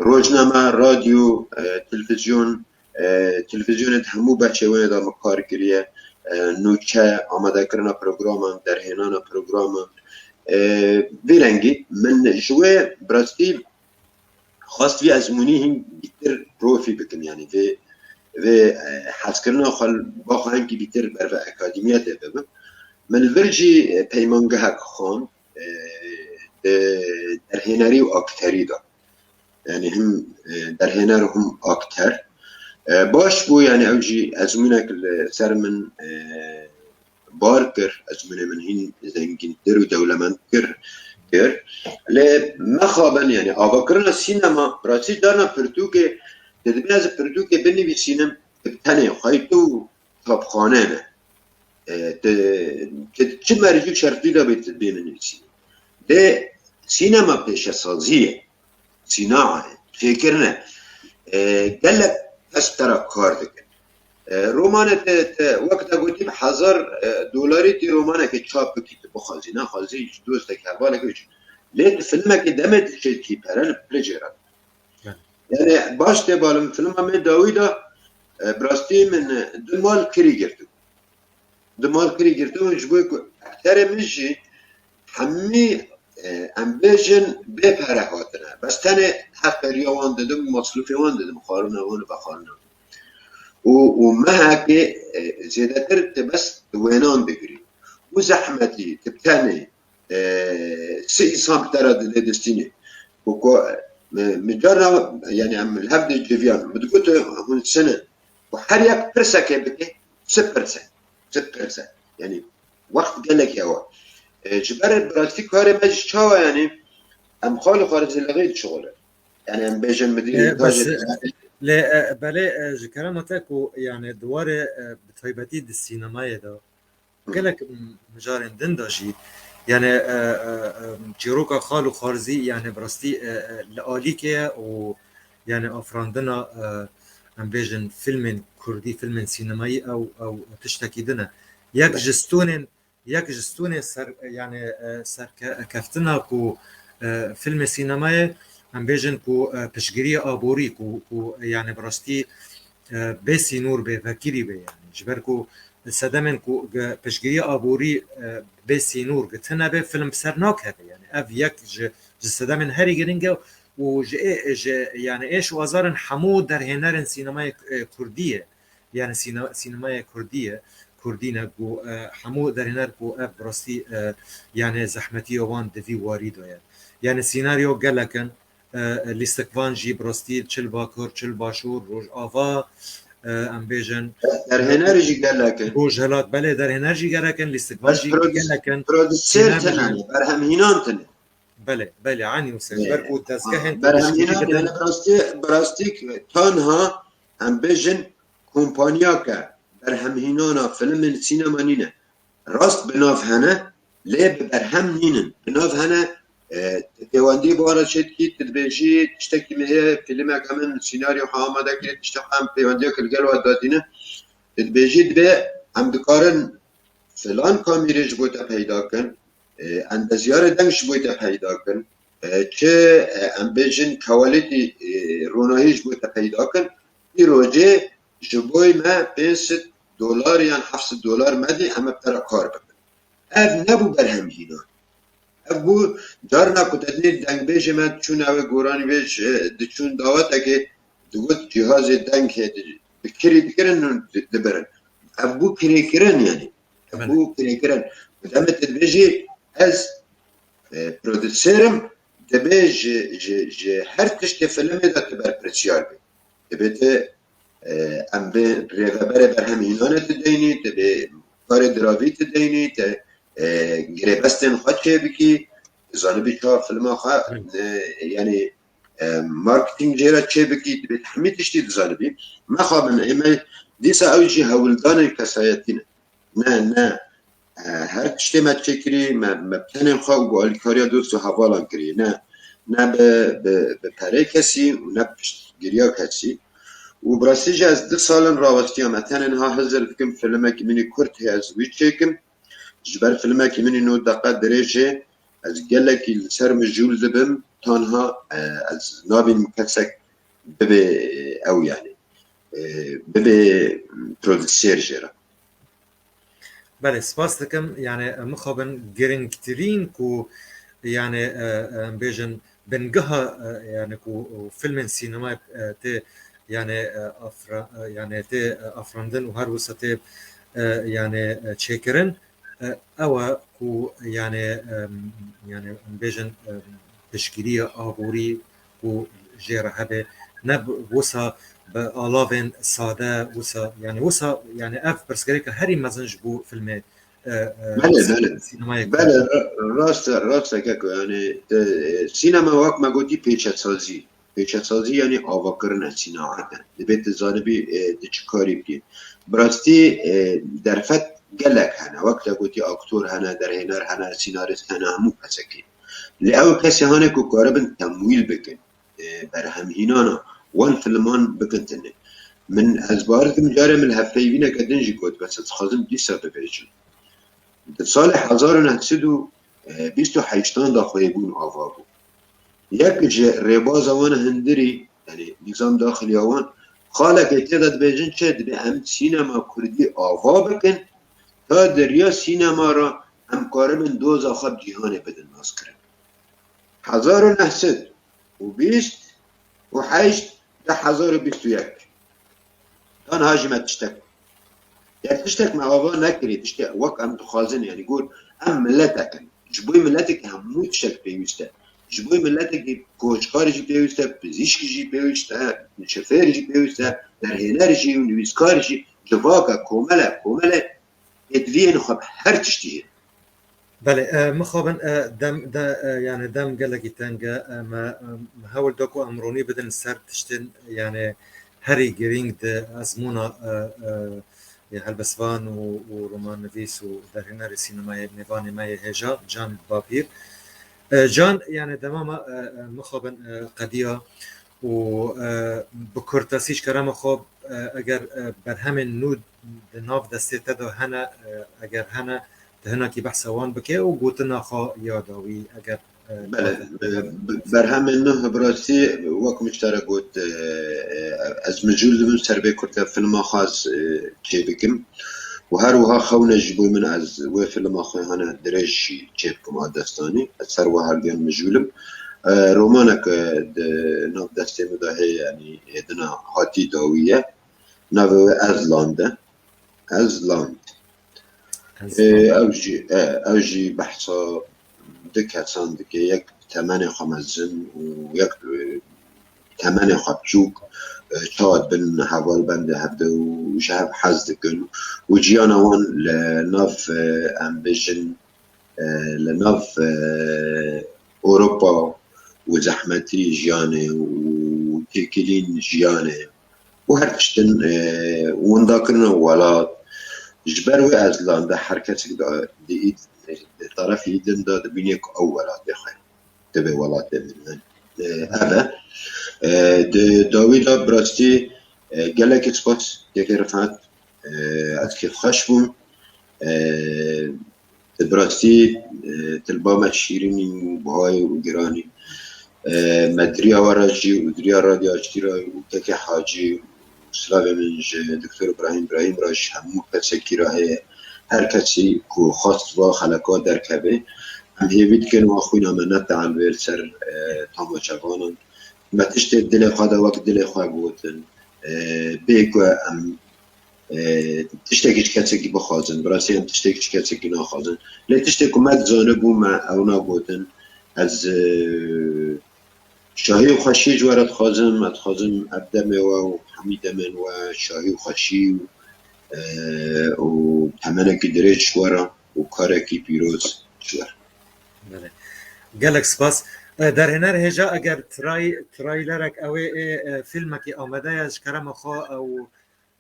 rojname, radyo, e, televîzyon, e, televîzyonê di hemû beşê wê de min kar kiriye. E, nûçe, amadekirina programan, derhênana programan. E, vî rengî min ji wê bi rastî xwest vî ezmûnî hîn bîtir profî bikim, yanî vê, vê, e, hezkirina xwe ba xwe hinkî bîtir ber vê akademiya de bibim. Min li vir jî, e, peymangehek xwend, e, di derhênerî û akterî de. Yanî him, e, derhêner û him akter. E, baş bû, yanî ew jî ezmûnek li ser min, e, bar kir, ezmûnê min hîn zengîntir û dewlemend kir, kir. Lê mexabin, yanî avakirina sînema, bi rastî carna pirtûkê, tu dibînî ez pirtûkê binivîsînim, tu bi tenê xwe yî tu çapxane ne. E, tu, tu çi mercî û şertî de bê tu dibê binivîsînî. Lê sînema pêşesazî ye. Sînae, fêkirine, e, gelek kes te re kar dikin. E, romanê te, te, wek te gotî, bi hezar, e, dolarî tê romanekê çap bikî, tu bixwazî, nexwazî, ji dostek, hevalek, wî çi. Lê tu filmekê demê tu çêdikî, pere li pir jê re. Yani baş tê balim, filma me dawî de, e, bi rastî min, e, du mal kirî girtibû. Du mal kirî girtibûn, ji bo ku akterê min jî hemî, e, em bêjin bê pere hatine. Bes tenê hevperiya wan didim, masrûfê wan didim, xwarina wan û vexwarina wan. Û, û mehekê, e, zêdetir tu bes di wênan digirî. Û zehmetî, tu bi tenê, e, sê însan bi te re dide destînê. Û ku, e, min carna, yani em li hev diciviyan, min digot, hûn çi ne? Û her yek pirsekê bike, çi pirse, çi pirse. Yani wext gelek hewa. E, ji ber bi rastî karê me jî çawa, yani em xal û xwarizîlixî dişixulin. Yani em bêjin midîrê E, bes, tajê e, lê, e, belê, e, ji kerema te ku, yani, di warê, e, bi taybetî di sînemayê de, gelek, m-, mijarên din de jî, yani, e, e, e, çîroka xal û xwarzî, yani, bi rastî, e, e, li alîkê ye û, yani, afirandina, e, em bêjin, filmên kurdî, filmên sînemayî ew, ew tiştekî din e. Yek ji stûnên, yek ji stûnên ser, yani, e, serke-, keftina ku, e, filmê sînemayê, em bêjin ku, e, piştgiriyê aborî ku, ku, yani, bi rastî, e, bê sînor bê, vekirî bê, yani. Ji ber ku sedemên ku gi-, piştgiriyê aborî, e, bê sînor gi tune bê, film bi ser nakeve, yani. Ev yek ji, ji sedemên herî giring e û ji ê, ji, yani, êş û azarên hemû derhênerên sînemayê, e, kurdî ye. Yani sîne-, sînemayê kurdî ye, kurdî ne ku, e, hemû derhêner ku ev bi rastî, e, yani zehmetiya wan di vî warî de ye. Yani sînaryo gelek in, e, lîstikvan jî bi rastî çil Bakur, çil Başûr, Rojava, e, em bêjin. Derhêner jî gelek in. Rojhilat, belê derhêner jî gelek in, lîstikvan jî gelek in. Prodüser tune, berhemhînan tune. Belê, belê, anî wisa. Ji ber ku dezgehên ku berhemhînan tune, bi rastî, bi rastî tanha em bêjin kompanyake berhemhînana filmên sînema nîne. Rast bi nav hene, lê bi berhem nînin. Bi nav hene, e, tu pêwendî bi wan re çêdikî, tu dibêjî, tiştekî min heye, fîlmeke min, sînaryo xwe amade kiriye, tiştek em pêwendiyeke li gel we dadîne. Tu dibêjî, dibê em dikarin filan kamîrê ji bo te peyda kin, e, endezyarê deng ji bo te peyda kin, e, çi, e, em bêjin kewalîtî, e, ronahî ji bo te peyda kin, îrojê ji boy me pênc sed dolar yan heft sed dolar me dî, em bi te re kar bikin. Ev nebû berhemhînan. Ev bû carna ku te dinê dengbêjê me diçûn ew ê goranî vêj, e, diçûn dawetekê digot cîhazê deng hê di-, bi kirî dikirin û di-, dibirin. Ev bû kirêkirin, yanî. Ev bû kirêkirin. Ku demê te dibêjî ez, e, prodüserim, dibê ji, ji, ji her tiştê filmê de tu berpirsyar bî. Dibê tu, e, em bi rêveberê berhemhînanê tu deynî, tu bi karê diravî tu deynî, tu, e, girêbestên xwe çêbikî, tu zanibî çawa filma xwe, e, yanî, e, marketing jê re çêbikî, dibê tu hemî tiştî dizanibî. Mexabin, ê me dîsa ew jî hewldanên kesayetî ne. Ne, ne. E, her tiştê me çêkirî, me, me bi tenê xwe û bi alîkariya dost û hevalan kirî. Ne, ne bi, bi, bi perê kesî û ne bi piştgiriya kesî. Û bi rastî jî ez du sal in rawestiya me. Tenê niha hizir dikim, filmekî min î kurt heye, ez wî çêkim. Ji ber filmekî min î nod deqe dirêj e, ez gelekî li ser mijûl dibim, tanha, e, ez nabînim kesek bibe, e, ew, yani, e, bibe prodûser jê re. Belê, spas dikim. Yani, mixabin girîngtirîn ku, yani, e, e, em bêjin bingeha, e, yani, ku filmên sînemayê, e, tê, yani, e, afra-, e, yani, tê, e, afirandin û her wisa tê, e, yani, e, çêkirin, e, ew e ku, yani, e, yani, em bêjin, e, piştgiriya aborî ku jê re hebe, ne bi, wisa bi alavên sade, wisa, yani, wisa, yani, ev pirsgirêka herî mezin ji bo filmê, e, e, Belê, sî-, belê. sînemayê Belê, Kurd. ra-, rast e, rast e keko, yani, te, e, sînema wek me gotî pêçesazî. Pêçesazî yani avakirin e, sînaet e. Dibê tu zanibî, e, tu çi karî bikî. Bi rastî, e, derfet gelek hene. Wek te gotî aktor hene, derhêner hene, sînarîst hene, hemû kesekî. Lê ew kesê hane ku karibin temwîl bikin, e, berhemhînana wan filman bikin tune. Min ez bawer dikim carê min hefteyî vîneke din jî got, bes ez dixwazim dîsa bibêjim. Di salê hezar û neh sed û bîst û heştan de xweyîbûn ava bû. Yek ji rêbaza wan hundirî, yani nîzam daxiliya wan, xalekê tê de dibêjin çi, dibê em sînema kurdî ava bikin, ta di riya sînema re em karibin doza xwe bi cîhanê bidin naskirin. Hezar û neh sed û bîst û heşt, du hezar û bîst û yek. Tanha ji me tiştek. Ger tiştek me ava nekirî, tiştek wek em dixwazin, yani got, em miletek in. Ji bo miletekî hemû tiştek pêwîst e. Ji bo miletekî koçkar jî pêwîst e, pizîşk jî pêwîst e, şofêr jî pêwîst e, derhêner jî û nivîskar jî, civak e, komel e, komel e, hêdiviyên xwe bi her tiştî hê. Belê, e, mixabin, e, dem, de, e, yani dem gelekî teng e. E, me, e, me hewl da ku em ronî bidin ser tiştên, yani herî girîng di ezmûna, e, e, yê helbestvan û, û romannivîs û derhênerê sînemayê mêvanê me yê hêja, Can Bapîr. E, Can, yani dema me, e, e, mixabin, e, qediya û, e, bi kurtasî ji kerema xwe, e, eger, e, berhemên nû di nav destê te de hene, e, eger hene, tu hinekî behsa wan bike û gotina xwe ya dawî, eger, e, Belê, e, bi-, berhemên nû bi rastî wek min ji te re got, e, e, ez mijûl dibim ser vê kurte filma xwe ez, e, çêbikim. Û her wiha xewne ji bo min ez wê filma xwe hene dirêj jî çêbikim a destanî. Ez ser wiha her diyan mijûl im. E, romanek, e, di nav destê min de heye, yanî hêdina hatî dawî ye. Navê wê Ezland e. Ezland. Ezland. E, ew jî, e, ew jî behsa du kesan dike. Yek temenê xwe mezin û yek, e, temenê xwe biçûk, e, çawa dibin hevalbendê hevde û ji hev hez dikin û jiyana wan li nav, e, em bêjin, e, li nav, e, Ewropa û zehmetî jiyanê û têkilîn jiyanê û her tiştin, e, windakirina welat. Ji ber wê Ezlanda her kesek di, di, di tarafê din de dibîne ku ew welatê xwe dibe welatê min. E, ev e. E, di dawî de bi rastî, e, gelekî spas, kekê Rifat. E, ez kêfxweş bûm. E, tu bi rastî, e, tu li ba me şîrîn î û buha yî û giran î. E, me di riya we re jî û di riya Radyo Aştî re û kekê Hacî û silavê min ji Doktor Îbrahîm Îbrahîm re, ji hemû kesekî re heye. Her kesî ku xwest va xeleka derkeve, em hêvî dikin wa xwîna me neteelve li ser, e, tamaşevanan. Me tiştê dilê xwe de wek dilê xwe gotin. E, bê ku em, e, tiştekî ji kesekî bixwazin, bi rastî em tiştekî ji kesekî naxwazin. Lê tiştê ku me dizanibû me ew nagotin. Ez, e, şahî û xweşiyê ji we re dixwazim, ez dixwazim ev demê we û hemî demên we şahî û xweşî û, e, û temenekî dirêj ji we re û karekî pîroz ji we re. Belê. Gelek spas. E, derhêner hêja eger tray-, trailerek ew ê, ê, e, filmekî amade ye ji kerema xwe ew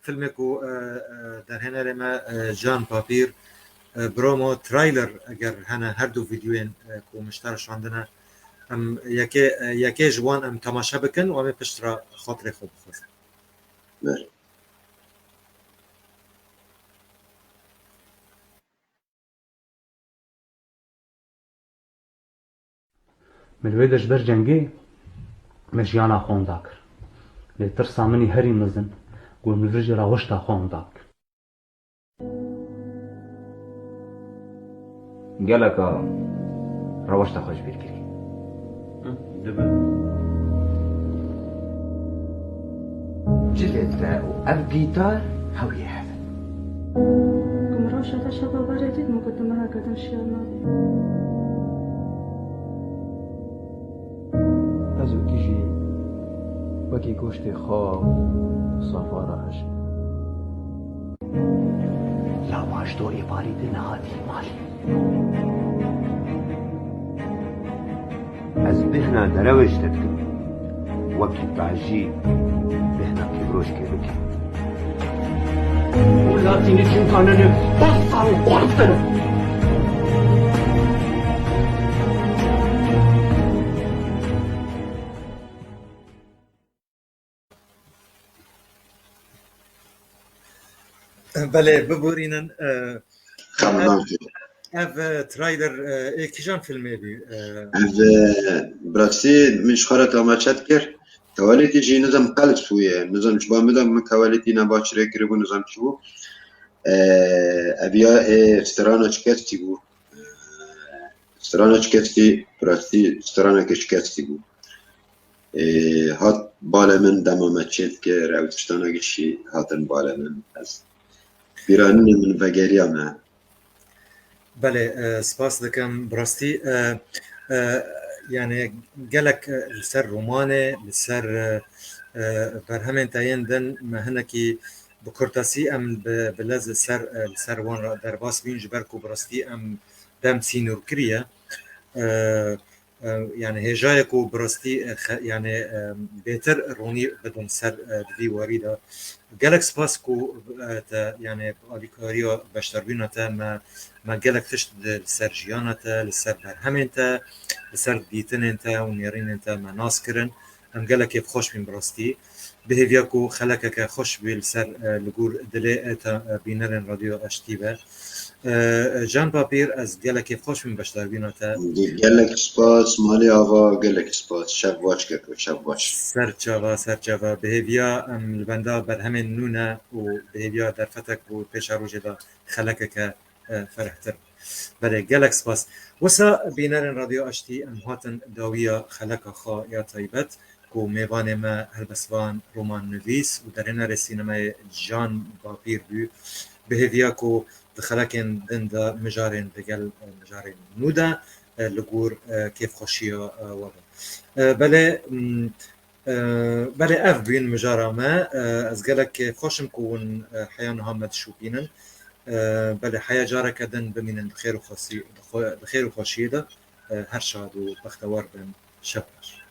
filmê ku, e, e, derhênerê me, e, Can Papîr, e, promo trailer eger hene, her du vîdyoyên, e, ku min ji te re şandine, em yekê, e, yekê ji wan em temaşe bikin û em ê pişt re xatirê xwe bixwazin. Belê. Min li wê de ji ber cengê min jiyana xwe winda kir. Lê tirsa min î herî mezin ku min vir jî rawişta xwe winda bikir. Geleka rawişta xwe ji bîr kirî. Dibe. Cilê te û ev gîtar hewiyê hev in. Ku min rewşa te şeva berê dît, min got, tu min re kedin şiyar nabî. Ez û tu jî wekî goştê xaw û safa re hişk. Lawaj do êvarî din nehatî malê. Ez bêhna derewê ji te dikim. Wekî bajî bêhna kîvroşkê bike. Û latînî çûkanine basta û qortin. Belê, biborînin, e, Tamam, ev, ev, e, trailer, e, ê kîjan filmê bî? E, Ev, e, bi rastî min ji xwe re temaşe dikir. Tewalêtî jî nizam qelb sûye. Nizam ji ba min de min tewalêtî ne baş rê kiribû, nizam çi bû. E, ev ya ê strana çikestî bû. E, strana çikestî, bi rastî straneke çikestî bû. Ê, hat bale min dema me çêt kir, ew tiştana gişî hatin bale min. Ez bîranînê min vegeriya me. Belê, e, spas dikim. Bi rastî, e, e, yani gelek, e, li ser romanê, li ser, e, e, berhemên te yên din me hinekî bi kurtasî em bi, bi lez li ser, e, li ser wan re derbas bîn, ji ber ku bi rastî em dem sînor kiriye. E, E, yani hêjayê ku bi rastî, e, xe-, yani, e, bêtir ronî bidin ser, e, di vî warî de. Gelek spas ku, e, te, yani bi alîkariya beşdarbûna te me, me gelek tişt di, li ser jiyana te, li ser berhemên te, li ser dîtinên te û nêrînên te me nas kirin. Em gelek kêfxweş bîn bi rastî. Bi hêviya ku xelekeke xweş bê li ser, e, li gor dilê, e, te, e, bînerên Radyo Aştî be. E, Can Papîr, ez gelek kêfxweş bûm beşdarbîna te. Gelek spas, Malê Ava, gelek spas. Şev baş keko, şev baş. Ser çava, ser çava. Bi hêviya em li benda berhemên nû ne û bi hêviya derfetek ku pêşerojê de xelekeke, e, ferehtir. Belê, gelek spas. Wisa bînerên Radyo Aştî em hatin dawiya xeleka xwe ya taybet ku mêvanê me helbestvan, romannivîs û derhênerê sînemayê Can Bapîr bû. Bi hêviya ku di xelekên din de mijarên digel, e, mijarên nû de, e, li gor, e, kêfxweşiya, e, we be. E, belê, m, e, belê ev bûn mijara me. E, ez gelek kêfxweş im ku hûn, e, heya niha me dişopînin. E, belê heya careke din bimînin di xêr û xwesî-, di xwe-, di xêr û xweşiyê de. E, her şad û bextewar bin. Şev baş.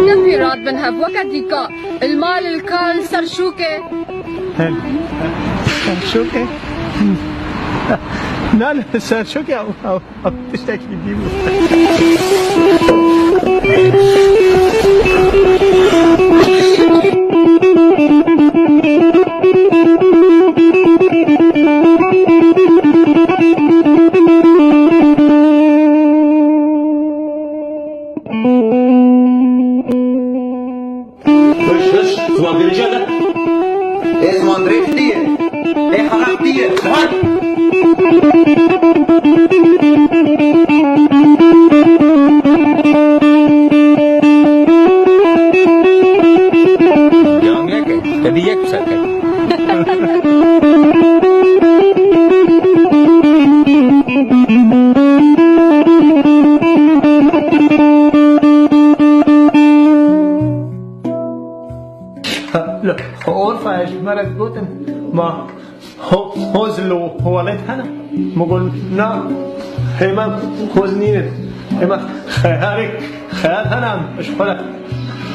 Difî radibin hev weke dîka. Il mal il kal ser şûkê. Ser şûkê? Na, na, ser şûkê ew, ew, ew tiştekî dî bû. Hiş, hiş, ziman vereceğim lan. Ê ziman dirêj diye. Ê xerab diye. Ziman. Yange ke, te dî yek ser ke. Orfa ji me re digotin, ma ho-, hoz li welet hene? Min got, na, hêma hoz nînin. Hêma xeyalek, xeyal hene, em ji xwe re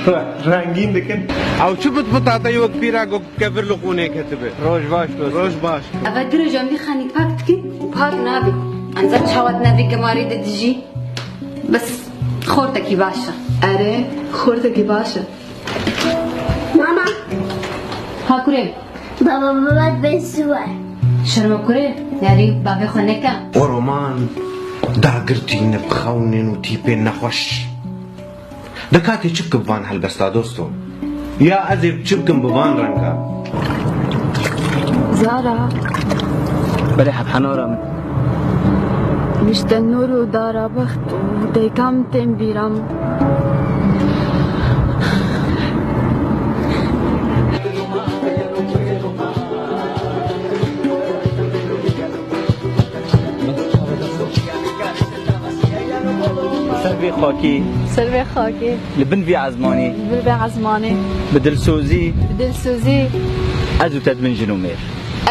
re-, rengîn dikin. Ew çi bit bita te wek pîra ku kevir li qûnê ketibe? Roj baş, dost. Roj baş. Eve dirêj em vî xanî pak dikin û pak nabe. Em zaf çawa di navê gemarê de dijî. Bes xortekî baş e. Erê, xortekî baş e. Mama. Ha kurê. Baba, baba, ben su var. Şerma kurê, yarî bavê xwe neke. O roman dagirtî ne bi xewnên û tîpên nexweş. De ka tê çi bikim bi van helbesta dosto? Ya ez ê çi bikim bi van renga? Zara. Belê hebhenara min. Mişte nûr û dara bext û dayika min tên bîra min. Ser vê xakê. Ser vê xakê. Li bin vî ezmanê. Li bin vê ezmanê. Bi dilsozî. Bi dilsozî. Ez û te dibin jin û mêr.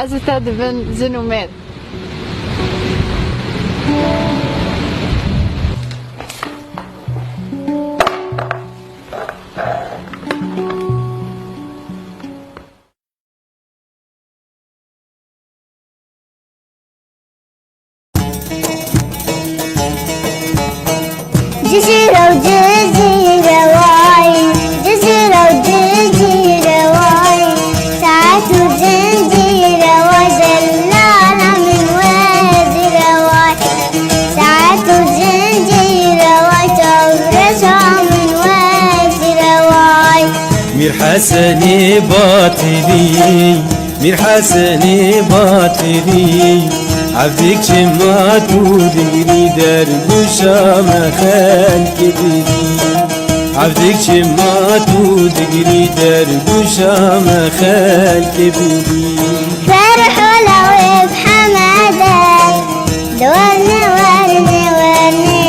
Ez û te dibin jin û mêr. Cizîre û cizîre way, Cizîre û cizîre way, saet û zincîre way, delala min wezîre way, saet û zincîre way, çavreşa min wezîre way. Mîr Hesenê Batilî, Mîr Hesenê Batilî, evdîk çima tu digirî dergûşa me xelkê bidî. Evdîk çima tu digirî dergûşa me xelkê bidî. Ferhola wê bi hemede, de werne, werne, werne.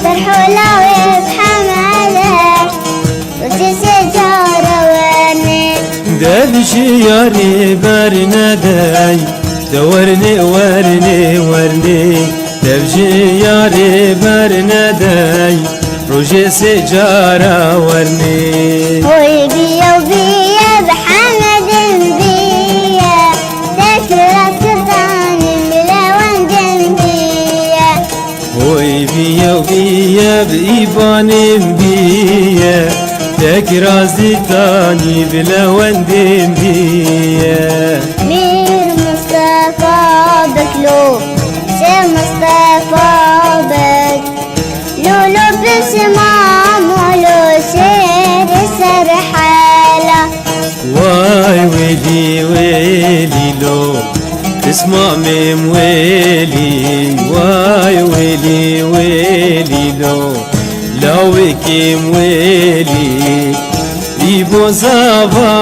Ferhola wê bi hemede. Û ti sê cara werne. Dev ji yarê bernedey, de werne, werne, werne. Dev ji yarê bernedey, rojê sê cara werne. Hoy biye û biye bi Hemedin biye, tek rast tanî bi Lewendin biye. Hoy biye û biye bi îbanên biye, tek razî tanî bi Lewendên biye. Mîr Mistefa bek lo, Şêx Mistefa bek, lo lo pismam o lo şêrê ser hela. Way welî welî lo, pismamêm welî, way welî welî lo, lawikêm welî. Îbo zava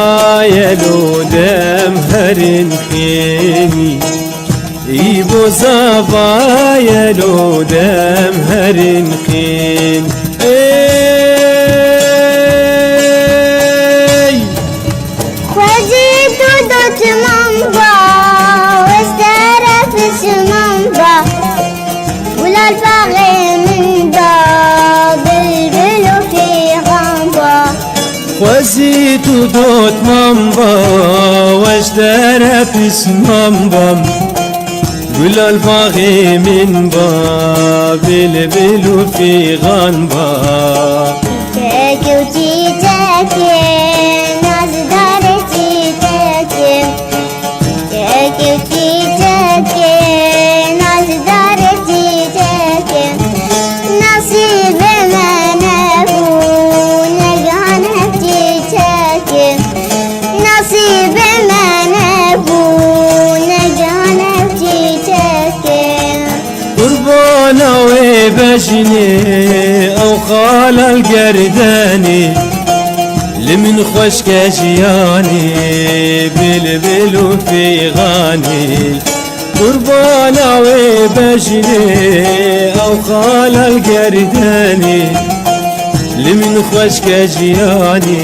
ye lo dem herin xênî. Îbo zava ye lo dem herin xîn. Ey! Xwezî tu dotman ba, westere pisman ba. Gulal baxê min ba, bilbil û fîxan ba. Xwezî tu dotman ba, weş dere pisman ba. Gulal baxê min ba, bilbil û fîxan ba. Çiçek û çîçekê, nazdarê çîçekê. Çiçek û çîçekê, nazdarê çîçekê. Nasîbê me nebû, negihan hep çîçekê. Nasîbê me Ew xalal gerdenî, li min xweşke jiyanî, bilbil û fîxanî. Qurbana wê bejnê, ew xalal gerdenî, li min xweşke jiyanî,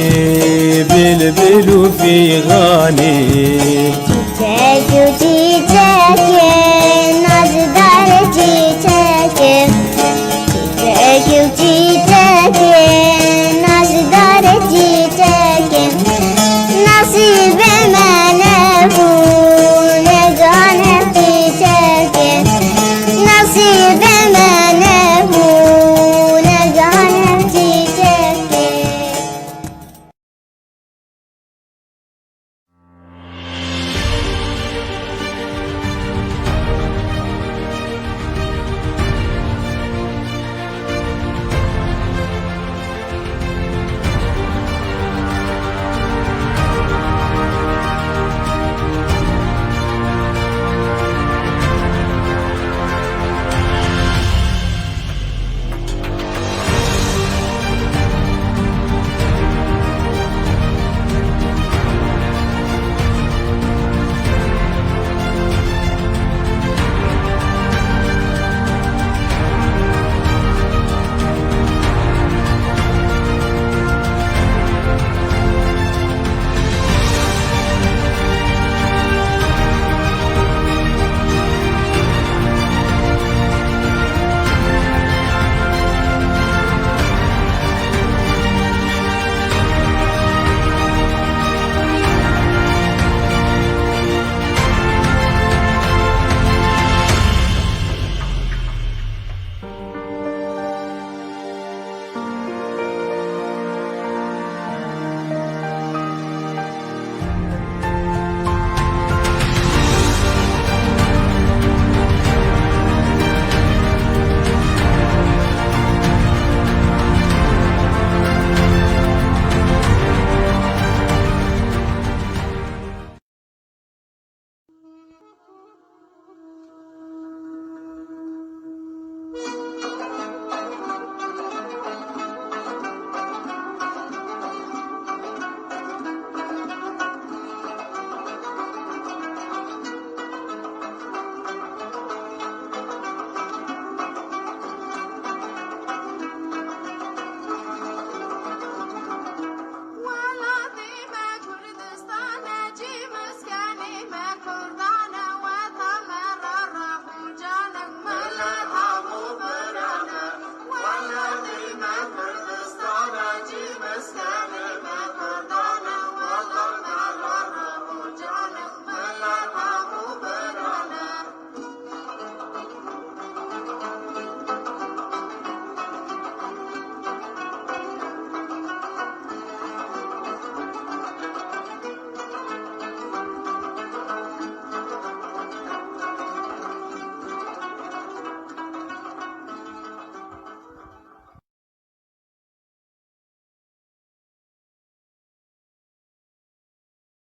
bilbil û fîxanî.